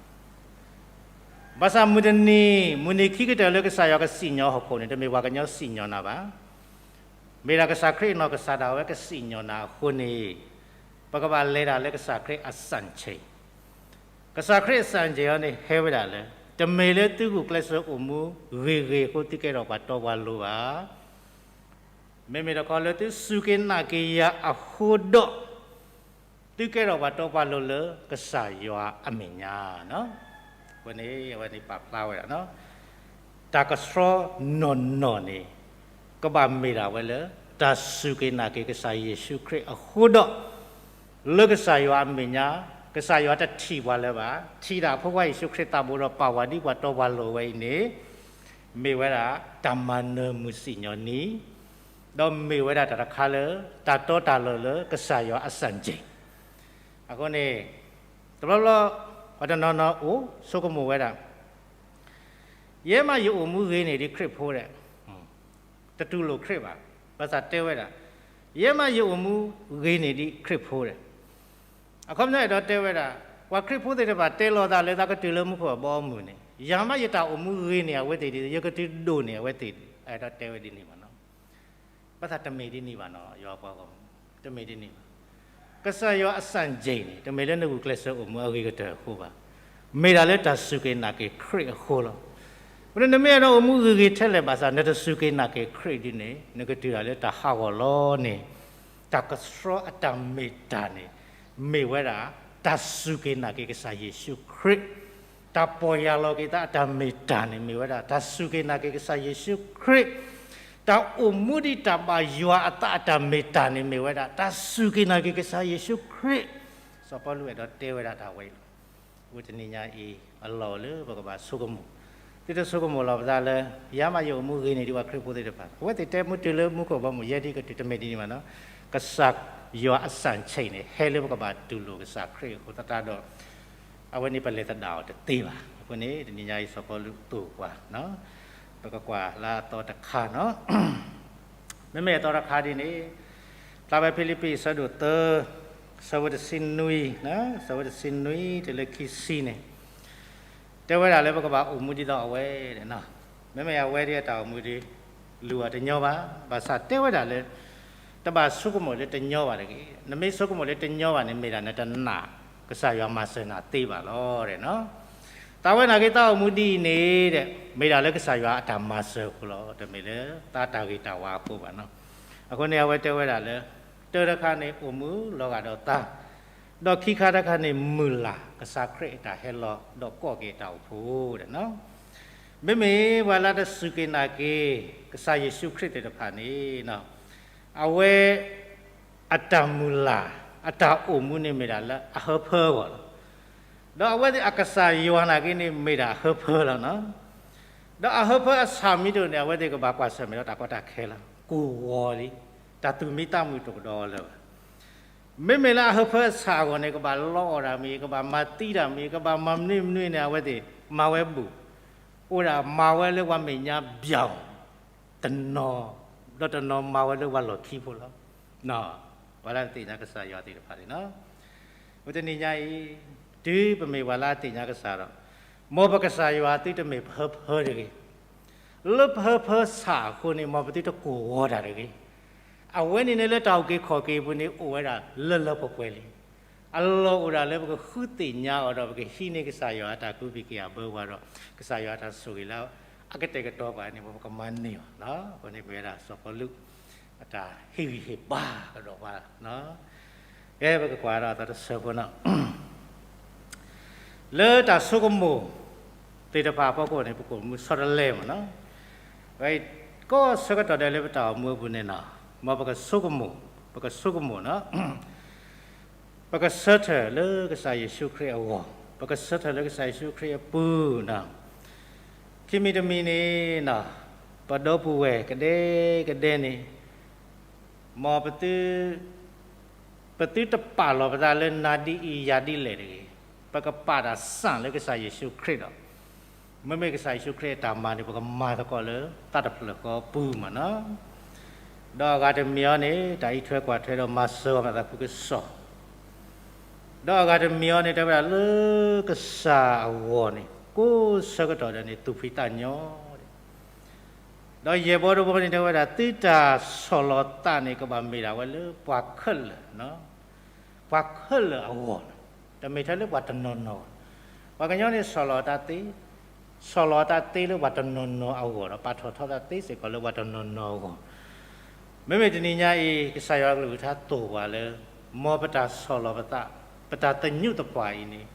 ဘၣ်ဆၣ်မုၢ်တနံၤ မုၢ်နံၤခံကတၢၢ်လၢကစၢ်ယွၤကစံၣ်ညီၣ်ဟီၣ်ခိၣ်န့ၣ် တမ့ၢ်ပှၤကညီစံၣ်ညီၣ်နၤဘၣ်. မ့ၢ်ဒၣ်ကစၢ်ခရံာ်အနီၢ်ကစၢ်ဒၣ်ဝဲကစံၣ်ညီၣ်နၤအဃိန့ၣ်, ပကဘၣ်လဲၤဒၣ်လၢကစၢ်ခရံာ်အစၣ်ခၢၣ်, ကစၢ်ခရံာ်အစၣ်ခၢၣ်အံၤန့ၣ် ဟဲဝဲဒၣ်လၢ တမ့ၢ်လၢသုဂုာ်ကျဲးစၢးအိၣ်မူဂ့ၤဂ့ၤအဃိ သုကဲထီၣ်ပှၤတီပှၤလိၤဘၣ်. မ့မ့ၢ်တခီလၢသုစူၢ်က့ၤနာ်က့ၤယၤအဃိဒီး သုကဲထီၣ်ပှၤတီပှၤလိၤလၢကစၢ်ယွၤအမဲာ်ညါ, အဃိန့ၣ် အဝဲန့ၣ်ပာ်ဖျါဝဲဒၣ်, တၢ်ကဆှီနီၢ်နီၢ်န့ၣ် ကဘၣ်မ့ၢ်ဒၣ်ဝဲလၢ တၢ်စူၢ်က့ၤနာ်က့ၤကစၢ်ယ့ၣ်ၡူးခရံာ်အဃိဒီး လၢကစၢ်ယွၤအမဲာ်ညါ, ကစၢ်ယွၤတထံၣ်ပှၤလၢၤဘၣ်, ထံၣ်ဒၣ်ဖိခွါယ့ၣ်ၡူးခရံာ်သးဘိဒီးပာ်ဝဲဒ်ပှၤတီပှၤလိၤဝဲအံၤန့ၣ်, မ့ၢ်ဝဲဒၣ်တၢ်မၤနၢၤမုၢ်စံၣ်ညီၣ်နံၤ, ဒီးမ့ၢ်ဝဲဒၣ်တၢ်တခါလၢ တၢ်တီတၢ်လိၤလၢကစၢ်ယွၤအစၣ်ခၢၣ်, အဃိန့ၣ် တဘျီဘျီ ပှၤတနီၤနီၤအိၣ်ဆိကမိၣ်ဝဲဒၣ်, ယဲမးယအိၣ်မူဂ့ၤန့ၢ်ဒံးခရံာ်ဖိဒီး တတူၢ်လိာ်ခရံာ်ဘၣ်. ဘၣ်ဆၣ်တဲဝဲဒၣ်, ယဲမးယအိၣ်မူဂ့ၤန့ၢ်ဒံးခရံာ်ဖိဒီး, အခီပညီအဲၣ်ဒိးတဲဝဲဒၣ်, ပှၤခရံာ်ဖိသ့ၣ်တဖၣ်တဲလီၤသးလၢသးကတုၤလၢမူခိၣ်အဘီအမုၢ်န့ၣ်, ယၤမးယတၢ်အိၣ်မူဂ့ၤန့ၢ်အဝဲသ့ၣ်ဒံး, ယကတုၤဒိၣ်န့ၢ်အဝဲသ့ၣ်ဒံး, အဲၣ်ဒိးတဲဝဲဒ်န့ၣ်ဘၣ်နီၤ. ဘၣ်ဆၣ်တမ့ၢ်ဒ်န့ၣ်ဘၣ်နီၤ, ယွၤပှၤဂီၢ်မုၢ်, တမ့ၢ်ဒ်န့ၣ်ဘၣ်. ကစၢ်ယွၤအစၣ်ခၢၣ်န့ၣ် တမ့ၢ်လၢနဂုာ်ကျဲးစၢးအိၣ်မူအဂ့ၤကတၢၢ်အဃိဘၣ်. မ့ၢ်ဒၣ်လၢတၢ်စူၢ်က့ၤနာ်က့ၤခရံာ်အဃိလီၤ. အဃိန့ၣ် နမ့ၢ်အဲၣ်ဒိးအိၣ်မူဂ့ၤဂ့ၤထဲလဲၣ်ဘၣ်ဆၣ် နတစူၢ်က့ၤနာ်က့ၤခရံာ်ဒ်န့ၣ် နကတုၤဒၣ်လၢတၢ်ဟးဂီၤလီၤန့ၣ်, တၢ်ကဆှီအတၢ်မ့ၢ်တၢ်န့ၣ် မ့ၢ်ဝဲဒၣ် တၢ်စူၢ်က့ၤနာ်က့ၤကစၢ်ယ့ၣ်ၡူးခရံာ်, တၢ်ပီၢ်ယၢ်လီၤက့ၤသးအတၢ်မ့ၢ်တၢ်န့ၣ် မ့ၢ်ဝဲဒၣ် တၢ်စူၢ်က့ၤနာ်က့ၤကစၢ်ယ့ၣ်ၡူးခရံာ်, တၢ်အိၣ်မူဒ်တၢ်ဘၣ်ယွၤအသးအတၢ်မ့ၢ်တၢ်န့ၣ် မ့ၢ်ဝဲဒၣ် တၢ်စူၢ်က့ၤနာ်က့ၤကစၢ်ယ့ၣ်ၡူးခရံာ်. စီၤပီလူးအဲၣ်ဒိးတဲဝဲဒၣ်တၢ်ဝဲအံၤလီၤ. အဃိတနံၤညါအံၤ အလီၢ်အိၣ်လၢပကဘၣ်ဆိကမိၣ်, သုတဆိကမိၣ်လီၤပသးလၢ ယၤမးယအိၣ်မူဂ့ၤန့ၢ်ဒံးပှၤခရံာ်ဖိသ့ၣ်တဖၣ်, အဝဲသ့ၣ်တဲမုၢ်တုၤလၢမူခိၣ်ဘီမုၢ်ယဲဒ်ကတုၤ တမ့ၢ်ဒ်န့ၣ်ဘၣ်နီၤ. ကစၢ်ယွၤအစၣ်ခၢၣ်န့ၣ် ဟဲလၢပကဘၣ်တူၢ်လိာ်ကစၢ်ခရံာ်အဃိသတးဒီး အဝဲန့ၣ်ပလဲၤသဒၣ်အီၤတသ့ဘၣ်. အဃိန့ၣ် တနံၤညါအံၤစီၤပီလူးသိၣ်ပှၤ, ပကကွၢ်လၢအသီတခါနီၤ. မ့မ့ၢ်အသီတခါဒ်န့ၣ်, ဖျါဝဲဖံလံးပံးအဆၢဒိၣ်သၢ, ဆၢဖိတဆံနွံ, ဆၢဖိတဆံနွံတုၤလၢခံဆံန့ၣ်, တဲဝဲဒၣ်လၢပကဘၣ်အိၣ်မူဒ်သိးအဝဲ, မ့မ့ၢ်အဝဲဒ်အတၢ်အိၣ်မူဒ် လူၤအီၤတညီဘၣ်, ဘၣ်ဆၣ်တဲဝဲဒၣ်လၢ တဘၣ်ဆိကမိၣ်လၢတညီဘၣ်တဂ့ၤ. နမ့ၢ်ဆိကမိၣ်လၢတညီဘၣ်န့ၣ် မ့ၢ်ဒၣ်နတနာ် ကစၢ်ယွၤမၤစၢၤနၤသ့ဘၣ်လီၤ. သးဝဲနာ်က့ၤသးအိၣ်မူဒ်အံၤန့ၣ်ဒီး မ့ၢ်ဒၣ်လၢကစၢ်ယွၤအတၢ်မၤစၢၤအဃိလီၤ. တမ့ၢ်လၢသးတၢ်ဂ့ၤတၢ်ဝါအဃိဘၣ်နီၤ. အဃိန့ၣ် အဝဲတဲဝဲဒၣ်လၢ တၢတခါန့ၣ် အိၣ်မူလီၤဂာ်ဒီးသး, ဒီးခံခါတခါန့ၣ် မုၢ်လၢ်ကစၢ်ခရံာ်အတၢ်ဟဲလီၤ ဒီးကိးက့ၤအတၢ်အိၣ်ဖှိၣ်ဒီးနီၤ. မ့မ့ၢ်ပှၤလၢတစူၢ်က့ၤနာ်က့ၤ ကစၢ်ယ့ၣ်ၡူးခရံာ်သ့ၣ်တဖၣ်န့ၣ် အဝဲ အတၢ်မုၢ်လၢ် အတၢ်အိၣ်မူန့ၣ်မ့ၢ်ဒၣ်လၢအဟၢဖၢအဂီၢ်လီၤ. ဒီးအဝဲသ့ၣ်အကစၢ်ယွၤနာ်က့ၤန့ၣ် မ့ၢ်ဒၣ်အဟၢဖၢလီၤနီၤ. ဒီးအဟၢဖၢအဆၣ်မ့ၢ်တအိၣ်န့ၣ် အဝဲသ့ၣ်ကဘၣ်ကွၢ်ဆၢၣ်မဲာ်ဒီးတၢ်ကီတၢ်ခဲလီၤ. ကိၢ်ဂီၤလံ, တၢ်သူၣ်မံသးမုာ်တအိၣ်ဒီးအီၤလၢၤဘၣ်. မ့မ့ၢ်လၢအဟၢဖၢအဆၣ်အဂီၢ်န့ၣ် ကဘၣ်လီအီၣ်တၢ်မ့ၢ်ဂ့ၤ, ကဘၣ်မၤသံတၢ်မ့ၢ်ဂ့ၤ, ကဘၣ်မၤမနုၤမနုၤန့ၣ် အဝဲသ့ၣ်မၤဝဲဘူး, အိၣ်ဒၣ်မၤဝဲလၢပှၤမဲာ်ညါဘၣ်အီၤ, တနီၤ, ဒီးတနီၤမၤဝဲလၢပှၤလီၢ်ခံဖိလီၤ. ပှၤလၢအသ့ၣ်ညါကစၢ်ယွၤသ့ၣ်တဖၣ်န့ၣ်လီၤ. အဃိတနံၤညါအံၤ, တုၤပမ့ၢ်ပှၤလၢအသ့ၣ်ညါကစၢ်ဒီး, မ်ပကစၢ်ယွၤသုတမ့ၢ်ပဟၢဖၢတဂ့ၤ. လၢပဟၢဖၢဆၣ်အဃိန့ၣ် မ်ပသုတကိၢ်ဂီၤတၢ်တဂ့ၤ. အဝဲန့ၣ်န့ၣ်လၢတၢ်အုၣ်က့ၤခီၣ်က့ၤအပူၤန့ၣ် အိၣ်ဝဲဒၣ်လၢလၢပှဲၤပှဲၤလံ. အလီၢ်အိၣ်ဒၣ်လၢပကဃုသ့ၣ်ညါအီၤဒီး ပကဟံးန့ၢ်ကစၢ်ယွၤအတၢ်ကူၣ်ဘၣ်ကူၣ်သ့အဘၢဝဲဒီး ကစၢ်ယွၤအတၢ်ဆိၣ်ဂ့ၤလၢအကတဲာ်ကတီၤပှၤန့ၣ် ပကမၤန့ၢ်အီၤလီၤ. အဃိန့ၣ်မ့ၢ်ဝဲဒၣ်စီၤပီလူး အတၢ်ဟ့ၣ်ဂံၢ်ဟ့ၣ်ဘါကဒီးပှၤ, ကဲ ပကကွၢ်ဒီးအသီတဆၢဖိနီၤ, လၢတၢ်ဆိကမိၣ်သ့ၣ်တဖၣ်အဖီခိၣ်န့ၣ် ပကအိၣ်မူဆီတလဲမ့ၢ်နီၤ, ဝဲအံၤ ကိးဆၢကတီၢ်ဒဲးလၢပတၢ်အိၣ်မူအပူၤန့ၣ်နီၤ, မ်ပကဆိကမိၣ်, ပကဆိကမိၣ်နီၤ ပကဆၢထၢၣ်လၢကစၢ်ယ့ၣ်ၡူးခရံာ်အဂီၢ်, ပကဆၢထၢၣ်လၢကစၢ်ယ့ၣ်ၡူးခရံာ်အပူၤနီၤ, ခံမံၤတမံၤန့ၣ်နီၤ, ပဒီပုၢ်ဝဲၢ်ကဒဲကဒဲန့ၣ်, မ်ပသုတပာ်လီၤပသးလၢနၤဒ်အံၤယၤဒ်လဲၣ်တဂ့ၤ, ပကပာ်တၢ်စၢ်လၢကစၢ်ယ့ၣ်ၡူးခရံာ်ဒီး မ့မ့ၢ်ကစၢ်ယ့ၣ်ၡူးခရံာ်အတၢ်မၤန့ၣ် ပကမၤသကိးလၢတၢ်တဖျၢၣ်ဃီအပူၤမ့ၢ်နီၤ, ဒီးအဂၤတမံၤအံၤန့ၣ် တၢ်အံးထွဲကွၢ်ထွဲဒီးမၤစၢၤအီၤမ့ၢ်သးခုကစီၣ်, ဒီးအဂၤတမံၤအံၤန့ၣ် တဲဝဲဒၣ်လၢကစၢ်အဂီၢ်န့ၣ် ကိးဆၢကတီၢ်ဒဲးန့ၣ် သူၣ်ဖှံသးညီ, ဒီးယဲၢ်ဘီတဘီန့ၣ် တဲဝဲဒၣ် သုတၢ်ဆီၣ်လီၤသးန့ၣ် ကဘၣ်မ့ၢ်ဒၣ်ဝဲလၢပှၤခဲလၢာ်, ပှၤခဲလၢာ်အဂီၢ်, တမ့ၢ်ထဲလၢပှၤတနီၤနီၤ, ပှၤကညီန့ၣ်ဆီၣ်လီၤတၢ်သ့, ဆီၣ်လီၤတၢ်သ့လၢပှၤတနီၤနီၤအဂီၢ်ဒီး ပာ်ထီၣ်ထီတၢ်သ့စ့ၢ်ကီးလၢပှၤတနီၤနီၤအဂီၢ်, မ့မ့ၢ်တနံၤညါအံၤ ကစၢ်ယွၤအကလုၢ်ကထါသိၣ်ပှၤလၢ မ်ပတၢ်ဆီၣ်လီၤပသး, ပတၢ်သညူးသပှၢ်အံၤန့ၣ်,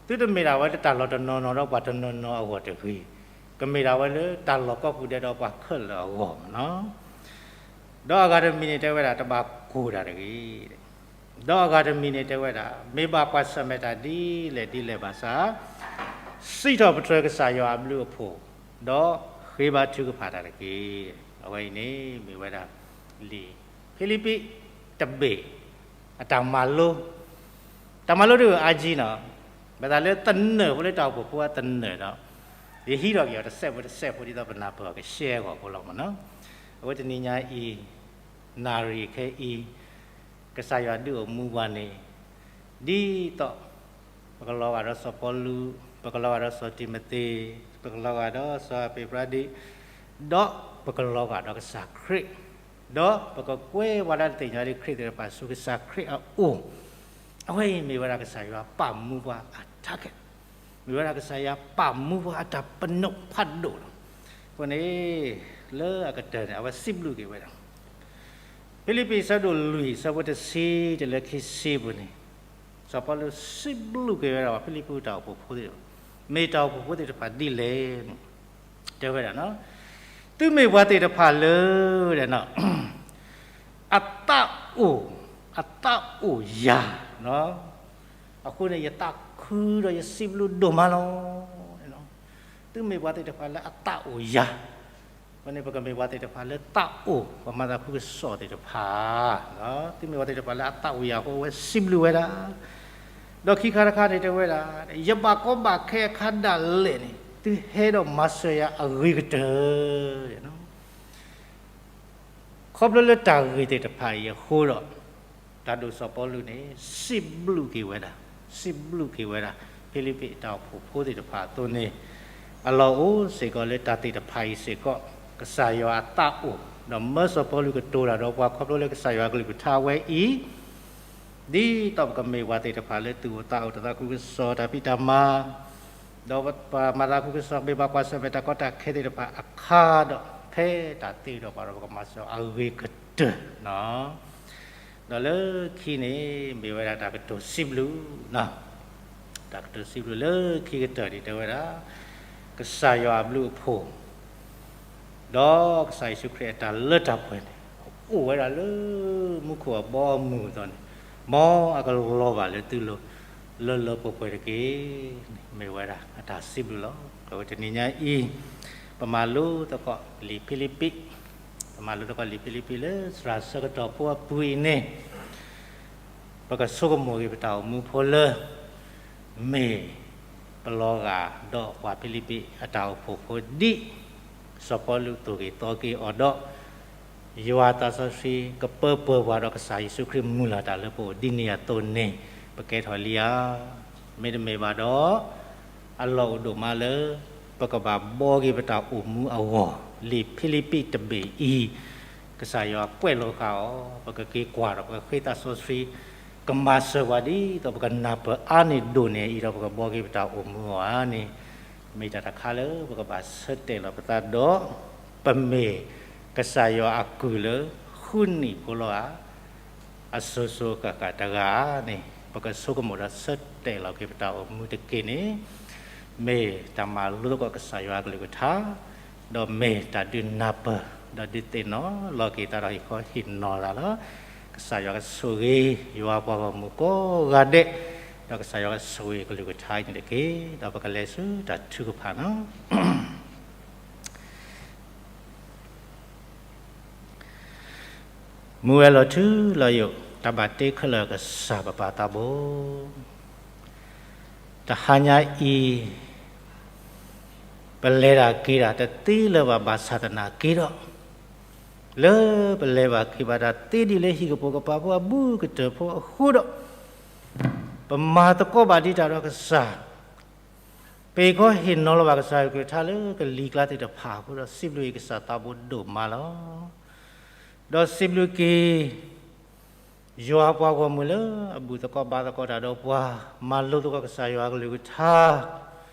သုတမ့ၢ်ဒၣ်ဝဲလၢတၢ်လီၢ်တနီၤနီၤဒီးပှၤတနီၤနီၤအဂီၢ်တဂ့ၤ, ကမ့ၢ်ဒၣ်ဝဲလၢတၢ်လီၢ်ကိးပူၤဒဲးဒီးပှၤခဲလၢာ်အဂီၢ်မ့ၢ်နီၤ, ဒီးအဂၤတမံၤန့ၣ် တဲဝဲဒၣ်တဘၣ်ကိၢ်တၢ်တဂ့ၤ ဒီးအဂၤတမံၤန့ၣ် တဲဝဲဒၣ် မ့ၢ်ဘၣ်ကွၢ်ဆၢၣ်မဲာ်တၢ်ဒ်လဲၣ်ဒ်လဲၣ်ဘၣ်ဆၣ်, စံးထီၣ်ပတြၢၤကစၢ်ယွၤအဘျုးအဖှိၣ်, ဒီးဃ့ဘါထုကဖၣ်တၢ်တက့ၢ်. အဝဲအံၤန့ၣ် မ့ၢ်ဝဲဒၣ် လံာ်ဖံလံးပံးတဘ့ၣ် အတၢ်မၤလိ, တၢ်မၤလိတအိၣ်အါကံနီၤ, မ့ၢ်သးလၢသနၢၣ်ဖိလၢတၢ်အိၣ်ဖှိၣ်ဖိအသနၢၣ်ဒီး ယဟံးထီၣ်က့ၤအီၤတစဲးဖိတစဲးဖိ ဒ်သိးပနၢ်ပၢၢ်အီၤကရှဲအဂီၢ်ဖိလီၤမ့ၢ်နီၤ. အဝဲတနံၤညါအံၤ နၣ်ရံၣ်ခဲအံၤ ကစၢ်ယွၤဒုးအိၣ်မူပှၤန့ၣ် ဒ်သိး ပကလီၤဂာ်ဒီးစီၤပီလူး, ပကလီၤဂာ်ဒီးစီၤတံၤမသ့း, ပကလီၤဂာ်ဒီးစီၤအပ့းပြၤဒံး, ဒီးပကလီၤဂာ်ဒီးကစၢ်ခရံာ်, ဒီးပကကွဲပှၤလၢတသ့ၣ်ညါလၢခရံာ်သ့ၣ်တဖၣ်ဆူကစၢ်ခရံာ်အအိၣ်, အဝဲအံၤမ့ၢ်ဝဲဒၣ်ကစၢ်ယွၤပာ်မူပှၤအ target မ့ၢ်ဝဲဒၣ်ကစၢ်ယွၤပာ်မူပှၤအတၢ်ပနီၣ်ဖးဒိၣ်လီၤ. အဃိန့ၣ် လၢအကတၢၢ်န့ၣ် အဝဲစံးဘျုးက့ၤဝဲဒၣ် ဖံလံးပံး အဆၢဒိၣ်လွံၢ် အဆၢဖိတဆံတုၤလၢခံဆံပူၤန့ၣ်, စီၤပီလူးစံးဘျုးက့ၤဝဲဒၣ် ဖံလံးပံးတၢ်အိၣ်ဖှိၣ်ဖိသ့ၣ်တဖၣ်, မ့ၢ်တၢ်အိၣ်ဖှိၣ်ဖိသ့ၣ်တဖၣ်ဒ်လဲၣ်န့ၣ် တဲဝဲဒၣ်, သုမ့ၢ်ပှၤသ့ၣ်တဖၣ်လၢ အသးအိၣ်, အသးအိၣ်ယၤ, အဃိန့ၣ် ယသးခုဒီးယစံးဘျုးဒိၣ်မးလီၤ. သုမ့ၢ်ပှၤသ့ၣ်တဖၣ်လၢအသးအိၣ်ယၤ, အဃိန့ၣ် ပကမ့ၢ်ပှၤသ့ၣ်တဖၣ်လၢသးအိၣ်, ပှၤမၤသးခုကစီၣ်သ့ၣ်တဖၣ်, သုမ့ၢ်ပှၤသ့ၣ်တဖၣ်လၢအသးအိၣ်ယၤအဃိ အဝဲစံးဘျုးဝဲဒၣ်, ဒီးခံခါတခါန့ၣ် တဲဝဲဒၣ်, ယဘၣ်ကီဘၣ်ခဲအခါဒၣ်လဲာ်န့ၣ် သုဟဲဒီးမၤစၢၤယၤအဂ့ၤကတၢၢ် ခီဖျိလၢတၢ်ဂ့ၢ်သ့ၣ်တဖၣ်အံၤအဃိဒီး, တၢ်ဒိၣ်စီၤပီလူးန့ၣ် စံးဘျုးက့ၤဝဲဒၣ်, စံးဘျုးက့ၤဝဲဒၣ် ဖံလံးပံးအတၢ်အိၣ်ဖှိၣ်ဖိသ့ၣ်တဖၣ်အသိးန့ၣ်, အလီၢ်အိၣ်စ့ၢ်ကီးလၢတၢ်သ့ၣ်တဖၣ်အံၤစ့ၢ်ကီး, ကစၢ်ယွၤအသးအိၣ်, ဒီးမၢစီၤပီလူးကတိၤတၢ်ဒီးပှၤခီဖျိလၢကစၢ်ယွၤအကလုၢ်ကထါဝဲအံၤ ဒ်သိးပကမ့ၢ်ပှၤသ့ၣ်တဖၣ်လၢသူၣ်အိၣ်သးအိၣ်တၢ်သးခုကစီၣ်တၢ်ဖံးတၢ်မၤ, ဒီးပမၤသးခုကစီၣ် မ့ၢ်ဘၣ်ကွၢ်ဆၢၣ်မဲာ်တၢ်ကီတၢ်ခဲသ့ၣ်တဖၣ်အခါဒီး ဖဲတၢ်သ့ဒီးပှၤဒီးပကမၤစၢၤအဂ့ၤကတၢၢ်, ဒီးလၢခံန့ၣ် မ့ၢ်ဝဲဒၣ်တၢ်ကတိၤစံးဘျုး, တၢ်ကတိၤစံးဘျုးလၢခံကတၢၢ်န့ၣ် တဲဝဲဒၣ် ကစၢ်ယွၤအဘျုးအဖှိၣ် ဒီးကစၢ်ယ့ၣ်ၡူးခရံာ်အတၢ်လၢတၢ်ပှဲၤန့ၣ် အိၣ်ဝဲဒၣ်လၢမူခိၣ်အဘီအမုၢ်အသိးန့ၣ်, မ်အကလီၤဘၣ်လၢသုလိၤ လၢလၢပှဲၤပှဲၤတက့ၢ်န့ၣ် မ့ၢ်ဝဲဒၣ်အတၢ်စံးဘျုးလီၤ. အဝဲတနံၤညါအံၤ ပမၤလိသကိးလံာ်ဖံလံးပံး, ပမၤလိသကိးလံာ်ဖံလံးပံးလၢသရၣ်ဆၢကတီၢ်ဖိအပူၤအံၤန့ၣ် ပကဆိကမိၣ်က့ၤပတၢ်အိၣ်မူဖိလၢ မ့ၢ်ပလီၤဂာ်ဒီးပှၤဖံလံးပံးအတၢ်အိၣ်ဖှိၣ်ဖိဒ် စီၤပီလူးသိၣ်က့ၤသီက့ၤအီၤဒီး ယွၤသးစီဆှံကပၢပှဲၤပှၤဒီးကစၢ်ယ့ၣ်ၡူးခရံာ်မုၢ်လၢ်တၢ်လၢပအိၣ်ဒ်န့ၣ်အသိးန့ၣ် ပကဲထီၣ်လံဧါ. မ့တမ့ၢ်ဘၣ်ဒီး အလီၢ်အိၣ်ဒိၣ်မးလၢ ပကဘၣ်ဘှီက့ၤပတၢ်အိၣ်မူအဂီၢ် လံာ်ဖံလံးပံးတဘ့ၣ်အံၤ ကစၢ်ယွၤကွဲးလီၤဃာ်အီၤ ပကက့ၤကွၢ်ဒီး ပကဃ့သးစီဆှံ ကမၤစၢၤပှၤဒ်သိးပကနၢ်ပၢၢ်အါန့ၢ်ဒိၣ်န့ၢ်အံၤဒီး ပကဘှီက့ၤပတၢ်အိၣ်မူအဂီၢ်ဧါန့ၣ် မ့ၢ်တၢ်တခါလၢပကဘၣ်ဆၢတဲာ်လီၤပသးဒီး ပမ့ၢ်ကစၢ်ယွၤအကုၢ်လၢဃု ဃုနံၣ်ဖိလီၤဧါ. အစိၤစိၤဃၣ်ဃၣ်တဂၤန့ၣ် ပကဆိကမိၣ်ဒီးဆၢတဲာ်လီၤက့ၤပတၢ်အိၣ်မူတက့ၢ်န့ၣ် မ့ၢ်တၢ်မၤလိသကိးကစၢ်ယွၤအကလုၢ်ကထါ, ဒီးမ့ၢ်တၢ်ဒုးနၢ်ပၢၢ် ဒီးဒုးသ့ၣ်နီၣ်လီၤက့ၤသးဒီးဟ့ၣ်ခီဟ့ၣ်နီၤသးလီၤ. ကစၢ်ယွၤကဆိၣ်ဂ့ၤ ယွၤပှၤဂီၢ်မုၢ်ကိးဂၤဒဲး, ဒီးကစၢ်ယွၤကဆိၣ်ဂ့ၤကလုၢ်ကထါအံၤန့ၣ်တက့ၢ်. ဒီးပကလဲၤဆူတၢ်ထုကဖၣ်န့ၣ် မူဝဲလီၤထူလီၤယိာ် တၢ်ဘၣ်တ့ခဲလၢာ်ကစၢ်ပပၢ်သးဘိ, တဟါညါအံၤ ပလဲၤတၢ်က့ၤတၢ်တသ့လၢၤဘၣ် ဘၣ်ဆၣ်သနာ်က့ဒီး လၢပလဲၤဘၣ်က့ၤဘၣ်တၢ်သ့ဒ်လၢဟံၣ်ကပိာ်ကပၤဖိအဘူးကတၢၢ်ဖိအဃိဒီး ပမၤသကိးဘၣ်ဒံးတၢ်ဒီးကစၢ်, ပဟ့ၣ်ခီဟ့ၣ်နီၤလီၤဘၣ်ကစၢ်ယွၤကလုၢ်ကထါလၢကလံၤကျါသ့ၣ်တဖၣ်အဃိဒီး စံးဘျုးက့ၤကစၢ်သးဘိဒိၣ်မးလီၤ. ဒီးစံးဘျုးက့ၤ ယွၤပှၤဂီၢ်မုၢ်လၢအဘူၣ်သကိးဘါသကိးတၢ်ဒီးပှၤ, မၤလိသကိးကစၢ်ယွၤကလုၢ်ကထါ,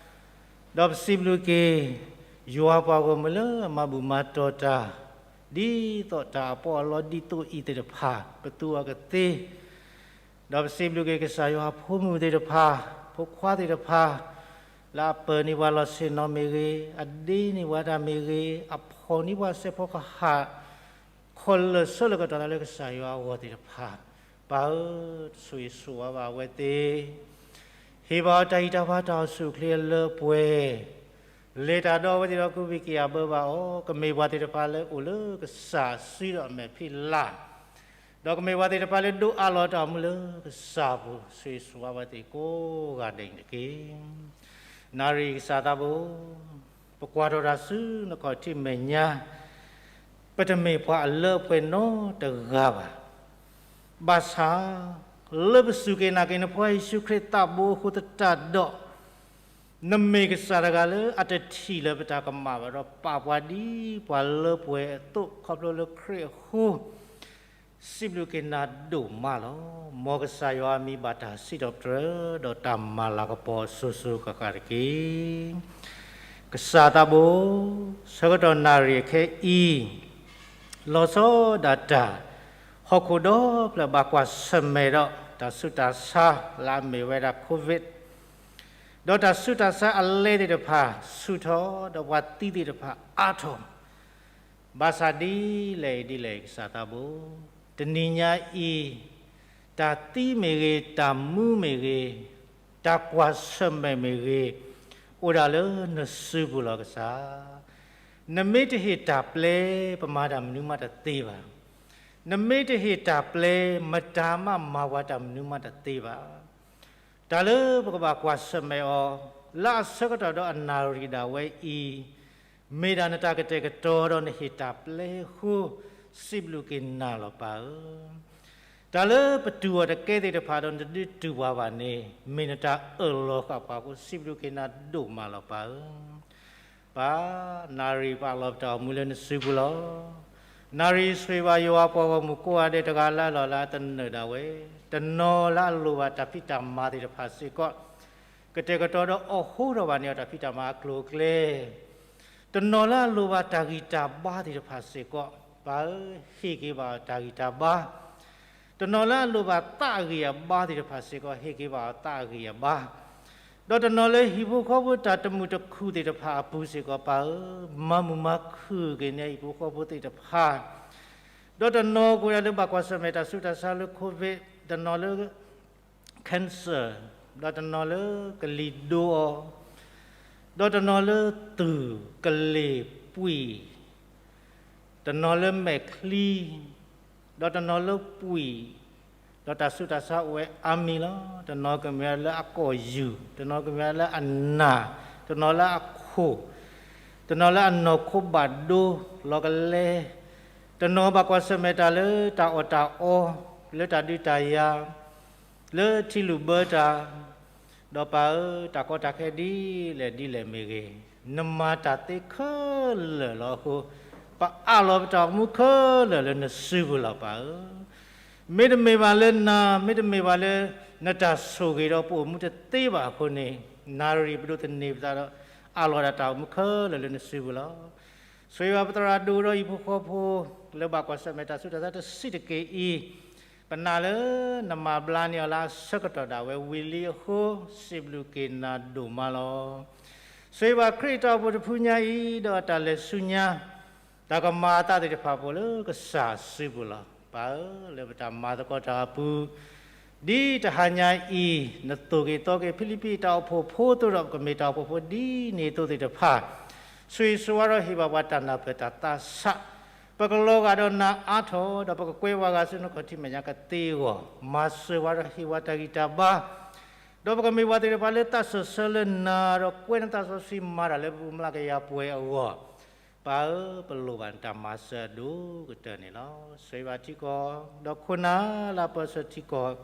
ဒီးပစံးဘျုးက့ၤ ယွၤပှၤဂီၢ်မုၢ်လၢအမၤဘူၣ်မၤတီၤတၢ် ဒ်သိးတၢ်အပီးအလီဒ်သိးအံၤသ့ၣ်တဖၣ် ပသူအီၤကသ့, ဒီးပစံးဘျုးက့ၤကစၢ်ယွၤဖိမုၣ်သ့ၣ်တဖၣ်, ဖိခွါသ့ၣ်တဖၣ်, လၢအပၢၢ်န့ၢ်ပှၤလီၢ်ဆ့ၣ်နီၤမ့ၢ်ဂ့ၤ, အဒ့န့ၢ်ပှၤတၢ်မ့ၢ်ဂ့ၤ, အဖီၣ်န့ၢ်ပှၤစဲးဖီကဟၣ် ခီၣ်လၢာ်ဆၢလၢာ်ကတီၢ်သးလၢကစၢ်ယွၤအဂီၢ်သ့ၣ်တဖၣ်, ပၢ်ဧၢ, ဆိၣ်ဂ့ၤဆိၣ်ဝါဘၣ်အဝဲသ့ၣ်, ဟ့ၣ်ဘၣ်အီၤတၢ်ဂံၢ်တၢ်ဘါတၢ်အိၣ်ဆူၣ်အိၣ်ချ့အလၢအပှဲၤ, လဲၤတၢ်ဒီးအဝဲသ့ၣ်ဒီးကဝံၤက့ၤအဘၢဘၣ်အီၤ, ကမ့ၢ်ပှၤသ့ၣ်တဖၣ်လၢအိၣ်လၢကစၢ်စုဒီးအမဲာ်ဖံးလာ် ဒီးကမ့ၢ်ပှၤသ့ၣ်တဖၣ်လၢဒိးအးလီၤတၢ်အိၣ်မူလၢကစၢ်ပူၤ, ဆိၣ်ဂ့ၤဆိၣ်ဝါဝဲသ့ၣ်ကိးဂၤဒဲးန့ၣ်တက့ၢ်. နၣ်ရံၣ်ကစၢ်သးဘိ, ပကွၢ်ထီၣ်တၢ်ဆူနခီၣ်ထံးမဲာ်ညါ, ပတမ့ၢ်ပှၤအလၢအပှဲၤနီတဂၤဘၣ်. ဘၣ်ဆၣ်, လၢပစူၢ်က့ၤနာ်က့ၤနဖိယ့ၣ်ၡူးခရံာ်သးဘိအဃိသတးဒီး, နမ့ၢ်ကစၢ်တဂၤလၢအတထံၣ်လၢၤပတၢ်ကမၣ်ဘၣ်ဒီး ပာ်ပှၤဒ်ပှၤလၢပှဲၤအသိး ခီဖျိလၢခရံာ်အဃိ စံးဘျုးက့ၤနၤဒိၣ်မးလီၤ. မ်ကစၢ်ယွၤအမံၤဘၣ်တၢ်စံးထီၣ်ပတြၢၤ ဒီးတၢ်မၤလၤကပီၤစိၤစိၤဃၣ်ဃၣ်တက့ၢ်. ကစၢ်သးဘိ, ဆၢကတီၢ်နၣ်ရံၣ်အခဲအံၤ, လီၤဆီဒၣ်တၢ်, ဟီၣ်ခိၣ်ဒီဖျၢၣ်ဘၣ်ကွၢ်ဆၢၣ်မဲာ်ဒီး တၢ်ဆူးတၢ်ဆါလၢအမ့ၢ်ဝဲဒၣ် COVID ဒီးတၢ်ဆူးတၢ်ဆါအလဲသ့ၣ်တဖၣ်ဆူၣ်ထီၣ်, ဒီးပှၤသံသ့ၣ်တဖၣ်အါထီၣ်, ဘၣ်ဆၣ်ဒ်လဲၣ်အံၤဒ်လဲၣ်အံၤ ကစၢ်သးဘိ, တနံၤညါအံၤ, တၢ်သံမ့ၢ်ဂ့ၤ, တၢ်မူမ့ၢ်ဂ့ၤ, တၢ်ကွၢ်ဆၢၣ်မဲာ်မ့ၢ်ဂ့ၤ, အိၣ်ဒၣ်လၢနစုပူၤလီၤကစၢ်. နမ့ၢ်တဟ့ၣ်တၢ်ပျဲ ပမၤတၢ်မနုၤမးတသ့ဘၣ်. နမ့ၢ်တဟ့ၣ်တၢ်ပျဲ မတၤမးမၤပှၤတၢ်မနုၤမးတသ့ဘၣ်. တၢ်လၢပကဘၣ်ကွၢ်ဆၢၣ်မဲာ်အီၤ လၢအဆၢကတီၢ်ဒီးအနၣ်ရံၣ်ဒၣ်ဝဲအံၤ, မ့ၢ်ဒၣ်နတၢ်ကတဲာ်ကတီၤဒီးနဟ့ၣ်တၢ်ပျဲအဃိ, စံးဘျုးက့ၤနၤလီၤပၢ်ဧၢ. တၢ်လၢပတူၢ်အီၤတကဲသ့ၣ်တဖၣ်ဒီး နဒုးတူၢ်ဘၣ်ဘၣ်န့ၣ် မ့ၢ်နတၢ်အၢၣ်လီၤဃာ်ပှၤအဃိ စံးဘျုးက့ၤနၤဒိၣ်မးလီၤပၢ်ဧၢ. ပၢ်, နၣ်ရံၣ်ပာ်လီၤပတၢ်အိၣ်မူလၢနစုပူၤလီၤ. နၣ်ရံၣ်ဆိၣ်ဂ့ၤဘၣ်ယွၤပှၤဂီၢ်မုၢ်ကိးဂၤဒဲးတဂၤလၢအလီၢ်လၢအသနၢၣ်ဒၣ်ဝဲ, တနီၤလၢအလိၣ်ဘၣ်တၢ်ဖံးတၢ်မၤသ့ၣ်တဖၣ်စ့ၢ်ကီး, ကတဲာ်ကတီၤဒီးအိးထီၣ်ဘၣ်န့ၢ်အီၤတၢ်ဖံးတၢ်မၤအကျိၤအကျဲ တနီၤလၢအလိၣ်ဘၣ်တၢ်ဂံၢ်တၢ်ဘါသ့ၣ်တဖၣ်စ့ၢ်ကီး, ပၢ်ဧၢ, ဟ့ၣ်က့ၤဘၣ်အီၤတၢ်ဂံၢ်တၢ်ဘါ. တနီၤလၢအလိၣ်ဘၣ်သးအဂံၢ်အဘါသ့ၣ်တဖၣ်စ့ၢ်ကီး, ဟ့ၣ်က့ၤဘၣ်အီၤသးအဂံၢ်အဘါ. ဒီးတနီၤလၢဟံၣ်ဖိဃီဖိတၢ်တမုာ်တခုၣ်သ့ၣ်တဖၣ်အပူၤစ့ၢ်ကီး, ပၢ်ဧၢ, မၤမုာ်မၤခုၣ်က့ၤန့ၢ်ဟံၣ်ဖိဃီဖိသ့ၣ်တဖၣ်. ဒီးတနီၤကဝဲဒၣ်လၢဘၣ်ကွၢ်ဆၢၣ်မဲာ်တၢ်ဆူးတၢ်ဆါလၢ COVID, တနီၤလၢ cancer, ဒီးတနီၤလၢကလံၤဒိအီၤ, ဒီးတနီၤလၢသုးကလ့ၤပှံၢ်, တနီၤလၢမဲာ်ချံ, ဒီးတနီၤလၢပှံၢ်, ဒီးတၢ်ဆူးတၢ်ဆါအိၣ်ဝဲအါမံၤလီၤ. တနီၤကမ့ၢ်ဝဲလၢအကိာ်ယူၢ်, တနီၤကမ့ၢ်ဝဲလၢအနၢ်, တနီၤလၢအခိၣ်, တနီၤလၢအနီၢ်ခိဘၣ်ဒိလီၤကလဲ, တနီၤဘၣ်ကွၢ်ဆၢၣ်မဲာ်တၢ်လၢတၢ်အီၣ်တၢ်အီ, လၢတၢ်ဒုးတၢ်ယၤ, လၢထံလုၢ်ဘၢတၢ်, ဒီးပၢ်ဧၢ, တၢ်ကီတၢ်ခဲဒ်လဲၣ်ဒ်လဲၣ်မ့ၢ်ဂ့ၤ, နမၤတၢ်သ့ခဲလၢာ်လီၤအဃိ, ပအးလီၤပတၢ်အိၣ်မူခဲလၢာ်လၢနစုပူၤလီၤပၢ်ဧၢ. မ့တမ့ၢ်ဘၣ်လၢနၤ, မ့တမ့ၢ်ဘၣ်လၢနတၢ်ဆိၣ်ဂ့ၤဒီးပအိၣ်မူတသ့ဘၣ်အဃိန့ၣ်, နၣ်ရံၣ်ပဒိးသန့ၤပသးဒီး အးလီၤဒၣ်တၢ်အိၣ်မူခဲလၢာ်လၢနစုပူၤလီၤ. ဆိၣ်ဂ့ၤဘၣ်ပသရၣ်ဒိၣ်ဒီးဟံၣ်ဖိဃီဖိ လၢဘၣ်ကွၢ်ဆၢၣ်မဲာ်တၢ်ဆူးတၢ်ဆါတဆံးတက့ၢ်အံၤ, ပနာ်လၢနမၤဘျါန့ၢ်အီၤလၢအဆၢကတီၢ်ဒၣ်ဝဲဝံၤလံအဃိ, စံးဘျုးက့ၤနၤဒိၣ်မးလီၤ. ဆိၣ်ဂ့ၤဘၣ်ခရံာ်တၢ်အိၣ်ဖှိၣ်တဖုညါအံၤ ဒီးတၢ်လဲၤဆူညါ တၢ်ကမၤအသးသ့ၣ်တဖၣ်အပူၤလၢကစၢ်အစုပူၤလီၤ. ပၢ်ဧၢ, လၢပတၢ်မၤသကိးတၢ်အပူၤ, ဒ်တဟါညါအံၤ နသိၣ်က့ၤသီက့ၤဖံလံးပံးတၢ်အိၣ်ဖှိၣ်ဖိအသိးဒီး ပကမ့ၢ်တၢ်အိၣ်ဖှိၣ်ဖိဒ်န့ၣ်အသိးသ့ၣ်တဖၣ်, ဆိၣ်ဂ့ၤဆိၣ်ဝါဒီးဟ့ၣ်ဘၣ်ပှၤတၢ်နၢ်ပၢၢ်တၢ်သးဆး, ပကလီၤဂာ်ဒီးနၤအါထီၣ်, ဒီးပကကွဲပှၤဂၤဆူနခီၣ်ထံးမဲာ်ညါကသ့အဂီၢ်, မၤစၢၤဝဲဒီးဟ့ၣ်ဝဲတၢ်ဂံၢ်တၢ်ဘါ, ဒီးပကမ့ၢ်ပှၤသ့ၣ်တဖၣ်လၢသးစၢၢ်ဆၢလၢနၤ, ဒီးကွဲးနသးစီဆှံမၤတၢ်လၢပပူၤမျးကယၤပှဲၤအဂီၢ်, ပၢ်ဧၢ, ပလိၣ်ဘၣ်နတၢ်မၤစၢၤအဒိၣ်ကတၢၢ်န့ၣ်လီၤ. ဆိၣ်ဂ့ၤဘၣ်ထံကီၢ်, ဒီးခိၣ်နၢ်လၢအပၢၢ်ဆၢထံကီၢ်,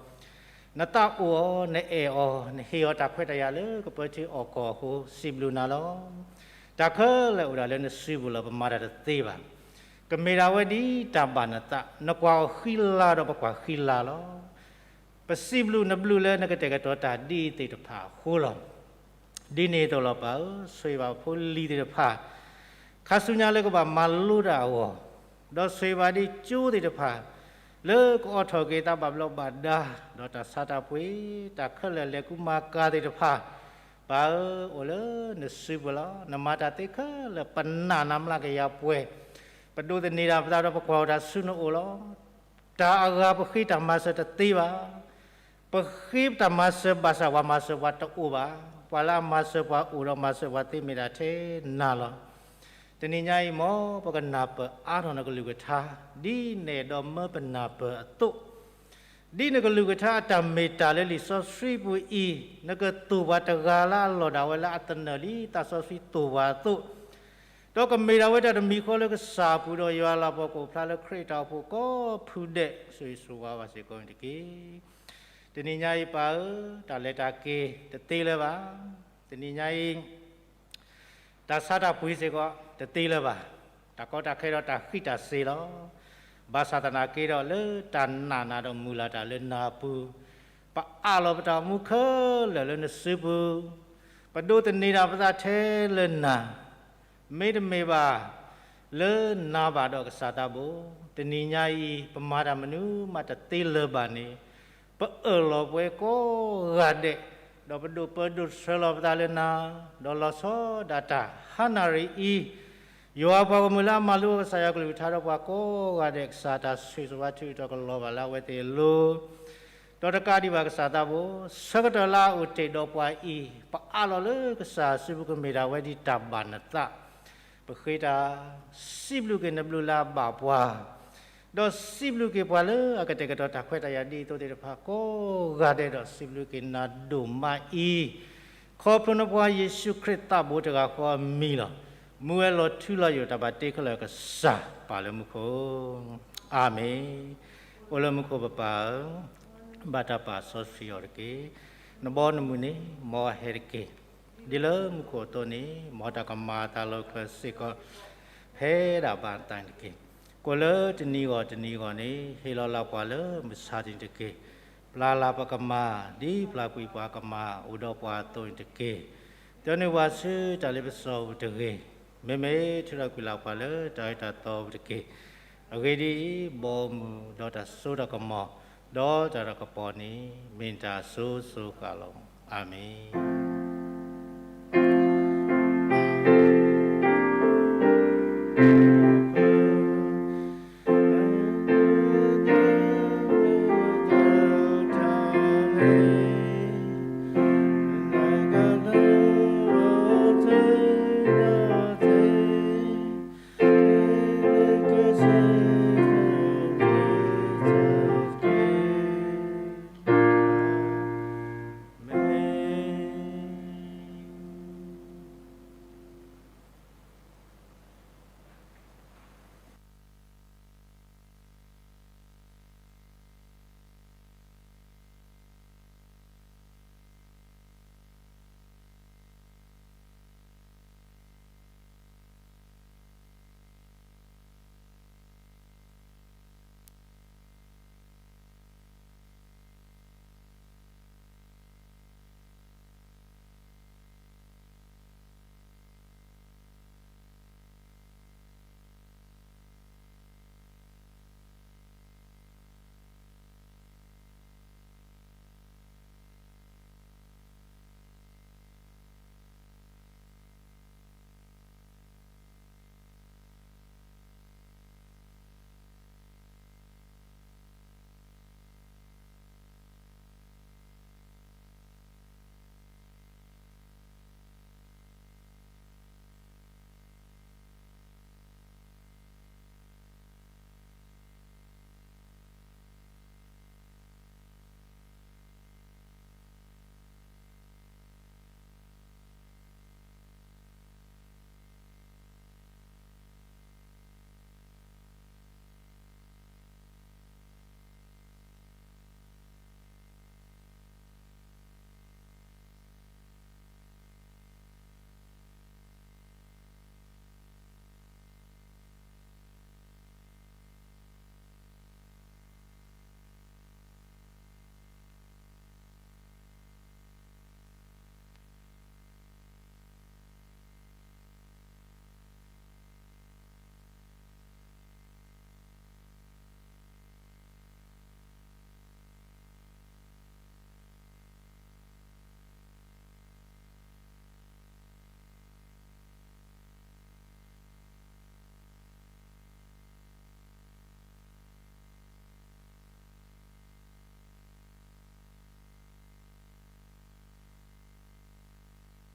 နသးအိၣ်အီၤ, နအဲၣ်အီၤ, နဟ့ၣ်အီၤတၢ်ခွဲးတၢ်ယာ်လၢကပၢထံအီၣ်ကီၢ်အဃိ စံးဘျုးနၤလီၤ. တၢ်ခဲလၢာ်အိၣ်ဒၣ်လၢနစုပူၤလီၤ, ပမၤတၢ်တသ့ဘၣ်. ကမ့ၢ်ဒၣ်ဝဲဒ်တၢ်ဘၣ်နသး, နကွၢ်အီၤဃံလၤဒီးပကွၢ်ဃံလၤလီၤ. ပစံးဘျုးနဘျုးလၢနကတဲာ်ကတီၤတၢ်ဒ်အံၤသ့ၣ်တဖၣ်အဃိလီၤ. ဒ်န့ၣ်အသိးလီၤ ပၢ်ဧၢ, ဆိၣ်ဂ့ၤဘၣ်ဖိလံၤသ့ၣ်တဖၣ် ခါဆူညါလၢကဘၣ်မၤလိတၢ်အဂီၢ်, ဒီးဆိၣ်ဂ့ၤဘၣ်ဒ်ကၠိသ့ၣ်တဖၣ် လၢကအိးထီၣ်က့ၤသးဘၣ်ဘျီးဘၣ်ဒါ, ဒီးတၢ်ဆါတၢ်ပှ့ၤ, တၢ်ခဲလၢာ်လဲၤကူမၤကၤသ့ၣ်တဖၣ်, ပၢ်ဧၢ, အိၣ်လၢနစုပူၤလီၤ. နမၤတၢ်သ့ခဲလၢာ် ပနာ်နၤမျးကယၤပှဲၤ, ပဒိးသန့ၤတၢ်ပသးဒီးပကွၢ်အီၤတၢ်ဆူနအိၣ်လီၤ. တၢ်အဂၤပဃ့တၢ်မၤစၢၤတသ့ဘၣ်. ပဃ့တၢ်မၤစၢၤဘၣ်ဆၣ်ပှၤမၤစၢၤပှၤတအိၣ်ဘၣ်. ပှၤလၢအမၤစၢၤပှၤအိၣ်ဒီးမၤစၢၤပှၤသ့မ့ၢ်ဒၣ်ထဲနၤလီၤ. တနံၤညါအံၤ မ်ပကနၢ်ပၢၢ်အါထီၣ်နကလုၢ်ကထါ, ဒ်နအဲၣ်ဒိးမၢပနၢ်ပၢၢ်အသိး, ဒ်နကလုၢ်ကထါအတၢ်မ့ၢ်တၢ်လၢလံာ်စီဆှံပူၤအံၤ, နကသိၣ်ပှၤတဂၤလၢအလီၢ်ဒၣ်ဝဲလၢအသနၢၣ်လံသးစီဆှံသိၣ်ပှၤအသိး, ဒီးကမ့ၢ်ဒၣ်ဝဲတၢ်တမံၤဃီလၢကစၢ်အပူၤဒီးယွၤလၤပှၤကအိၣ်ဖျါလၢခရံာ်အတၢ်အိၣ်ဖှိၣ်ကိးဖုဒဲး ဆိၣ်ဂ့ၤဆိၣ်ဝါဘၣ်စ့ၢ်ကီးန့ၣ်တက့ၢ်. တနံၤညါအံၤ ပၢ်ဧၢ, တၢ်လဲၤတၢ်က့ၤတသ့လၢၤဘၣ်. တနံၤညါအံၤ တၢ်ဆါတၢ်ပှ့ၤစ့ၢ်ကီးတသ့လၢၤဘၣ်. တၢ်ကီတၢ်ခဲဒီးတၢ်ဃံးတၢ်စ့ၤလီၤ. ဘၣ်ဆၣ်သနာ်က့ဒီး လၢတၢ်နာ်နၤဒီးမုၢ်လၢ်တၢ်လၢနၤအပူၤ, ပအးလီၤပတၢ်အိၣ်မူခဲလၢာ်လၢနစုပူၤ, ပဒိးသန့ၤဒၣ်ပသးထဲလၢနၤ, မ့တမ့ၢ်ဘၣ် လၢနၤဘၣ်ဒီးကစၢ်သးဘိ, တနံၤညါအံၤ ပမၤတၢ်မနုၤမးတသ့လၢၤဘၣ်န့ၣ်, ပအၢၣ်လီၤပှဲၤကိးဂၤဒဲး, ဒီးပဒိးပၢဒိးဆှၢလီၤပသးလၢနၤ, ဒီးလီၤဆီဒၣ်တၢ်ဟါနၣ်ရံၣ်အံၤ, ယွၤပှၤဂီၢ်မုၢ်လၢအမၤလိကစၢ်ယွၤကလုၢ်ကထါဒီးပှၤကိးဂၤဒဲး, ကစၢ်တၢ်ဆိၣ်ဂ့ၤဆိၣ်ဝါထုးထီၣ်ကလီၤဘၣ်လၢအဝဲသ့ၣ်အလိၤ ဒီးတကးဒံးဘၣ်ကစၢ်သးဘိ, ဆၢကတီၢ်လၢအအိၣ်တ့ၢ်ဒီးပှၤအံၤ, ပအးလီၤလၢကစၢ်စုပူၤကမ့ၢ်ဒၣ်ဝဲဒ်တၢ်ဘၣ်နသး, ပဃ့တၢ်, စံးဘျုးက့ၤနဘျုးလၢအဘၣ်ပှၤ, ဒီးစံးဘျုးက့ၤပှၤလၢအကတဲာ်ကတီၤတၢ်ခွဲးတၢ်ယာ်ဒ်အံၤအသိးသ့ၣ်တဖၣ်ကိးဂၤဒဲးဒီးစံးဘျုးက့ၤနၤဒိၣ်မးအံၤ, ခီဖျိနဖိယ့ၣ်ၡူးခရံာ်သးဘိတဂၤဃီအမံၤလီၤ. မူဝဲလီၤထူလီၤယိာ်တၢ်ဘၣ်တ့ခဲလၢာ်ကစၢ်ပၢ်လၢမူခိၣ်, အၤမ့ၣ်. အိၣ်လၢမူခိၣ်ပပၢ်ဧၢ, ဘၣ်တၢ်ပာ်စီဆှံအီၤတက့ၢ်. နဘီနမုၢ်န့ၣ် မ်အဟဲတက့ၢ်. ဒ်လၢမူခိၣ်အသိးန့ၣ် မ်တၢ်ကမၤအသးလီၤချၢစ့ၢ်ကီး ဖဲဒၣ်ဘၣ်သးန့ၣ်တက့ၢ်. ကိးလၢတနံၤဂီၢ်တနံၤဂီၢ်န့ၣ် ဟ့ၣ်လီၤလၢ်ပှၤလၢမုၢ်ဆါတနံၤတက့ၢ်. ပျၢ်လၢ်ပကမၤ ဒ်ပျၢ်ကွံာ်ပှၤကမၤအိၣ်ဒီးပှၤအသိးန့ၣ်တက့ၢ်. ဒိးန့ၢ်ပှၤဆူတၢ်လ့ပစီပူၤတဂ့ၤ. မ့မ့ၢ်ထုးထီၣ်ကွံာ်လၢ်ပှၤလၢတၢ်အၢတၢ်သီပူၤတက့ၢ်. အဂ့ၢ်ဒ်အံၤ, ဘီမုၢ်ဒီးတၢ်စိတၢ်ကမီၤ, ဒီးတၢ်တၢ်ကပီၤန့ၣ် မ့ၢ်နတၢ်အစိၤစိၤဃၣ်လီၤ. အၤမ့ၣ်.